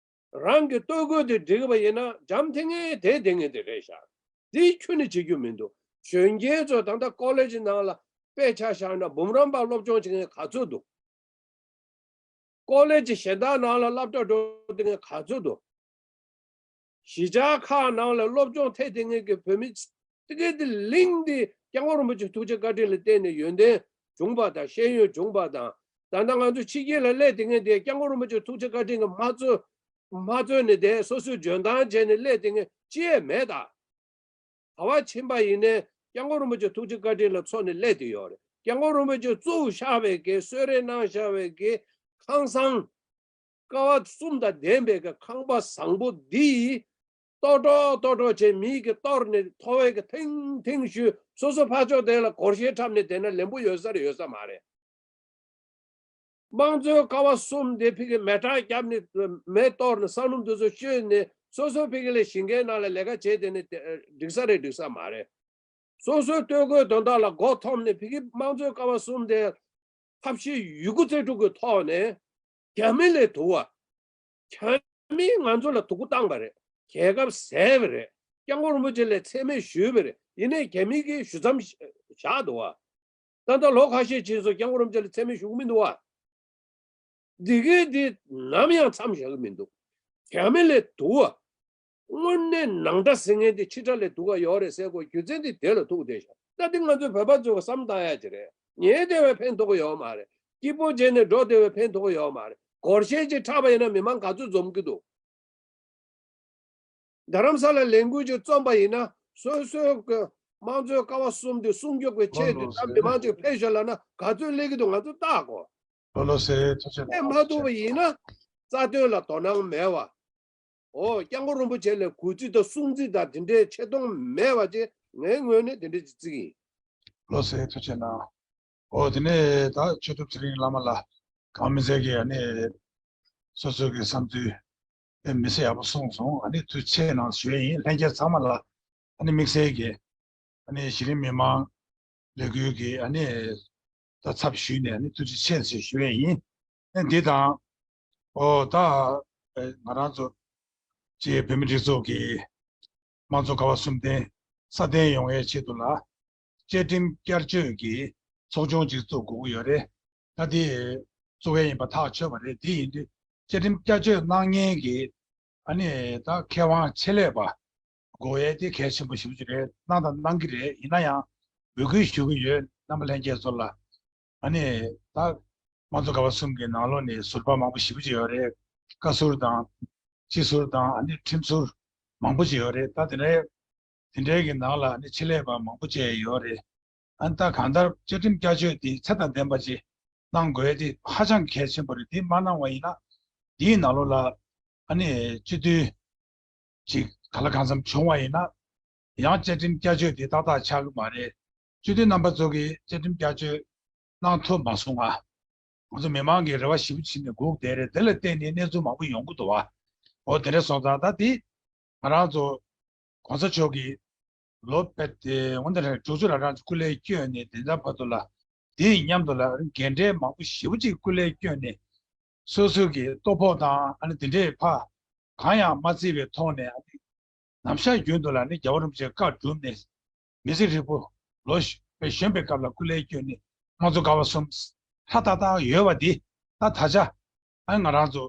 རང་གི་ལྟོ་གོས་དེ་འགྲིག་པ་ཡིན་ན་འཇམ་ཐིང་ངེ་དེ་བསྡད་མཁན་དེ་རེད་ཤག་དེ་ཁྱོན་ནས་བྱེད་རྒྱུ་མི་འདུག་གཞོན་སྐྱེས་ཚོ་ད་ལྟ་ཀོ་ལེ་ཇི་ནང་ལ་དཔེ་ཆ་བཞག་ན་འབུམ་རམས་པ་སློབ་སྦྱོང་བྱེད་མཁན་ག་ཚོད་འདུག་ཀོ་ལེ་ཇི་གཞན་དག་ནང་ལ་སློབ་གྲྭ་འགྲོ་བསྡད་མཁན་ག་ཚོད་འདུག་གཞིས་ཆགས་ཁག་ནང་ལ་སློབ་སྦྱོང་ཐེབས་བསྡད་མཁན་གྱི་བོད་མི་དེ་གའི་དེ་གླིང་འདི་སྐྱབས་མགོན་རིན་པོ་ཆེ་ཐུགས་རྗེ་བཀའ་དྲིན་ལ་བརྟེན་ནས་ཡོན་ཏན་བྱུང་བ་དང་ཤེས་ཡོན་བྱུང་བ་དང་། ད་ལྟ་ང་ཚོ་ཕྱི་རྒྱལ་ལ་སླེབས་བསྡད་མཁན་དེ་སྐྱབས་མགོན་རིན་པོ་ཆེ་ཐུགས་རྗེ་བཀའ་དྲིན་གྱིས་མ་གཙོས་མ་གཙོས་ནས་དེ་སོ་སོའི་འཇོན་ཐང་བྱས་ནས་སླེབས་བསྡད་མཁན་ ཅི་ཡང་མེད་ད། ག་བ་ཕྱིན་པ་ཡིན་ནའི་སྐྱབས་མགོན་རིན་པོ་ཆེ་ཐུགས་རྗེ་བཀའ་དྲིན་ལ་འཚོ་ནས་སླེབས་བསྡད་ཡོད་རེད། སྐྱབས་མགོན་རིན་པོ་ཆེ་གཙོ་བོ་བཞག་པའི་གི་གསོལ་རས་གནང་བཞག་པའི་གི་ཁང་བཟང་། ཀ་བ་གསུམ་དང་ལྡན་པའི་གི་ཁང་པ་བཟང་པོ་འདི་ཡིས་ལྟོ་གྲོགས་ལྟོ་གྲོགས་བྱས་མིའི་གི་གཏོར་ནས་ཐོ་བའི་གི་ཐེངས་ཐེངས་ཞུས། སོ་སོ་ཕར་ཕྱོགས་དེ་ལ་སྒོར་གཞས་འཁྲབ་ནས་བསྡད་ན་ལེན་པོ་ཡོད་ས་རེད་ཡོད་ས་མ་རེད། དམངས་གཙོའི་ཀ་བ་གསུམ་དེ་ཕ་གི་མེ་སྲེག་བརྒྱབ་ནས་མེ་གཏོར་ནས་ས་སྣུམ་དེ་ཚོ་བཤོས་ནས་སོ་སོ་ཕ་གི་ལ་ཞིང་ཁའི་ནང་ལ་ལས་ཀ་བྱས་བསྡད་ནས་དེ་འགྲིག་ས་རེད་འགྲིག་ས་མ་རེད། སོ་སོའི་ལྟོ་གོས་དོན་དག་ལ་མགོ་འཐོམས་ནས་ཕ་གི་དམངས་གཙོའི་ཀ་བ་གསུམ་དེ་ཐབས་ཤེས་ཡོད་རྒུ་རྩལ་སྤྲུགས་ཀྱི་ཐོག་ནས་རྒྱ་མི་ལས་སྡུག་པ། རྒྱ་མིས་ང་ཚོ་ལ་སྡུག་པོ་བཏང་པ་རེད། རྒྱལ་ཁབ་བཟས་པ་རེད། སྐྱབས་མགོན་རིན་པོ་ཆེ་ལ་མཚན་སྨད་ཞུས་པ་རེད། ཡིན་ནའི་རྒྱ་མི་གིས་ཞུ་མཚམས་བཞག་འདུག་བ། ད་ལྟ་ལོ་ཁ་ཤས་ཕྱིན་སོང་སྐྱབས་མགོན་རིན་པོ་ཆེ་ལ་མཚན་སྨད་ཞུ་གི་མི་འདུག་བ། འདི་གའི་འདི་ནམ་ཡང་མཚམས་བཞག་གི་མི་འདུག་རྒྱ་མི་ལས་སྡུག་བ། དངོས་གནས་ནང་དགྲ་ཟེར་མཁན་དེ་ཕྱི་དགྲ་ལས་སྡུག་ག་ཡོད་རེད་ཟེར་དགོས་རྒྱུ་མཚན་དེ་དེ་ལ་ཐུག་བསྡད་ཤག་ད་འདི་ང་ཚོའི་བོད་པ་ཚོས་བསམ་བཏང་ཡ་ཅིག་རེད། ཉལ་བསྡད་པས་ཕན་ཐོགས་ཀྱི་ཡོད་མ་རེད། སྐྱིད་པོ་བྱས་ནས་འགྲོ་བསྡད་པས་ཕན་ཐོགས་ཀྱི་ཡོད་མ་རེད། སྒོར་གཞས་ཅིག་འཁྲབ་པ་ཡིན་ན་མི་མང་ག་ཚོད་འཛོམས་ཀྱི་འདུག་རྡ་རམ་ས་ལ་ལས་འགུལ་ཅིག་རྩོམ་པ་ཡིན་ན་སོ་སོའི་གི་དམངས་གཙོའི་ཀ་བ་གསུམ་དེ་སྲུང་སྐྱོབ་ཀྱི་ཆེད་དུ་ད་མི་མང་ཅིག་ཕེབས་ཤོག་ལབ་ན་ག་ཚོད་སླེབས་ཀྱི་འདུག་ང་ཚོས་བལྟ་དགོས། ལགས་ལགས་སེ། ཐུགས་རྗེ་གནང་། ཕེབས་མ་ཐུབ་པ་ཡིན་ན་རྩ་དོན་ལ་དོ་སྣང་མེད་པ། འོ། སྐྱབས་མགོན་རིན་པོ་ཆེ་ལ་གུས་བརྩི་དང་སྲུང་བརྩི་དང་དེ་འདྲའི་ཆེ་མཐོང་མེད་པ་ཅིག་ངའི་ངོས་ནས་དེ་འདྲ་ཅིག་བརྩི་གི་ཡིན། ལགས་སེ། ཐུགས་རྗེ་གནང་། འོ། དེ་ནས་ད་ཆོས་གྲུབ་ཚེ་རིང་བླ་མ་ལགས་གང་མི་ཚེ་གི་ཨ་ནི་སོ་སོ་གི་བསམ་ཚུལ་དེ་མི་ཚེ་ཡག་པོ་གསུངས་སོང་། ཨ་ནི་ཐུགས་རྗེ་ཆེ་གནང་ཞུ་ཡས་ཡིན། ལྷན་རྒྱས་ཚང་མ་ལ་ཨ་ནི་དམིགས་བསལ་གྱི་ཨ་ནི་གཞི་རིམ་མི་མང་ལས་འགུལ་གྱི་ཨ་ནི་ད་ཚབ་ཞུས་ནས་ཨ་ནི་ཐུགས་རྗེ་ཆེ་ཞེས་ཞུ་ཡས་ཡིན། ཨ་འདི་དང་། ཨོ་ད། ཨེ་ང་རང་ཚོ་ཅིག་བོད་མི་སྒྲིག་འཛུགས་ཀྱི་དམངས་གཙོ་ཀ་བ་གསུམ་ལྡན་སྲ་བརྟན་ཡོང་བའི་ཆེད་དུ་ལ་བཅའ་ཁྲིམས་བསྐྱར་བཅོས་ཀྱི་ཚོགས་ཆུང་ཅིག་བཙུགས་དགོས་ཀྱི་ཡོད་རེད། ད་དེ་བཙུགས་ཡས་ཡིན་པ་ཐག་ཆོད་པ་རེད། དེ་ཡིན་དུས་བཅའ་ཁྲིམས་བསྐྱར་བཅོས་གནང་མཁན་གྱི་ཨ་ནི་ད་མཁས་དབང་ཆེད་ལས་པ་དགོས་ཡས་དེ་གལ་ཆེན་པོ་ཞེ་པོ་ཅིག་རེད། གནང་དང་གནང་གི་རེད། ཡིན་ན་ཡང་འབོད་སྐུལ་ཞུ་གི་ཡོད། རྣམ་པ་ལྷན་རྒྱས་ཚོ་ལ། ཨ་ནི་ད་དམངས་གཙོ་ཀ་བ་གསུམ་གྱི་ནང་ལོགས་ནས་ཟུར་པ་མང་པོ་ཞེ་པོ་ཅིག་ཡོད་རེད། བཀའ་ཟུར་དང་། སྤྱི་ཟུར་དང་། ཨ་ནི་ཁྲིམས་ཟུར་མང་པོ་ཅིག་ཡོད་རེད། ད་དེ་འདྲའི་དེ་འདྲའི་གི་ནང་ལ་ཨ་ནི་ཆེད་ལས་པ་མང་པོ་ཅིག་ཡོད་རེད། ཨ་ནི་ད་གང་ལྟར་བཅའ་ཁྲིམས་བསྐྱར་བཅོས་དེ་ཚད་དང་ལྡན་པ་ཅིག་གནང་དགོས་དེ་ཧ་ཅང་གལ་ཆེན་པོ་རེད། དེ་མ་གནང་བ་ཡིན་ན་དེའི་ནང་ལོགས་ལ་ཨ་ནི་སྤྱི་འཐུས་ཅིག་ག་ལ་གང་འཚམ་བྱུང་བ་ཡིན་ན། ཡང་བཅའ་ཁྲིམས་བསྐྱར་བཅོས་དེ་ཏག་ཏག་ཆགས་ཀྱི་མ་རེད། སྤྱི་འཐུས་རྣམ་པ་ཚོ་གིས་བཅའ་ཁྲིམས་བསྐྱར་བཅོས་གནང་ཐུབ་མ་སོང་ང་། ང་ཚོ་མི་མང་གིས་རེ་བ་ཞེ་པོ་བྱས་ནས་སྒུག་བསྡད་རེད། དེ་ལ་བརྟེན་ནས་གནས་ཚུལ་མང་པོ་ཡོང་གི་འདུག་བ། འོ་དེ་འདྲ་སོང་ཙང་ད་དེ་ང་རང་ཚོ་གོང་ས་མཆོག་གིས་ལོ་ཕལ་ཏེ་འོན་ཏེ་རེ་དྲུག་ཅུ་ར་གྲངས་ཀྱི་སྐུ་ལས་བསྐྱོན་ནས་དེ་འདྲ་བར་དུ་ལ་དེའི་མཉམ་དུ་ལ་རྒན་གྲས་མང་པོ་ཞེ་པོ་ཅིག་སྐུ་ལས་བསྐྱོན་ནས་སོ་སོ་གི་ལྟོ་ཕོགས་དང་ཨ་ནི་དེ་འདྲའི་ཕ་གང་ཡང་མ་བརྩིས་པའི་ཐོག་ནས་ཨ་ནི་ནམ་ཞག་རྒྱུན་དུ་ལ་ནི་རྒྱལ་བ་རིན་པོ་ཆེ་བཀའ་བསྒྲུབས་ནས་མི་ཚེ་ཧྲིལ་པོ་ལོ་གཞོན་པའི་སྐབས་ལ་སྐུ་ལས་བསྐྱོན་ནས་དམངས་གཙོ་ཀ་བ་གསུམ་ཧྲ་ཏག་ཏག་ཡོད་པ་འདི་ད་ད་ཆ་ཨ་ནི་ང་རང་ཚོ་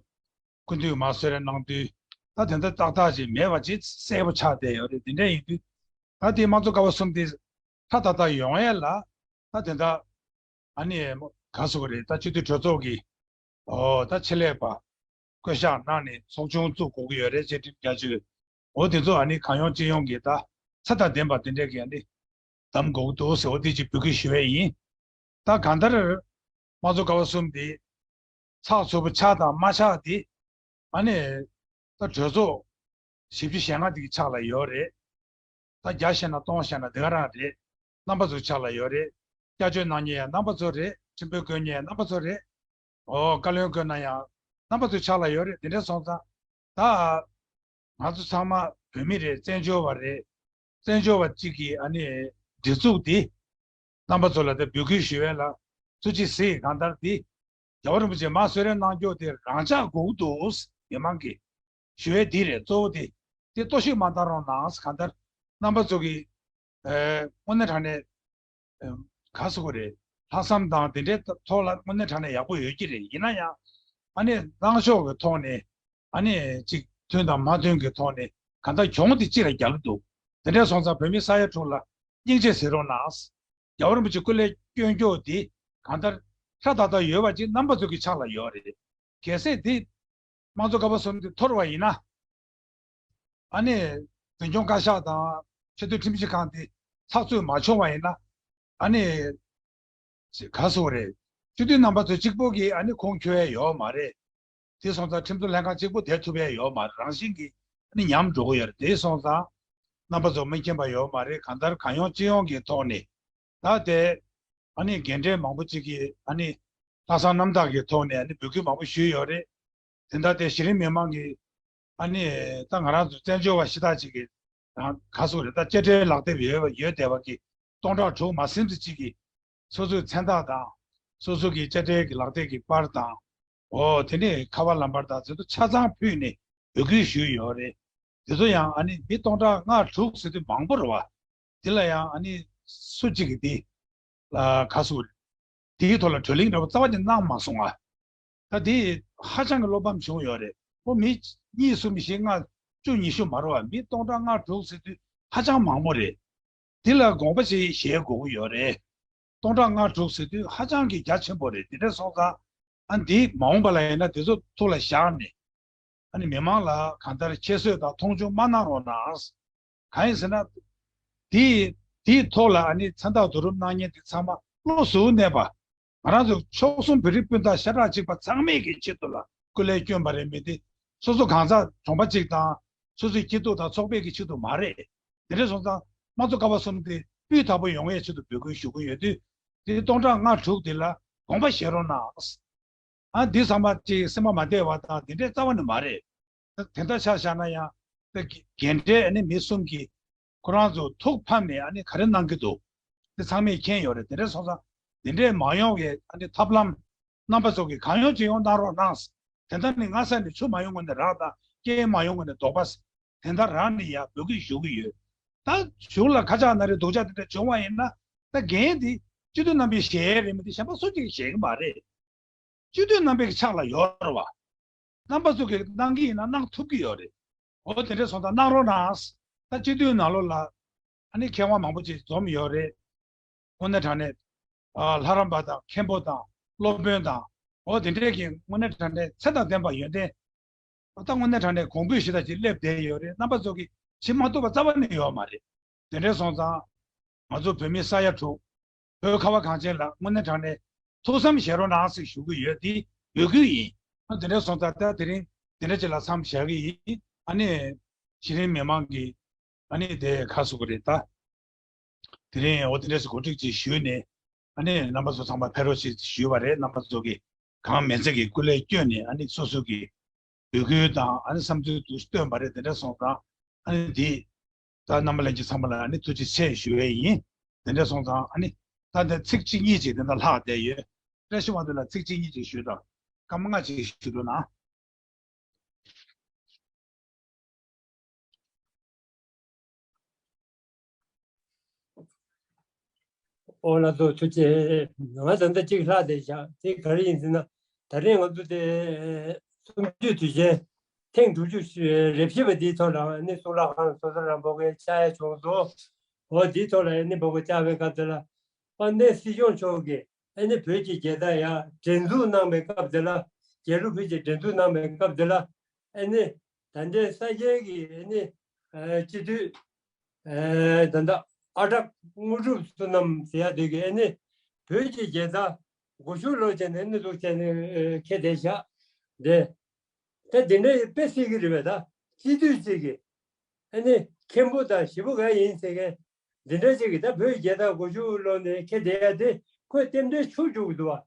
སྐུ་མདུན་མར་གསོལ་རས་གནང་དུས་ད་དེ་འདྲ་ཏག་ཏག་ཅིག་མེད་པ་ཅིག་གསལ་པོ་ཆགས་བསྡད་ཡོད་རེད། དེ་འདྲ་ཡིན་དུས་ད་དེ་དམངས་གཙོ་ཀ་བ་གསུམ་དེ་ཧྲ་ཏག་ཏག་ཡོང་ཡས་ལ་ད་དེ་འདྲ་ཨ་ནི་ག་ཟེར་དགོས་རེད། ད་སྤྱི་འཐུས་གྲོས་ཚོགས་ཀྱི་ཨོ་ད་ཆེད་ལས་པ་བསྐོ་བཞག་གནང་ནས་ཚོགས་ཆུང་བཙུགས་དགོས་ཀྱི་ཡོད་རེད། བཅའ་ཁྲིམས་བསྐྱར་བཅོས་འོ་དེ་ཚོ་ཨ་ནི་གང་ཡོང་ཅི་ཡོང་གི་ད་ཚད་དང་ལྡན་པ་དེ་འདྲས་ཀྱི་ཨ་ནི་གདམ་དགོས་ཀྱི་འདུག་ཟེར་འོ་དེ་ཅིག་འབོད་སྐུལ་ཞུ་ཡས་ཡིན། ད་གང་ལྟར་དམངས་གཙོ་ཀ་བ་གསུམ་དེ་ཚགས་ཚུད་པོ་ཆགས་དང་མ་ཆགས་དེ་ཨ་ནི་ད་གྲོས་ཚོགས་བཞི་བཅུ་ཞེ་ལྔ་དེ་གི་ཕྱག་ལ་ཡོད་རེད། ད་བརྒྱ་བཤད་ན་སྟོང་བཤད་ན་དེ་ག་རང་རེད། རྣམ་པ་ཚོ་ཕྱག་ལ་ཡོད་རེད། བསྐྱར་བཅོས་གནང་མཁན་ཡང་རྣམ་པ་ཚོ་རེད། ཁྲིམས་དཔོན་བསྐོ་མཁན་ཡང་རྣམ་པ་ཚོ་རེད། ཨོ་བཀའ་བློན་བསྐོ་ན་ཡང་རྣམ་པ་ཚོ་ཕྱག་ལ་ཡོད་རེད། དེ་འདྲ་སོང་ཙང་ད་ང་ཚོ་ཚང་མ་བོད་མི་རེད། བཙན་བྱོལ་བ་རེད། བཙན་བྱོལ་བ་གཅིག་གིས་ཨ་ནི་སྒྲིག་འཛུགས་འདི་རྣམ་པ་ཚོ་ལ་དེ་འབོད་སྐུལ་ཞུ་བས་ལ་ཐུགས་རྗེ་གཟིགས། གང་ལྟར་འདི་རྒྱལ་བ་རིན་པོ་ཆེ་མར་གསོལ་རས་གནང་རྒྱུ་དེ་རང་འཇགས་དགོས་ཀྱི་འདུག་མི་མང་གིས་ཞུ་བས་འདི་རེད། གཙོ་བོ་དེ་དེ་ལྟོ་ཤིག་མ་བཏང་རོགས་གནང་། གང་ལྟར་རྣམ་པ་ཚོ་གིས་ཨེ་དངོས་གནས་དྲང་གནས་ཨེ་ག་ཟེར་དགོས་རེད། ལྷག་བསམ་དང་དེ་འདྲའི་ཐོག་ལ་དངོས་གནས་དྲང་གནས་ཡག་པོ་ཡོད་ཀྱི་རེད། ཡིན་ན་ཡང་ཨ་ནི་ལངས་ཕྱོགས་ཀྱི་ཐོག་ནས་ཨ་ནི་གཅིག་མཐུན་དང་མ་མཐུན་གྱི་ཐོག་ནས་གང་ལྟར་གྱོང་དེ་གཅིག་ལ་རྒྱག་གི་འདུག་དེ་འདྲ་སོང་ཙང་བོད་མི་ས་ཡ་དྲུག་ལ་སྙིང་རྗེ་གཟིགས་རོགས་གནང་། རྒྱལ་བ་རིན་པོ་ཆེ་སྐུ་ལས་བསྐྱོན་རྒྱུ་དེ་གང་ལྟར་ཧྲ་ཏག་ཏག་ཡོད་པ་ཅིག་རྣམ་པ་ཚོ་གི་ཕྱག་ལ་ཡོད་རེད། གལ་སྲིད་དེ་དམངས་གཙོ་ཀ་བ་གསུམ་དེ་འཐོར་བ་ཡིན་ན་ཨ་ནི་ བོད་ལྗོངས་བཀའ་ཤག་དང་ཆེས་མཐོའི་ཁྲིམས་ཞིབ་ཁང་དེ་ཚགས་ཚུད་མ་བྱུང་བ་ཡིན་ན། ཨ་ནི་ག་ཟེར་དགོས་རེད། སྤྱི་འཐུས་རྣམ་པ་ཚོ་གཅིག་པོ་གིས་ཨ་ནི་ཁུངས་འཁྱོལ་ཡ་ཡོད་མ་རེད། དེ་སོང་ཙང་ཁྲིམས་བཟོ་ལྷན་ཁང་གཅིག་པོ་བསྡད་ཐུབ་ཡ་ཡོད་མ་རེད། རང་བཞིན་གྱིས་ཨ་ནི་ཉམས་འགྲོ་གི་ཡོད་རེད། དེ་སོང་ཙང་རྣམ་པ་ཚོ་མི་མཁྱེན་པ་ཡོད་མ་རེད། གང་ལྟར་གང་ཡོང་ཅི་ཡོང་གི་ཐོག་ནས། ད་དེ་ཨ་ནི་རྒན་གྲས་མང་པོ་ཅིག་གིས་ཨ་ནི་ལྷག་བསམ་རྣམ་དག་གི་ཐོག་ནས་ཨ་ནི་འབོད་སྐུལ་མང་པོ་ཞུས་ཡོད་རེད། དེ་འདྲ་དེ་གཞི་རིམ་མི་མང་གིས་ཨ་ནི་ད་ང་རང་ཚོ་བཙན་བྱོལ་བ་ཤ་སྟག་ཅིག་གིས་རང་ག་ཟེར་དགོས་རེད། ད་དཔྱ་ཁྲལ་ལག་དེབ་ཡོད་ཡོད་བསྡད་པ་གི་སྟོང་ཕྲག་དྲུག་མ་ཟིན་ཙམ་ཅིག་གིས་སོ་སོའི་མཚན་རྟགས་དང་སོ་སོ་གི་དཔྱ་ཁྲལ་གྱི་ལག་དེབ་ཀྱི་པར་དང་། འོ་དེ་ནས་ཁ་པར་ལམ་པར་དང་དེ་ཚོ་ཆ་ཚང་ཕུལ་ནས་འབོད་སྐུལ་ཞུས་ཡོད་རེད། དེ་ཚོ་ཡང་ཨ་ནི་མི་སྟོང་ཕྲག་ལྔ་དྲུག་ཟེར་དུས་མང་པོ་རེད་བ། དེ་ལ་ཡང་ཨ་ནི་སུ་གཅིག་གིས་དེ་ལ་ག་ཟེར་དགོས་རེད། དེའི་ཐོག་ལ་གྲོས་གླེང་འདྲ་པོ་རྩ་བ་ནས་གནང་མ་སོང་ང་། ད་དེ་ཧ་ཅང་གི་བློ་ཕམ་བྱུང་ཡོད་རེད། ཨོ་མི་གཉིས་གསུམ་བཞི་ལྔ་བཅུ་ཉི་ཤུ་མ་རེད་བ། མི་སྟོང་ཕྲག་ལྔ་དྲུག་ཟེར་དུས་ཧ་ཅང་མང་པོ་རེད། འདི་ལ་དགོངས་པ་ཞིག་བཞེས་དགོས་ཀྱི་ཡོད་རེད། སྟོང་ཕྲག་ལྔ་དྲུག་ཟེར་དུས་ཧ་ཅང་གི་རྒྱ་ཆེན་པོ་རེད། དེ་འདྲ་སོང་ཙང་ཨ་འདི་མ་འོངས་པ་ལ་ཡིན་ན་དེ་ཚོ་ཐུགས་ལ་བཞག་ནས་ཨ་ནི་མི་མང་ལ་གང་ལྟར་ཁྱད་གསོད་དང་མཐོང་ཆུང་མ་གནང་རོགས་གནང་། གང་ཡིན་ཟེར་ན། དེའི་དེའི་ཐོག་ལ་ཨ་ནི་མཚན་རྟགས་བསྡུ་རུབ་གནང་མཁན་དེ་ཚང་མ་བློ་གཟུ་བོ་གནས་པ། ང་རང་ཚོ་ཕྱོགས་གསུམ་བོད་རིགས་སྤུན་ཟླ་ཤ་ཁྲག་གཅིག་པ་ཚང་མས་ཀྱི་ཆེད་དུ་ལ་སྐུ་ལས་བསྐྱོན་པ་རེད། མི་དེ་སོ་སོ་གང་ཟག་གྲོང་པ་གཅིག་དང་སོ་སོའི་སྐྱིད་སྡུག་དང་ཚོགས་པའི་གི་ཆེད་དུ་མ་རེད། དེ་འདྲ་སོང་ཙང་དམངས་གཙོ་ཀ་བ་གསུམ་དེ་སྤུས་དག་པོ་ཡོང་བའི་ཆེད་དུ་འབོད་སྐུལ་ཞུ་གི་ཡོད་དུས། དེ་སྟོང་ཕྲག་ལྔ་དྲུག་དེ་ལ་དགོངས་པ་བཞེས་རོགས་གནང་། ཨ་འདི་ཚང་མ་ཅིག་སེམས་པ་མ་བདེ་བ་དང་དེ་འདྲའི་རྩ་བ་ནས་མ་རེད། དེ་འདྲ་ཆ་བཞག་ན་ཡང་དེ་རྒན་གྲས་ཨ་ནི་མི་གསུམ་གྱིས་ཁོ་རང་ཚོ་ཐུགས་ཕམ་ནས་ཨ་ནི་ག་རེ་གནང་གི་འདུག་དེ་ཚང་མས་མཁྱེན་ཡོད་རེད། དེ་འདྲ་སོང་ཙང་དེ་འདྲའི་མ་ཡོང་བའི་ཨ་ནི་ཐབས་ལམ་རྣམ་པ་ཚོ་གིས་གང་ཡོང་ཅི་ཡོང་གནང་རོགས་གནང་། དེ་འདྲ་ནི་སྔ་ས་ནས་ཆུ་མ་ཡོང་ངོས་ནས་རག་དང་རྐྱེན་མ་ཡོང་ངོས་ནས་ལྡོག་པ། དེ་འདྲ་རང་ནས་ཡང་འབོད་སྐུལ་ཞུ་གི་ཡོད། ད་གཞུང་ལ་ཁ་ཆག་ན་རེ་སྡུག་ཆག་དེ་འདྲ་བྱུང་བ་ཡིན་ན། ད་འགན་དེ་སྤྱི་འཐུས་རྣམ་པས་བཞེས་ཡས་རེད། མི་དེ་གཞན་པ་སུ་གཅིག་གིས་བཞེས་གི་མ་རེད། སྤྱི་འཐུས་རྣམ་པའི་ཕྱག་ལ་ཡོད་རེད་བ། རྣམ་པ་ཚོ་གིས་གནང་གི་ཡིན་ན་གནང་ཐུབ་ཀྱི་ཡོད་རེད། འོ་དེ་འདྲ་སོང་ཙང་གནང་རོགས་གནང་། ད་སྤྱི་འཐུས་ནང་ལོགས་ལ་ཨ་ནི་མཁས་དབང་མང་པོ་ཅིག་འཛོམས་ཡོད་རེད། དངོས་གནས་དྲང་གནས། ཨ་ལྷ་རམས་པ་དང་མཁན་པོ་དང་སློབ་དཔོན་དང་། འོ་དེ་འདྲས་ཀྱི་དངོས་གནས་དྲང་གནས་ཚད་དང་ལྡན་པ་ཡོན་ཏན། ད་དངོས་གནས་དྲང་གནས་གོང་འབུལ་ཞུ་ད་ཅིག་སླེབས་བསྡད་ཡོད་རེད། རྣམ་པ་ཚོ་གིས་བྱེད་མ་ཐུབ་པ་རྩ་བ་ནས་ཡོད་མ་རེད། དེ་འདྲས་སོང་ཙང་ང་ཚོ་བོད་མི་ས་ཡ་དྲུག་བོད་ཁ་བ་གངས་ཅན་ལ་དངོས་གནས་དྲང་གནས་ཐུགས་བསམ་བཞེས་རོགས་གནང་ཞེས་ཞུ་གི་ཡོད། དེ་འབོད་སྐུལ་ཡིན། དེ་འདྲས་སོང་ཙང་ད་དེ་རིང་དེ་འདྲ་ཅིག་ལ་མཚམས་བཞག་གི་ཡིན། ཨ་ནི་གཞི་རིམ་མི་མང་གིས་ཨ་ནི་དེ་ཁ་གསོ་གི་རེད་ད། དེ་རིང་འོ་དེ་འདྲས་སུ་གོ་སྒྲིག་ཅིག་ཞུས་ནས། ཨ་ནི་རྣམ་པ་ཚོ་ཚང་མ་ཕེབས་རོགས་ཞེས་ཞུས་པ་རེད། རྣམ་པ་ཚོ་གིས་གང་མིན་ཚད་ཀྱི་སྐུ་ལས་བསྐྱོན་ནས་ཨ་ནི་སོ་སོ་གི་འབོད་སྐུལ་དང་ཨ་ནི་བསམ་ཚུལ་དུ་བཏོན་པ་རེད། དེ་འདྲ་སོང་ཙང་ཨ་ནི་དེ་ད་རྣམ་པ་ལྷན་རྒྱས་ཚང་མ་ལ་ཨ་ནི་ཐུགས་རྗེ་ཆེ་ཞུ་བས་ཡིན། དེ་འདྲ་སོང་ཙང་ཨ་ནི་ད་ལྟ་ཚིག་གཅིག་གཉིས་ཅིག་དེ་འདྲ་ལྷག་བསྡད་ཡོད། བཀྲ་ཤིས་དབང་འདུས་ལ་ཚིག་གཅིག་གཉིས་ཅིག་ཞུ་དང་། སྐར་མ་ལྔ་ཅིག་ཞུ་རོགས་གནང་། ཨོ་ལགས་སོ། ཐུགས་རྗེ་ཆེ། ང་ད་ལྟ་གཅིག་ལྷག་བསྡད་བཞག་དེ་ག་རེ་ཡིན་ཟེར་ན། ད་རེས་ང་ཚོ་དེ་གསུམ་བཅུའི་དུས་ཆེན་ཐེངས་དྲུག་ཅུ་རེ་བཞི་པ་འདིའི་ཐོག་ལ་ནི་གཙུག་ལག་ཁང་སོ་སོ་རང་འབོད་སྐུལ་བཅར་ཡ་བྱུང་སོང་། འོ་འདིའི་ཐོག་ལ་ནི་འབོད་སྐུལ་བཅར་བའི་སྐབས་དེ་ལ་དཔལ་ལྡན་སྲིད་སྐྱོང་མཆོག་གིས་ཨ་ནི་བོད་ཀྱི་རྒྱལ་དར་ཡར་སྒྲེང་འཛུགས་གནང་བའི་སྐབས་དེ་ལ། རྒྱལ་གླུ་ཕུལ་གྱི་སྒྲེང་འཛུགས་གནང་བའི་སྐབས་དེ་ལ། ཨ་ནི་ད་ལྟའི་ས་སྐྱའི་གི་ཨ་ནི་ཨ་སྤྱི་འཐུས་ཨ་ད་ལྟ་ཨ་གྲགས་དངོས་གྲུབ་བསོད་ནམས་ཟེར་ཡ་དེ་གིས་ཨ་ནི་བོད་ཀྱི་རྒྱལ་དར་སྒོ་ཕྱུགས་ལོ་བྱས་ནས་ཨ་ནི་འདུག་བྱས་ནས་ཨ་ཁྱེར་བསྡད་བཞག་དེ། ད་དེ་འདྲ་དཔེ་སྲིད་ཀྱི་རེད་པས། ད་སྤྱི་འཐུས་གཅིག་གིས་ཨ་ནི་མཁན་པོ་དང་ཞེ་པོ་ག་ཡིན་ཟེར་མཁན་འདི་འདྲ་ཅིག་གིས་ད་བོད་རྒྱལ་དར་སྒོ་ཕྱུགས་ལོག་ནས་ཁྱེར་བསྡད་ཡ་དེ་ཁོས་རྟེན་འབྲེལ་འཆུག་འཇུག་གི་འདུག་བ།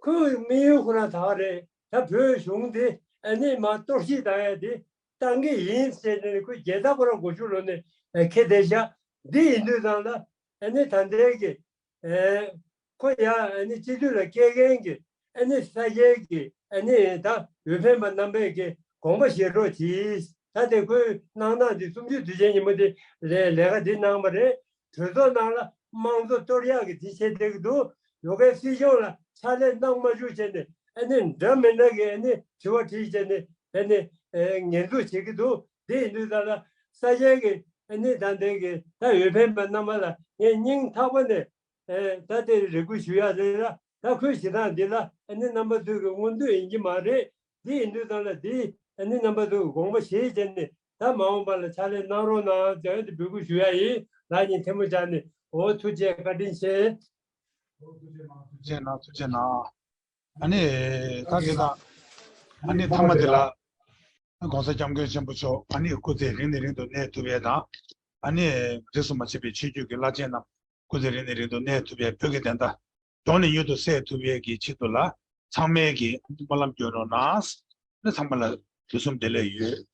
ཁོས་དམིགས་ཡུལ་ཁོ་རང་ད་ག་རེད། ད་བོད་གཞུང་འདི་ཨ་ནི་མར་གཏོར་བཤིག་བཏང་ཡ་དེ་བཏང་གི་ཡིན་ཟེར་ནས་ཁོས་རྒྱལ་དར་ཁོ་རང་སྒོ་ཕྱུགས་ལོག་ནས་ཁྱེར་བསྡད་ཤག་འདི་ཡིན་དུས་ཙང་ལ་ཨ་ནི་ད་ལྟའི་གི་ཨེ། ཁོ་ཡ་ཨ་ནི་སྤྱི་འཐུས་ལ་སྐྱེལ་མཁན་གྱི་ཨ་ནི་ས་སྐྱའི་གི་ཨ་ནི་ད་འོས་འཕེན་པ་རྣམ་པས་ཀྱི་དགོངས་པ་བཞེས་རོགས་གྱིས། ད་དེ་ཁོས་གནང་སྟངས་དེ་གསུམ་བཅུའི་དུས་ཆེན་ཉིན་མོ་དེ་ལས་ལས་ཀ་འདི་གནང་བ་རེད། གྲོས་ཚོགས་ནང་ལ་དམངས་གཙོ་གཏོར་ཡག་གི་དེ་བྱེད་བསྡད་ཀྱི་འདུག་ཡོ་གའི་སྲིད་སྐྱོང་ལ་ཕྱག་ལས་གནང་མ་བཅུག་བྱས་ནས་ཨ་ནི་འདྲ་མི་འདྲ་གི་ཨ་ནི་དྲི་བ་དྲིས་བྱས་ནས་ཨ་ནི་ཨེ་ཉེས་འཛུགས་བྱེད་ཀྱི་འདུག་དེ་ཡིན་དུས་ད་ལ་ས་སྐྱའི་གི་ཨ་ནི་ད་ལྟའི་གི་ད་འོས་འཕེན་པ་རྣམ་པ་ལ་ངས་སྙིང་ཐག་པ་ནས། ཨེ་ད་དེ་རེ་སྐུལ་ཞུ་ཡ་རེད་ལ། ད་ཁོས་བྱེད་སྟངས་འདི་ལ་ཨ་ནི་རྣམ་པ་ཚོས་ཀྱི་མངོན་འདོད་ཡིན་གྱི་མ་རེད། འདི་ཡིན་དུས་ཙང་ལ་འདི་ཨ་ནི་རྣམ་པ་ཚོས་ཀྱི་དགོངས་པ་བཞེས་བྱས་ནས་ ད་མ་འོངས་པ་ལ་ཕྱག་ལས་གནང་རོགས་གནང་ཟེར་ཏེ་འབོད་སྐུལ་ཞུ་ཡ་ཡིན། ལག་གཉིས་ཐལ་མོ་སྦྱར་ནས། འོ་ཐུགས་རྗེ་བཀའ་དྲིན་ཆེ། ཐུགས་རྗེ་གནང་། ཐུགས་རྗེ་གནང་། ཨ་ནི་ད་དེ་དང་། ཨ་ནི་མཐའ་མ་དེ་ལ་༸གོང་ས་༸སྐྱབས་མགོན་ཆེན་པོ་མཆོག་ཨ་ནི་སྐུ་ཚེ་རིང་ནས་རིང་དུ་གནས་ཐུབ་ཡས་དང་། ཨ་ནི་རིས་སུ་མ་ཆད་པའི་ཆོས་བརྒྱུད་ཀྱི་བླ་ཆེན་རྣམས་སྐུ་ཚེ་རིང་ནས་རིང་དུ་གནས་ཐུབ་ཡས། བོད་ཀྱི་བདེན་མཐའ་མགྱོགས་ནས་མྱུར་དུ་གསལ་ཐུབ་ཡས་ཀྱི་ཆེད་དུ་ལ་ཚང་མས་ཀྱིས་སྨོན་ལམ་སྐྱོན་རོགས་གནང་། ཨ་ནི་ཚང་མ་ལ་དུས་གསུམ་བདེ་ལེགས་ཡོད།